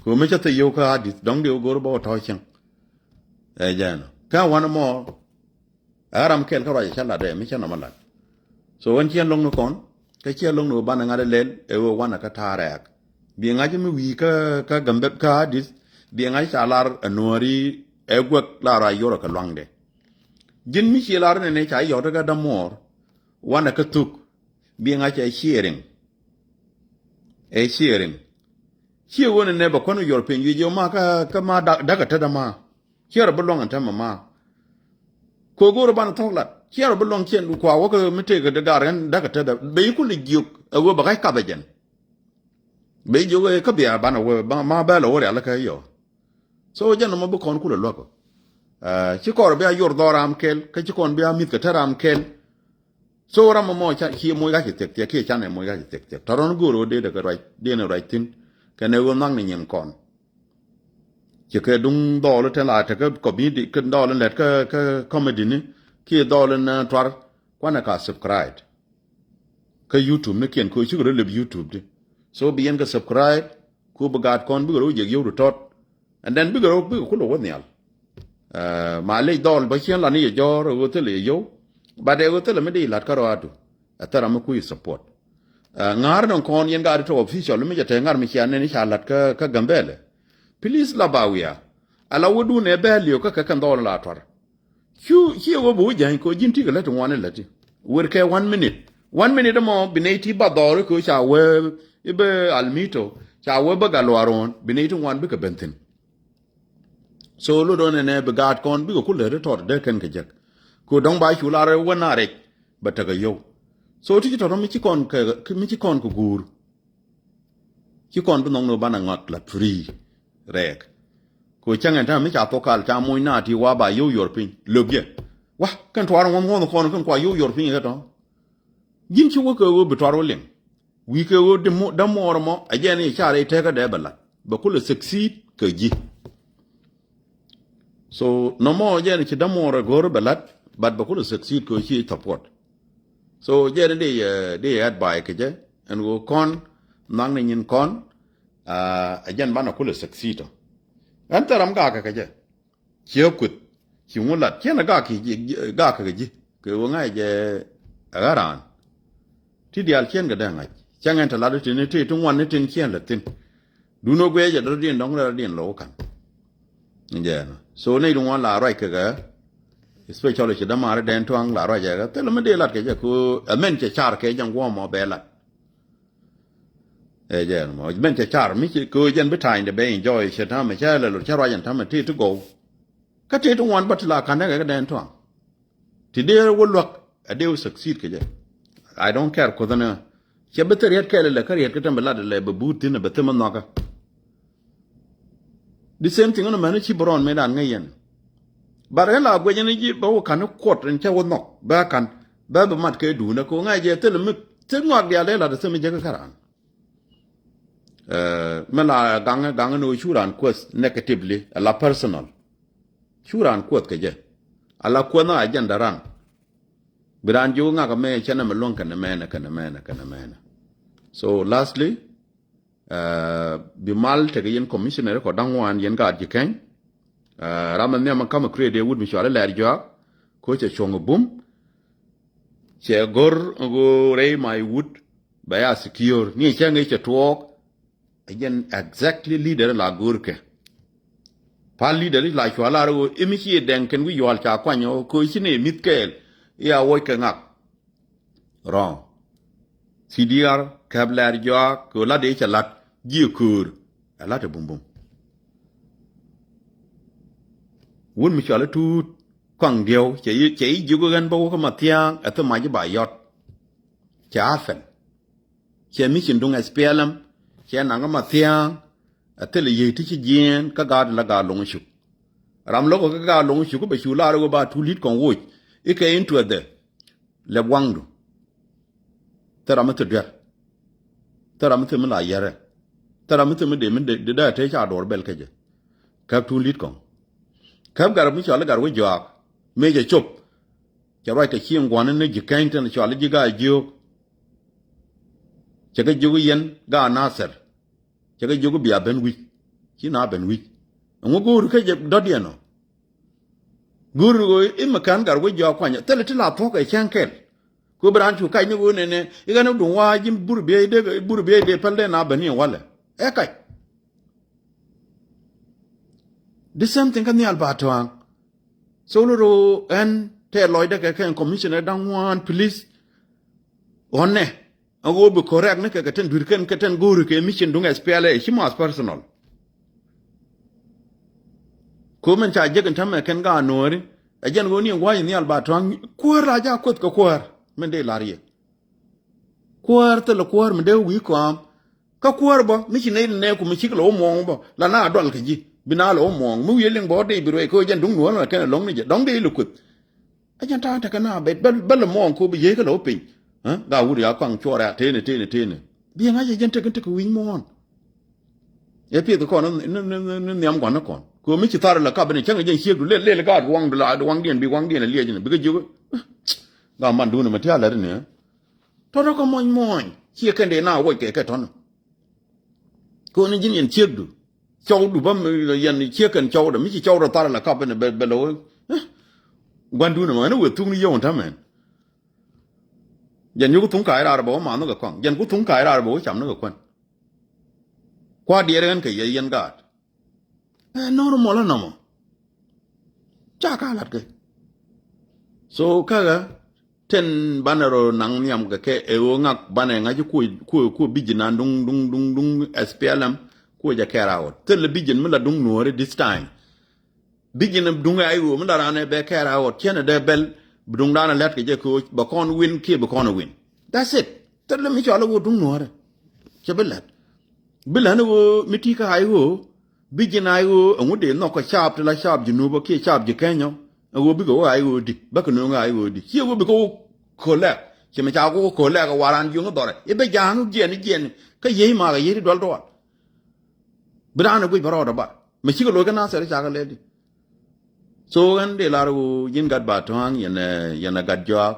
Ko mi cä thil yio̱w kä adith dɔ̱ŋ di wä go̱r bä wä tɔ̱ cäŋ. Ɛ jɛn ɔ kä wan ɛmɔ. Ɛ ram kɛl kä ruac ca lat dee mi cä nɔmɔ lat. So ɣän ciɛ lo̱ŋ ni kɔn kä ciɛ lo̱ŋ ni wä banɛ ŋa̱t ilɛl ɛ wä wanɛ kä ta̱a̱ rɛɛk. Bi ŋa̱c mi wi̱i̱ kä kä Gambɛl kä adith bi ŋa̱c ca lar ɛ nuɔ̱ɔ̱ri ɛ guäk lar a yorɔ kɛ luaŋdɛ. Ji̱n mi ci lar nɛnɛ ca yɔt kä dämuɔɔr wanɛ kä thuk. Bi ŋa̱c ɛ sharing. Ɛ sharing. Ciɛ ɣöö nɛnɛ bɛ kuän wi̱i̱ yɔr piny wi̱i̱ jiɛ ma kä kä ma dak dak ɛ tädä ma. Ciɛ rɔ bi luɔ̱ŋ ɛn täämɛ ma. Kɛ ɣöö go̱o̱rä banɛ thɔ̱k lat ciɛ rɔ bi luɔ̱ŋ ciɛn kua wä kä mi tëëk ɛ di gaar ɛn dak ɛ tädä bɛ yi kulɛ jiök ɛ ɣöö bɛ ka̱c kath ɛ jɛn. Bɛ jiök ɛ kä bia banɛ wee ma bɛl ɛ wä rial kä yɔ. So jɛn nɔmɔ bi kɔn kulɛ luäk ɔ. Ci kɔr bia yor dhɔr ram kɛl kä ci kɔn bia mi̱th kɛ te ram kɛl. So ram mɔ ca ci moc ka ci thiek thiek kiɛ canɛ moc ka ci thiek thiek tɔrɔn go̱o̱r ɣöö dee dee kɛ ruac dee ni ruac thi̱n. Kɛnɛ ɣöö nhak ni nyin kɔn. Ci kɛ duŋ dhɔɔl ten la tekɛ comedy kɛ dhɔɔl in lɛt kä kä comedy ni kiɛ dhɔɔl in tuar kuanɛ ka subscribe. Kä YouTube ni kiɛn ko cikɛ rɔ lep YouTube di. So bi yɛn kɛ subscribe ku bi gaat kɔn bikɛ rɔ jek yio̱w di tɔt. And then bikɛ rɔ bikɛ kulɛ wä nhial. Ma lec dhɔl bä cien lan i̱ yɛ jɔ̱ɔ̱r ɛ ɣöö thilɛ yɛ yio̱w. But ɛ ɣöö thilɛ mi di lat kä rɔaadu. Ɛ thil ram mi kui̱ support. Ŋa̱r ni kɔn yɛn gaat tɔ official mi jɛ te ŋa̱r mi cia nɛn i̱ ca lat kä Gambɛlɛ. Please la ba wiaa. Ala wädun ɛ bɛ̈ɛ̈l li̱w kä kɛ kɛn dhɔl la tuar. Cu ciɛ wä bi wä jäny kɛ ji̱n tikɛ lät ti ŋuan in lät ti. Wer kɛ one minute. One minute ɛmɔ bi nɛy ti ba dhɔr i̱ kɛ ca wee i̱ bä almito ca wee bä gal luaar ɣɔ̱ɔ̱n bi nɛy ti ŋuan bikɛ ben thi̱n. So lot ɣän ɛnɛ bi gaat kɔn bikɛ ku lät i̱ tɔt dee kɛn kɛ jek. Kɛ dɔ̱ŋ ba cu lar wä na rɛc bɛ tekɛ yio̱w. So ti ci tɔt mi ci kɔn kɛ mi ci kɔn kɛ guur. Ci kɔn bi nhɔk ni banɛ ŋɔt la free rɛɛk. Kɛ cäŋ ɛn ta̱a̱ mi ca thok kal ca moc na ti wa ba yio̱w yuɔr piny löp yɛ. Wa kɛn tuaar ŋuɔ̱m ŋuɔ̱m kɔn kɛn kua yio̱w yuɔr piny kɛ tɔ̱. Ji̱n ci wä kɛ ɣöö bi tuaar wä liŋ. Wi̱i̱ kɛ ɣöö dämuɔɔr mɔ a jɛn i̱ car i̱ tekä dee bɛ lat bɛ kulɛ succeed kɛ ji̱. So nɔmɔ jɛn ci dämuɔɔr ɛ go̱o̱r bɛ la̱t but bɛ kulɛ succeed kɛ ci support. So jɛn di di advice kɛ jɛ ɛn ɣöö kɔn nhɔakni nyin kɔn. Ɛ jɛn banɛ kulɛ succeed ɔ. Ɛn thil ram gakɛ kɛ jɛ. Ciɛ kueth ci ŋu lat ciɛn ɛ gak kɛ ji̱ kɛ ɣöö ŋa̱c jɛ ɛ ɣän raan. Ti diaal ciɛn kɛ dee ŋa̱c cäŋ ɛn te lat itin ti ti ŋuan itin ciɛn lɛ thi̱n. Duundɛ guiɛ jɛ dɔ̱diɛn dɔ̱ŋ rɛl diɛn lo̱w ka̱n. Jɛɛn so nɛy di ŋuan la ruac kɛ kɛ. Especially ci dämaari dɛn tuaŋ la ruac kɛ kɛ thilɛ mi dee lat kɛ jɛ kɛ ɣöö ɛmɛn cɛ car kɛ jɛ ŋuɔ̱ɔ̱mɔ bɛ lat. Ɛ jɛɛn mɔ mɛn cɛ car mi ci kɛ ɣöö jɛn bi ta̱a̱ny dɛ bɛ enjoy cɛ ta̱mɛ cɛ lɛ lot cɛ ruac ɛn ta̱mɛ ti ti gɔw. Kä ti ti ŋuan bä ti la ka̱n dɛ kɛ kɛ dɛn tuaŋ. Ti dee wä luäk a dee wä succeed kɛ jɛ. I don't care kuoth ɛn ɛ cɛ bi thil riɛt kɛl ilɛ kä riɛt kä tɛm bi lat ilɛ bɛ buut thi̱n bɛ thim ɛ nhɔakä. The same thing ɛn mɛn ci bi rɔn mëë dan ŋäc yɛn. But ɛn la guɛc ɛn ji̱ bɛ wä ka̱n kuɔt ɛn cɛ wä nhɔk bɛ ka̱n bɛ bi mat kɛ duundä kɛ wä ŋa̱c jɛ thil mi thil ŋɔak diaal dee lat thil mi jek kä raan. Mɛ la gaŋ gaŋ ni wä cu raan kueth negatively a la personal. Cu raan kuoth kɛ jɛ. Ala kuoth na agenda ran. Bi raan ji̱ wä ŋak amɛ cɛ nɛ mɛ luäŋ kɛnɛ mɛnɛ kɛnɛ mɛnɛ kɛnɛ mɛnɛ. So lastly, bi mal tekɛ yɛn commissioner kɔ da̱ŋ wan yɛn gaat ji̱ kɛny. Ram ɛn nhiam ɛn ka̱m ɛ create ɛ wut mi cual ɛ lɛr juak. Ko̱ cɛ cuɔ̱ŋ ɛ bum. Cɛ go̱r ɛ ɣöö rɛy ma i̱ wut bɛ ya secure ni cɛ ŋi̱i̱c cɛ tuɔɔk. Jɛn exactly leader la go̱o̱rkɛ. Pal leader la cua lar ɣöö imi ci dɛŋ kɛn wi̱c yual ca kuany ɣöö köö ci ni mi̱th kɛɛl. I̱ a wuɔc kɛ ŋak. Wrong. C D R kɛp lɛr jɔak kɛ lat dee cɛ lat jiɛ köör. Ɛ lat ɛ bumbum. Wun mi cɔal i̱ Tuut Kɔaŋ Diɛw cɛ i̱, cɛ i̱ jiök ɣän bä wä kä Mathiaŋ ɛ thil mac i̱ ba yɔt. Cɛ a fɛl. Cɛ mi cin duŋ S P L M. Cɛ naŋ kä Mathiaŋ. Ɛ thil i̱ yiëë ti ci jiɛɛn kä gaat la gaat loŋ cuk. Ram lo̱k kä gaat loŋ cuk kä bɛ cu lar i̱ wä ba Tuut Li̱t Kɔaŋ woc i̱ kɛ in tuɛth dɛ. Lɛp waŋdu. Thil ram mi thil duer. Thil ram mi thil mi la yɛrɛ. Thil ram mi thil mi dee mi dee dee te ca duɔr bɛl kä jɛ. Käp Tuut Li̱t Kɔaŋ. Käp gat mi cɔal i̱ gat wä jɔak. Mëë cɛ cop. Cɛ ruac kɛ cieŋ gua̱n ni ji̱ kɛny tɛn cɔal i̱ ji̱ gaa jiök. Cɛ kɛ jiök i̱ yɛn gaa Nathir. Cɛ kɛ jiök i̱ bia ben wi̱c. Ci na ben wi̱c. Ɛŋu go̱o̱ri kä jɛ dɔ̱diɛn ɔ. Go̱o̱ri ni ɣöö i̱ mi kän gat wec jɔak kuany thilɛ ti la thuɔ̱k ɛ cäŋ kɛl. Kɛ ɣöö bi raan cu kac ni ɣöö nɛnɛ i̱ ɣän i̱ duŋ wa̱a̱ ji̱ bur biey dee bur biey dee päl dee na ben ni walɛ. Ɛ kac. The same thing kä nhial ba tɔ̱a̱ŋ. So lot ɣöö ɛn tɛ lɔcdä kɛ kɛn commissioner da̱ŋ ŋuan please. Ɣɔn nɛ. Ɛn ɣöö bi correct ni kɛ kɛ tɛn dui̱r kɛn kɛ tɛn go̱o̱ri kɛ mission duŋ S P L A ci math personal. Ko min ca jek in tämɛ kɛn gaa nuɔ̱ɔ̱ri. Ɛ jɛn ɣöö ni ɛn gua̱a̱c in nhial ba tɔ̱a̱ŋ kuäär la ja kueth kɛ kuäär. Min dee lar yɛ. Kuäär thilɛ kuäär mi dee wi̱i̱ kɔam. Kä kuäär bä mi ci nɛy nɛ ku mi cik lɛ wä muɔ̱ɔ̱ŋ bä la na dual kä ji̱ bi na lɛ wä muɔ̱ɔ̱ŋ mi wi̱i̱ liŋ bä wä dee bi ruɛy kä jɛn duŋ nuɔ̱ɔ̱r mɛ kɛn ɛ lɔ̱ŋ ni jɛ dɔ̱ŋ dee ilɛ kueth. A jɛn ta̱a̱ tekɛ na bɛ bä lɛ muɔ̱ɔ̱ŋ ko bi yiey kä lɛ wä piny. Gaa wut ya kɔaŋ cuɔrɛ a teenɛ teenɛ teenɛ bi ɛŋa̱c ɛ jɛn tekɛ tekɛ wi̱i̱ muɔ̱ɔ̱n. Ɛ pieth kɔn ni nhiam gua̱n ni kɔn ko mi ci thar lɛ kap ni cäŋ jɛn ciekdu lel lel gaat waŋdu la waŋdiɛn bi waŋdiɛn liec ni bikɛ jiök. Gaa man duuni mɛ ti a lɛt ni. Tɔtɔ kɛ muɔny muɔny ciɛ kɛn dee na wuɔc kɛ kɛ tɔn. Koni ji̱n yɛn ciekdu cɔwdu bä yɛn ciek kɛn cɔwdɛ mi ci cɔwdɛ thar la kap ni bɛ lɛ wä. Gua̱n duuni mɛ ni wëë thuk ni yio̱w ni tämɛn. Jɛn yuk thuŋ ka̱a̱c raar bɛ wä math ni kɛ kɔaŋ jɛn ku thuŋ ka̱a̱c raar bɛ wä cam ni kɛ kuän. Kua̱r diɛɛr ɣän kɛ yɛ yɛn gaat. Ɛ normal ɛ nɔmɔ. Ca ka lat kɛ. So käkɛ tin banɛ rɔ naŋ nhiam kɛ kɛ ɛ ɣöö ŋak banɛ ŋa̱c kuɔ kuɔ kuɔ bijin an duŋ duŋ duŋ duŋ S P L M kuɔ jɛ kɛɛr a ɣɔt thil bijin mi la duŋ nuɔ̱ɔ̱ri this time. Bijin duŋ ɛ a i̱ ɣöö mi la raan ɛ bɛ kɛɛr a ɣɔt ciɛn ɛ dee bɛl bi duŋ raan ɛ lät kɛ jɛ kɛ ɣöö bɛ kɔn win kiɛ bi kɔn ɛ win. That's it. Thil mi cɔal ɛ ɣöö duŋ nuɔ̱ɔ̱ri. Cɛ bi lät. Bi lät ni ɣöö mi ti̱i̱ kä a i̱ ɣöö Bi ji̱n a i̱ ɣöö ɛŋu dee nhɔk kɛ caap ti la caap ji̱ nuupä kiɛ caap ji̱ kɛnyɔ. Ɛ ɣöö bikɛ wä a i̱ ɣöö di bäkɛ nööŋ a i̱ ɣöö di ciɛ ɣöö bikɛ wä ko̱lɛk. Ciɛ mi ca kɛ wä ko̱lɛk ɛ waran jiöŋ dhɔrɛ i̱ bɛ ja̱a̱ŋ jiɛn i̱ jiɛn. Kä yiey maak ɛ yiey ti dual dual. Bi raan ɛ guic bä rɔɔdɛ ba mɛ cikɛ loc kä Nathir i̱ ca kɛ lɛt di. So ɣän dee lar ɣöö ji̱n gat ba tɔ̱a̱ŋ yɛn ɛ yɛn ɛ gat jɔak.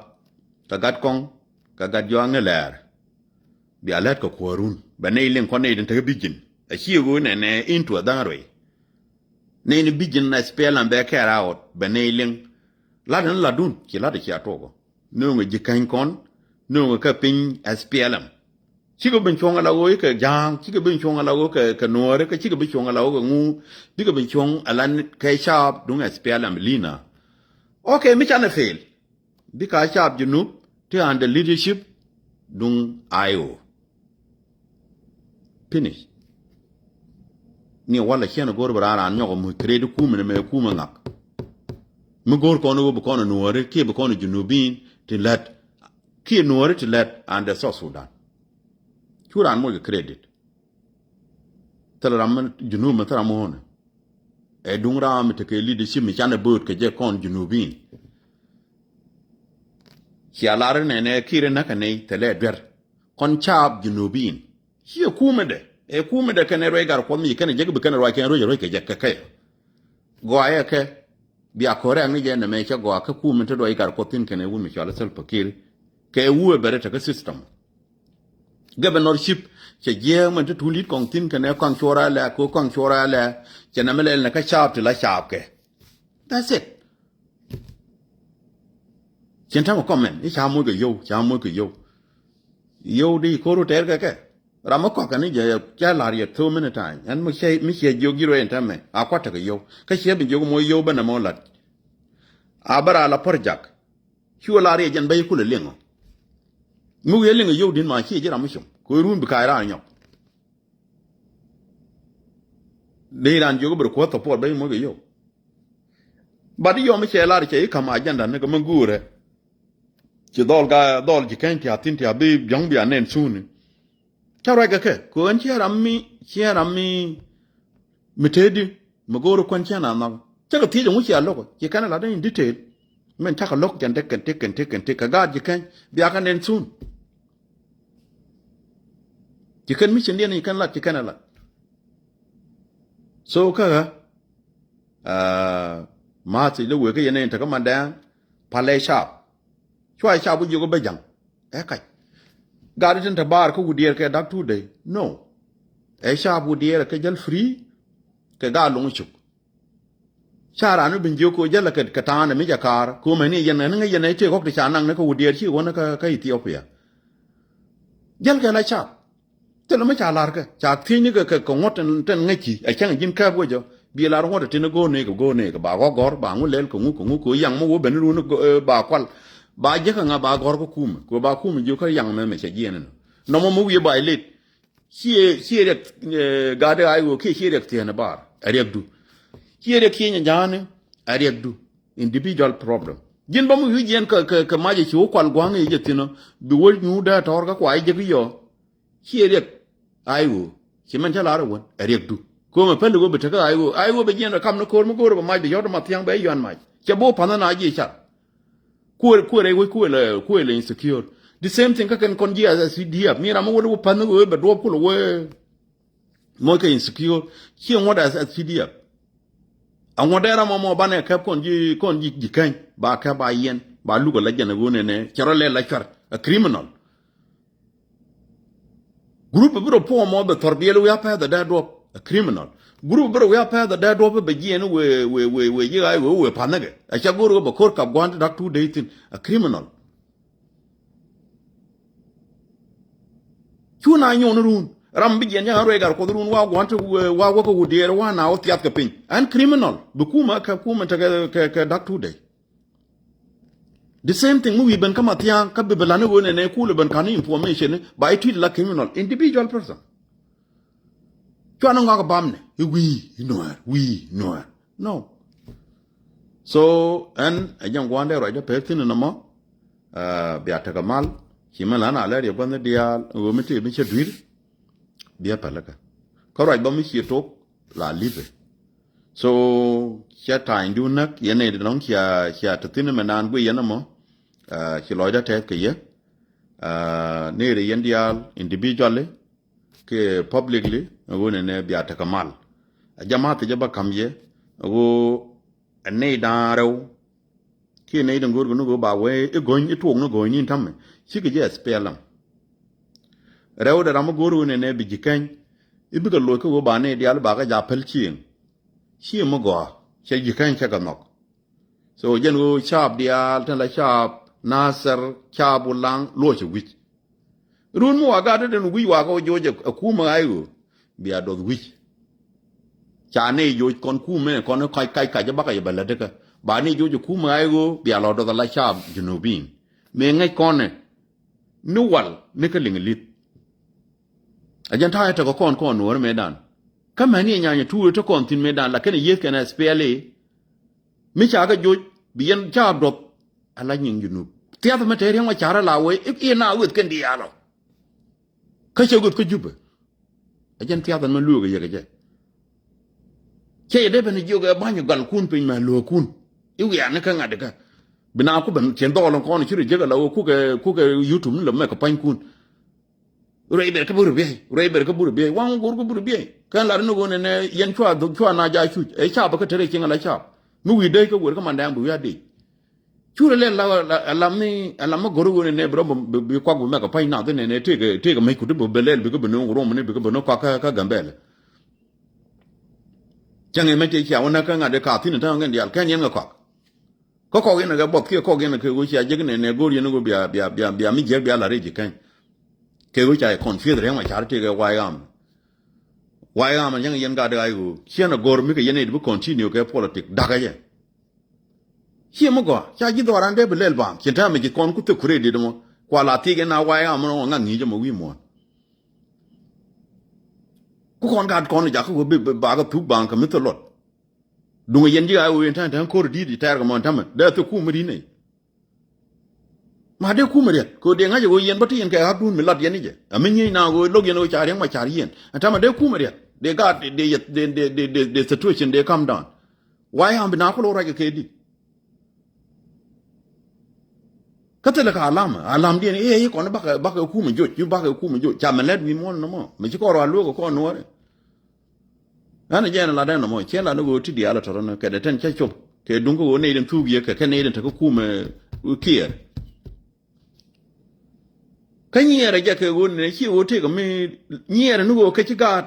Kɛ gat kɔŋ kɛ gat jɔak ni lɛɛr. Bia lät kɛ kuäärun bɛ nɛy liŋ kɔn nɛy tin tekɛ bijin. A ciɛ ɣöö nɛnɛ in tuɛ dha̱a̱ŋ ruɛy. Nɛy ni bijin na S P L M bɛ kɛɛr a ɣɔt bɛ nɛy liŋ. Lat ni latdun ci lat cia tuɔkɔ. Nööŋɛ ji̱ käny kɔn nööŋɛ kɛ piny S P L M. Cikɛ bin cuɔ̱ŋ ala ɣöö kɛ ja̱a̱ŋ cikɛ bin cuɔ̱ŋ ala ɣöö kɛ nuɔ̱ɔ̱ri kä cikɛ bin cuɔ̱ŋ ala ɣöö kɛ ŋu. Bikɛ bin cuɔ̱ŋ ala kɛ caap duŋ S P L M lina. Ok mi canɛ fail. Bika caap Junub ti under leadership duŋ I O. Finish. Ni walɛ ciɛn go̱r bi raan raan nyɔk muc kred kumɛ ni mɛ kumɛ ŋak. Mi go̱r kɔn wä bi kɔn nuɔri kiɛ bi kɔn Junubin ti lät kiɛ nuɔri ti lät under South Sudan. Cu raan moc kɛ credit. Thil ram mi Junub mi thil ram mi ɣöö ni ɛ duŋ ram mi tekɛ leadership mi canɛ bööt kɛ jɛ kɔn Junubin. Cia lar inɛnɛ kir inäkä nɛy thilɛ duer kɔn caap Junubin. Ci ɛ kumɛdɛ ɛ kumɛdɛ kɛnɛ ruac gar kuɔth mi ci kɛnɛ jek bi kɛnɛ ruac kɛn ruec ruec kɛ jek kɛ kɛ. Gɔaa yɛ kɛ bia kɔrɛk ni jɛ nɛmɛ cɛ gɔaa kä kumɛ ti ruac gar kuɔth thin kɛnɛ wun mi cɔal Salva Kiir. Kɛ wu ɛ bɛrɛ tekä system. Governorship cɛ jiɛɛk mɛn ti tun dit kɔŋ thin kɛnɛ kɔŋ cuɔrɛ lɛ ko kɔŋ cuɔrɛ lɛ. Cɛ nɛmɛ lɛl nɛ kä caap ti la caap kɛ. That's it. Cin tämɛ comment i̱ ca moc kɛ yio̱w ca moc kɛ yio̱w. Yio̱w di ko̱r wä tɛɛr kɛ kɛ. Ram mi kɔk kɛn ni jɛ cɛ lar yɛ so many time. Ɛn mi cɛ, mi cɛ jiök ji̱ ruɛy in tɛmɛ a kuat tekɛ yio̱w. Kä cɛ bi jiök mɔ yio̱w bä nɛ mɔ lat. A bä ra la pär jak. Cu lar yɛ jɛn bä yi kulɛ liŋɔ. Mi wi̱i̱ liŋɔ yio̱w di̱n ma ci ji̱ ram mi cum kɛ run bi ka̱a̱c raar nyɔk. Dee ran jiök bi rɛ kuäth thɔpuɔt bä yi muɔc kɛ yio̱w. But yɔm cɛ lar cɛ i̱ ka̱m agenda ni kɛ mi guurɛ. Ci dhɔl ga dhɔl ji̱ keny tiath thin tiath bi biɔ̱ŋ bia nɛn thuni. Ca ruac kɛ kɛ kɛ ɣän ciɛ ram mi ciɛ ram mi mi tëëdi mi go̱o̱r kuän ciɛ na nhɔk. Cä kɛ thiec ɛŋu cia lo̱k ci kɛn lat in detail. Min cakɛ lo̱k kɛn tek kɛn tek kɛn tek kɛn tek kɛ gaat ji̱ keny bia kɛ nɛn thun. Ci kɛn mi cin diɛn ci kɛn lat ci kɛn ɛ lat. So kä ɣä ma̱a̱th i̱ lɛ wëë kä yɛn in tekä mandɛɛŋ. Palɛ cap cua cap wä jiök bä ja̱ŋ. Ɛ kac gat itin te baar kä wut diɛɛr kɛ dak tuut dee no. Ɛ cap wut diɛɛr kɛ jäl free kɛ gaa loŋ cuk. Ca raan mi bin jiök kɛ jäl kɛ ta̱a̱n mi jɛ kaar kɛ wä mɛni yɛn ɛn ŋäc yɛn ɛ tëë kɔk ti ca naŋ ni kä wut diɛɛr ci wä ni kä Ethiopia. Jäl kɛ la cap. Thilɛ mi ca la̱rkɛ ca thiecni kɛ kɛ ŋuɔ̱t tin ŋäc ci a cäŋ ji̱n kääp wecä. Bi la̱r ŋuɔ̱t tin go̱o̱r ni kɛ go̱o̱r ni kɛ ba ɣɔ̱k gɔ̱r ba ŋu lɛl kɛ ŋu kɛ ŋu kɛ yaŋ mi wä ben run ba kual. Ba jiäkä ŋa ba gɔ̱r kä kumɛ kɛ ba kumɛ jiök kä yaŋ mɛ mɛ cɛ jiɛn inɔ. Nɔmɔ mi wi̱i̱ ba ilet. Ciɛ ciɛ riɛk gatdɛ a iwä kiɛ ciɛ riɛk thiɛn bar a riɛkdu. Ciɛ riɛk kiɛ nyɛ ja̱a̱ni a riɛkdu. Individual problem ji̱n ba mi wi̱i̱ jiɛn kɛ kɛ kɛ mac i̱ ci wä kual gua̱a̱ŋ i̱ jɛ thi̱n ɔ bi wä nyuur dee tɔ̱ɔ̱r kä kua i̱ jek i̱ yɔ. Ciɛ riɛk a iwö ci mɛn cä lar iwän ɛ riɛkdu. Ko̱mɛ päl iwö bi tekä a iwö a iwö bɛ jiɛn rɛ kam ni ko̱r mi go̱o̱r bɛ mac bi yɔt ma thiaŋ bɛ yuan mac cɛ bo̱o̱ pa̱nh na jiɛ car. Kuël kuël rɛy wec kuël kuël insecure. The same thing kä kɛn kɔn jiɛ as C D F mi ram mi wä ni wä pa̱nh ni wee bɛ duɔp kulɛ wee. Moc kɛ insecure ciɛ ŋuɔ̱t as C D F. A ŋuɔ̱t dee ram mɔ mɔ banɛ kɛp kɔn ji̱ kɔn ji̱ ji̱ keny ba kɛp ba yɛn ba luk a la jɛn a ɣöö nɛnɛ cɛ rɔ lɛ la cuar a criminal. Group bi rɔ puɔmɔ bɛ thɔr biɛl wi̱i̱ a pɛth a dee duɔp a criminal. Group bi rɔ wi̱i̱ a pɛth a dee duɔp bɛ jiɛn wee wee wee wee ji̱ ɣa̱c wee wee pa̱nhäkɛ a ca go̱r wee bɛ ko̱r kap gua̱n ti dak two days thin a criminal. Cu na nyuɔn run ram bi jiɛn ja̱ ruɛy gar kuɔth run wa gua̱n ti wa wä kä wut diɛɛr wa na wä thiath kɛ piny ɛn criminal bi kumä kɛ kumä tekɛ kɛ dak two days. The same thing mi wi̱i̱ ben kä Mathiaŋ kä bi bi la̱t ni ɣöö nɛnɛ kulɛ ben ka̱n ni information ba i̱ tui̱t la criminal individual person. Cuanɛ ŋɔak bamnɛ i̱ wi̱i̱ i̱ nuäär wi̱i̱ nuäär. No. So ɛn ɛ jɛn gua̱a̱n dee ruacdä pek thi̱n nɔmɔ. Bia tekɛ mal ci mɛ la̱n a lɛr yɛ gua̱nh diaal ɣöö mi tëë mi cä dui̱r. Bia pälikä kä ruac bä mi ciɛ tok la li̱pɛ. So cɛ ta̱a̱nydun näk yɛn nɛy ti lɔ̱ŋ cia cia te thi̱n mɛ naan guiy yɛn ɛmɔ. Ci lɔcdä tɛth kɛ yɛ. Nɛy ri yɛn diaal individually kiɛ publicly ɛ ɣöö nɛnɛ bia tekɛ mal. Ɛ jɛ ma̱th thiecä bä ka̱m yɛ ɛ ɣöö ɛ nɛy da̱a̱n rɛw. Kiɛ nɛy ti go̱o̱r kɛ ni ɣöö ba wee i̱ go̱ny i̱ tuɔɔk ni go̱o̱ny ni in ta̱mɛ cikɛ jɛ ɛ thpiɛl lam. Rɛw dɛ ram mi go̱o̱r ɣöö nɛnɛ bi ji̱ keny i̱ bikɛ loc kä ɣöö ba nɛy diaal ba kɛ ja̱ päl cieŋ. Cieŋ mi gɔaa cɛ ji̱ keny cɛ kɛ nhɔk. So jɛn ɣöö caap diaal tin la caap Nasir caap Ulaŋ luɔcɛ wi̱c. Run mi wa gat den wi̱c wa kɛ wä joc ɛ kumɛ ɣa̱c ɣöö bia duɔth wi̱c. Ca nɛy joc kɔn kumɛ kɔn kac kac kac bakɛ yɛ bɛ lät dikä ba nɛy joc ɛ kumɛ ɣa̱c ɣöö bia lɔ duɔth ala caap Junubin. Mëë ŋäc kɔnɛ ni wal ni kä liŋ li̱th. A jɛn ta̱a̱ tekɛ kɔn kɔn nuɔ̱ɔ̱r mëëdan. Kä mɛni ɛ nyany ɛ tuur ɛ te kɔn thi̱n mëëdan lakin ɛ yieth kɛn ɛ S P L A. Mi ca kɛ joc bi yɛn caap duɔth ala nyiŋ Junub. Thiath mɛ te riɛŋ wä ca̱rä la wee i̱ na weth kɛn diaal ɔ. Kä cɛ weth kä Jubɛ. A jɛn thiath ɛn mɛ lueek ɛ yɛ kɛ jɛ. Cɛ yɛ dee ben jiök ɛ ba̱ny galkun piny mɛ lueekun. I̱ wiaani kä ŋa̱t ikä bi na ku ben cien dhɔɔl in kɔn ci rɔ jiäk ala wee kukɛ kukɛ YouTube ni lɛ mɛ kɛ pa̱nykun. Ruɛy ber kä bi rɔ biey ruɛy ber kä bi rɔ biey waŋ go̱r kä bi rɔ biey. Kɛn lat ni ɣöö nɛnɛ yɛn cua dhok cua na ja cuc ɛ cap kä te rɛ cieŋ ala cap. Mi wi̱i̱ dee kä wer kä mandɛɛŋ bi wi̱i̱ a dec. Curɛ lɛ la alam ni alam mi go̱r ɣöö nɛnɛ bi rɔ bi kuak bi mɛk a pa̱ny nath nɛnɛ tëëkɛ tëëkɛ mec kut bi bɛ lɛl bikɛ bi no̱o̱ŋ ruɔm ni bikɛ bi no̱o̱ŋ kuak kä Gambɛlɛ. Cäŋ ɛmɛ tëë cia wä näk kä ŋa̱t ɛ ka̱a̱ thi̱n ɛ täŋ kɛn diaal kɛn yɛn kɛ kuak. Kä kɔk yɛn kɛ buɔth kiɛ kɔk yɛn kɛ ɣöö cia jek nɛnɛ go̱o̱r yɛn ɣöö bia bia bia bia mi jiäk bia la rɛy ji̱ kɛny. Kɛ ɣöö ca yɛ confuse Riɛk Macar tëëkɛ White Army. White Army yɛn gat ɣa̱c ɣöö ciɛn a go̱r mi kɛ yɛn nɛy ti bi continue kɛ politic dakä jɛ. Ciɛ mi gɔaa ca ji̱ dhɔran dee bi lɛl baŋ cin täämɛ ji̱ kɔn ku thik ku rɛy dit mɔ. Kua la thiek yɛn a White Army mɔ ŋa̱k ŋi̱i̱c ɛmɔ wi̱i̱ muɔ̱ɔ̱n. Ku kɔn gat kɔn jakä ɣöö bi bakä thuk baŋ kɛ mi thil luɔt. Duŋ yɛn ji̱ ɣa̱c ɣöö yɛn täämɛ täämɛ ko̱r di̱i̱t tɛɛr kɛ mɔ ɛn täämɛ dee thik kumɛ di̱i̱t nɛy. Ma dee kumɛ riɛt kɛ ɣöö dee ŋa̱c ɛ ɣöö yɛn bä ti yɛn kɛ ɣa̱kdun mi lat yɛn i̱ jɛ. Ɛ mi ŋi̱i̱c na ɣöö lo̱k yɛn ɣöö ca Riɛk Macar yɛn ɛn täämɛ dee kumɛ riɛt dee gaat dee situation dee calm down. White Army bi na ku lo̱k ruac kɛ kɛ di̱. Kä thilɛ kɛ alam alamdiɛn i̱ i̱ kɔn bakɛ bakɛ kumɛ joc i̱ bakɛ kumɛ joc ca mɛ lɛt wi̱i̱ muɔ̱ɔ̱n nɔmɔ mɛ ci kɔn ruac lueek kɛ kɔn nuɔ̱ɔ̱ri. Ɣän jɛn lat ɛn nɔmɔ ciɛ lat ni ɣöö ti diaal ɛ tɔ̱rɔ̱n kɛ dee tɛn cä cop kɛ duŋ kä ɣöö nɛy den thuuk yɛ kɛ kɛ nɛy den te kä kumɛ kiɛɛr. Kä nyiɛɛrɛ jɛ kɛ ɣöö nɛ ci ɣöö tëëkɛ mi nyiɛɛrɛ ni ɣöö kɛ ci gaat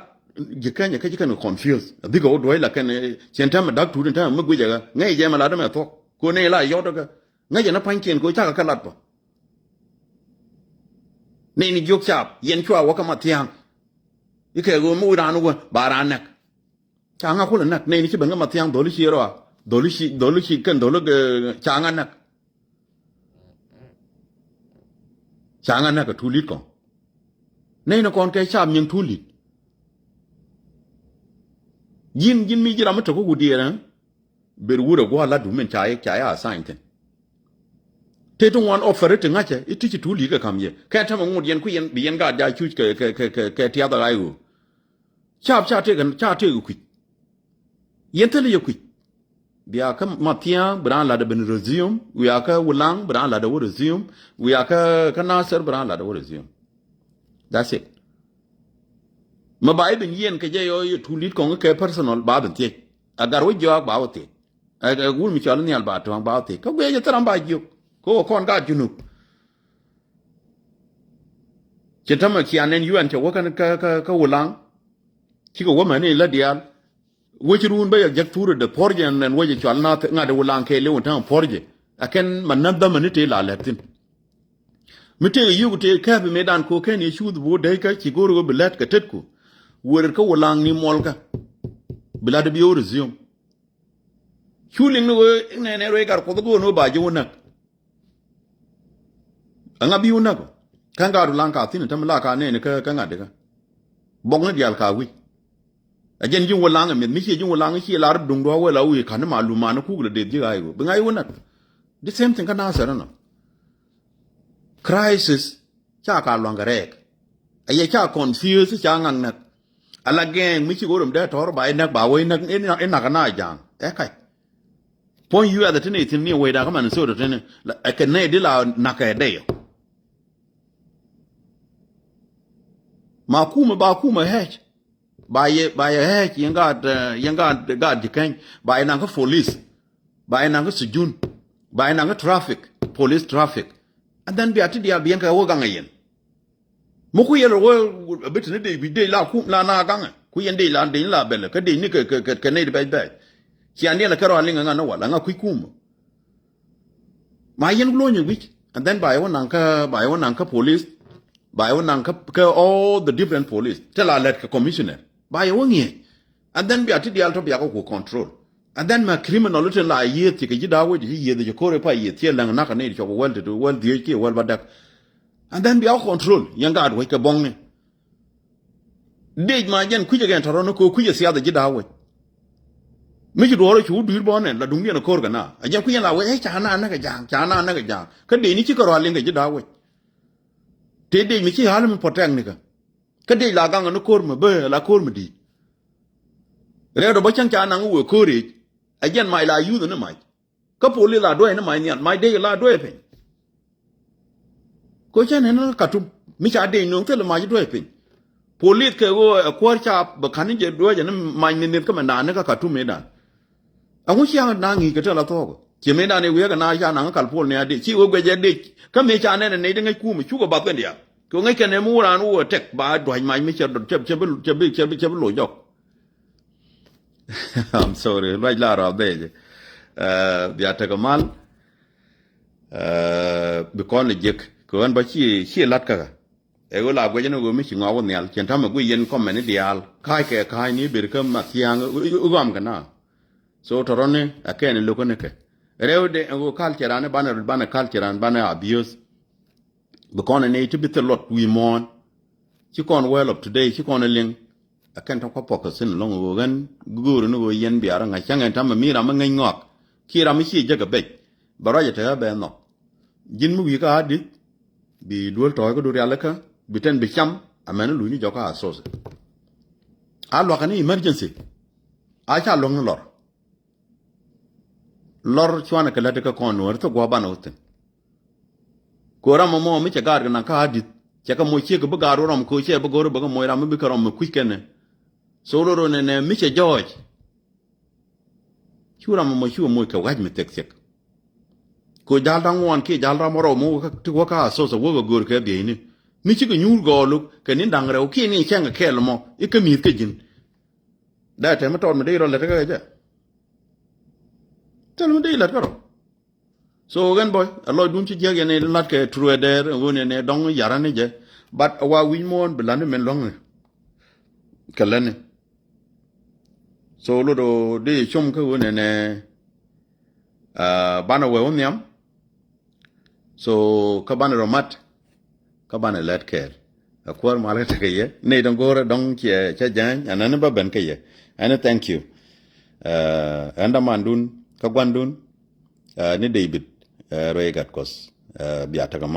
ji̱ kɛnyɛ kɛ ci kɛn kɛ confuse a dhikɛ ɣöö duɔ̱c la kɛn ciɛn tɛmɛ da̱k tuut in tɛmɛ mi guic ɛ ɣä ŋäc jɛ mɛ lat ɛmɛ thuɔ̱k kɛ ɣöö nɛy la yɔt ɛ kɛ ŋäc jɛ ni pa̱nykiɛn kɛ ɣöö cakɛ kɛ lat bä. Nɛy ni jiök caap yɛn cua wä kä Mathiaŋ. Ikɛ ɣöö mi wi̱c raan wä ba raan näk. Ca ŋa kulɛ näk nɛy ni ci ben kä Mathiaŋ dholi ci rɔa dholi ci dholi ci kɛn dholi ca ŋa näk. Ca ŋa näk a tulit kɔŋ. Nɛy ni kɔn kɛ caap nyin tulit. Ji̱n ji̱n mi ji̱ ram mi tek kä wut diɛɛr ɛ. Ber wurɛ gua̱a̱r lat dumin ca ca ya assign thin. Te ti ŋuan offer ti ŋa̱cä i̱ ti ci tulit kɛ ka̱m yɛ kɛ tämɛ ŋot yɛn ku yɛn bi yɛn gaat ja cuc kɛ kɛ kɛ kɛ tiath a ɣa̱c ɣöö. Caap ca tëëk ca tëëk kui̱c. Yɛn thilɛ yɛ kui̱c. Bia kä Mathiaŋ bi raan lat ɛ ben resume, wia kä Wulaŋ bi raan lat ɛ wä resume, wia kä kä Nasir bi raan lat ɛ wä resume. That's it. Mɛ ba i̱ ben yiɛn kɛ jɛ yɔ yɛ tulit kɔŋ kɛ personal ba ben thiec. A gar wä jɔak ba wä thiec. Ɛ wul mi cɔl nhial ba tuɔ̱ŋ ba wä thiec kä guiɛ jɛ thil ram ba jiök. Kä wä kɔn gaat Junub. Ci tämɛ cian nɛn yuɛn cɛ wä kä kä kä Wulaŋ. Cikɛ wä mɛni la diaal. Wec ruun bä yɛ jek thurɛ de puɔ̱rjɛ ɛn wec cual na ŋa̱t ɛ Wulaŋ kɛɛliw ɛn ta̱a̱ŋ puɔ̱rjɛ. Ɛ kɛn ma näth dhämäni tëë la lɛt thi̱n. Mi tëëk yio̱k tëë kääpi mëëdan ko̱ kɛn yɛ cuuth bo̱o̱ däckä ci go̱o̱r ɣöö bi lät kɛ tetku. Wër kä Wulaŋ ni muɔlkä. Bi lat bi ɣöö resume. Cu liŋ ni ɣöö nɛnɛ ruec gat Kuoth go̱o̱r ni ɣöö ba ji̱ wä näk. Ɛŋa bi wä näk ɔ? Kä ŋa̱t Wulaŋ ka thi̱n ɛ täm la ka nɛɛni kä ŋa̱t dikä. Bɔkni diaal ka wi̱c. A jɛn ji̱ Wulaŋ ɛ mi̱eth mi ciɛ ji̱ Wulaŋ ciɛ lar duŋdu a wël a wi̱i̱ ka̱n ni malum man ni kuk lɛ deth ji̱ ɣa̱c ɣöö bi ŋa̱c wä näk. The same thing kä Nasir ɛnɔ. Crisis ca ka lua̱ŋ kɛ rɛɛk. A yɛ ca confuse ca ŋa̱k näk. A la gɛɛŋ mi ci go̱o̱r ɛm dee tɔ̱r ba inäk ba wä inäk inäk na ja̱a̱ŋ ɛ kac. Puɔ̱ny U S ti ni thi̱n ni wecdan kä Minnesota tini ɛ kɛ nɛy di la na̱kɛ dɛy ɔ. Ma kumɛ ba kumɛ hɛc ba yɛ ba yɛ hɛc yɛn gaat yɛn gaat gaat ji̱ keny ba yɛ naŋ kä police ba yɛ naŋ kä sujun ba yɛ naŋ kä traffic police traffic. And then bia ti diaal bi yɛn kɛ wä gaŋ ɛ yɛn. Mi ku yɛl rɔ wee a bit ni dec bi dec la kum la na gaŋɛ ku yɛn dec la dec ni la bɛlɛ kä dec ni kɛ kɛ kɛ nɛy di bɛc bɛc. Cian diɛn la kɛ rɔ a liŋ ɛ ŋa ni wal ɛ ŋa kui̱ kumä. Ma yɛn ku lo̱nyɛ wi̱c and then ba yɛ wä naŋ kä ba yɛ wä naŋ kä police. Ba yɛ wä naŋ kä kä all the different police te la lɛt kɛ commissioner ba yɛ wä ŋiɛc. And then bia ti diaal tɔ bia kɛ ku control. And then ma criminal tin la yieth ci kɛ ji̱ da̱a̱ wec ci yieth ci ko̱r i̱ pa yieth ci läŋ nakä ni cɔk wäl ti wäl dhieec kiɛ wäl ba däk. And then bia control yɛn gaat wec kɛ bɔŋni. Dec ma jɛn kui̱c ɛ gɛn tɔrɔ ni ko̱ kui̱c ɛ siath ɛ ji̱ da̱a̱ wec. Mi ci duɔɔr ɛ cu dui̱r bɔ̱ɔ̱nɛ la duŋdiɛn ɛ ko̱r kɛ na ɛ jɛn kui̱c yɛn la wec ɛ ca na näk ɛ ja̱a̱ŋ ca na näk ɛ ja̱a̱ŋ. Kä dec ni ci kɛ rɔ̱ a liŋ kɛ ji̱ da̱a̱ wec. Tëë dec mi ci ɣa̱l mi protect nikä. Kä dec la gaŋ ni ko̱r mi bee la ko̱r mi di̱i̱t. Rɛw dɔ bä cäŋ ca naŋ wëë ko̱r ëëc. Ɛ jɛn mac la yuuth ni mac. Kä polis la duɔ̱ɔ̱c ni mac nhial mac dec la duɔ̱ɔ̱c piny. Ko cä nɛn ni Katum mi ca dec nööŋ thilɛ mac duɔ̱ɔ̱c piny. Polis kɛ ɣöö ɛ kuäär ca bɛ ka̱n ni jɛ duɔ̱ɔ̱c ni mac ni nhieth kä mɛ naan ni kä Katum mëëdan. Ɛŋu cia na ŋi̱i̱c kɛ tɛl a thuɔ̱k. Ciɛ mëëdan ɛ wiee kɛ na ca naŋ kal puɔl ni a dec ci ɣöö guɛc ɛ dec kä mëë ca nɛn ɛ nɛy di ŋäc kuum cukɛ bath kɛn diaal. Kɛ ŋäc kɛn ɛ mi wä raan wä tɛk ba dua̱c mac mi cɛ dɔ̱t cɛ bi loc jɔk. I'm sorry luac la rɔ dhɛɛc. Bia tekɛ mal. Bi kɔn ɛ jek kɛ ɣän ba ci ci lat käkä. Ɛ ɣöö la guɛcä ni ɣöö mi ci ŋɔak wä nhial, cien ta̱mɛ guic yɛn kɔmɛn i̱ diaal. Ka̱a̱ckɛ ka̱a̱cni ber kä Mathiaŋ, ɣöö gɔamkɛ na. So tɔrɔni ɛ kɛn i̱ lo̱kä nikɛ. Rɛwdɛ ɛ ɣöö culture an, banɛ, banɛ culture an, banɛ abuse. Bi kɔn ɛ nɛy ti bi thil luɔt wi̱i̱ muɔ̱ɔ̱n. Ci kɔn well of today, ci kɔn ɛ liŋ. Ɛ kɛn tɔ̱ kua focus thi̱n ɛlɔ̱ŋ ɣöö ɣän göörä ni ɣöö yɛn bia rɔ ŋa̱c cäŋ ɛn ta̱mɛ mi ram mi ŋäc ŋɔak. Kiɛ ram mi ciɛ jäk ɛ bec. Bɛ ruac ɛ te ɣä bɛ nhɔk. Ji̱n mi wi̱i̱ kä a di̱th. Bi duel tɔ̱ɔ̱c kä du rial ikä. Bi tɛn bi cam. Amɛn luny ni jɔkä a source. A luakä ni emergency. A ca luäŋ ni lɔr. Lɔr cuanɛ kɛ lät kä kɔn nuɔ̱ɔ̱r thok gua̱a̱ banɛ wä thi̱n. Kɛ ram ɛmɔ mi cɛ gaat kɛ naŋ kä a di̱th. Cɛ kɛ moc ciek kɛ bi gaat wä rɔm kɛ cɛ bi go̱r bä kɛ moc ram mi bi kɛ rɔm mi kui̱c kɛnɛ. So roro nɛnɛ mi cɛ jɔɔc. Cu ram ɛmɔ cu moc kɛ wac mi thiɛk thiɛk. Kɛ jal da̱ŋ ŋuan kiɛ jal ram rɔw mi wä kä, ti wä kä a source wä kɛ go̱r kɛ bieyni. Mi cikɛ nyuur gɔɔluk kɛ ni da̱ŋ rɛw kiɛ ni cɛŋ kɛ kɛɛl ɛmɔ i̱ kä mi̱i̱th kä ji̱n. Dee tɛm mi tɔɔt mi dee rɔ lät kä jɛ. Tɛl mi dee lät kä rɔ. So ɣän bɔy a lɔcdun ci jiäk yɛn ilat kɛ truɛ dɛɛr ɣöö nɛnɛ dɔŋ yaran ni jɛ. But a wa wi̱c muɔ̱ɔ̱n bi lat ni mɛn luäŋni. Kɛ lätni. So lot ɔ dee com kä ɣöö nɛnɛ, ah, banɛ wee wä nhiam. So kä banɛ rɔ mat. Kä banɛ lɛt kɛɛl. A kuäär mal kä tekɛ yɛ. Nɛy dɔ̱ŋ go̱o̱rä dɔ̱ŋ ciɛ cä jääny. Ɛn ɛn bä ben kä yɛ. Ɛn thank you. Ah, ɛn dämandun kä guandun. Ah, ni David. Ah, Ruey Gatkuɔth. Ah, bia tekɛ ma.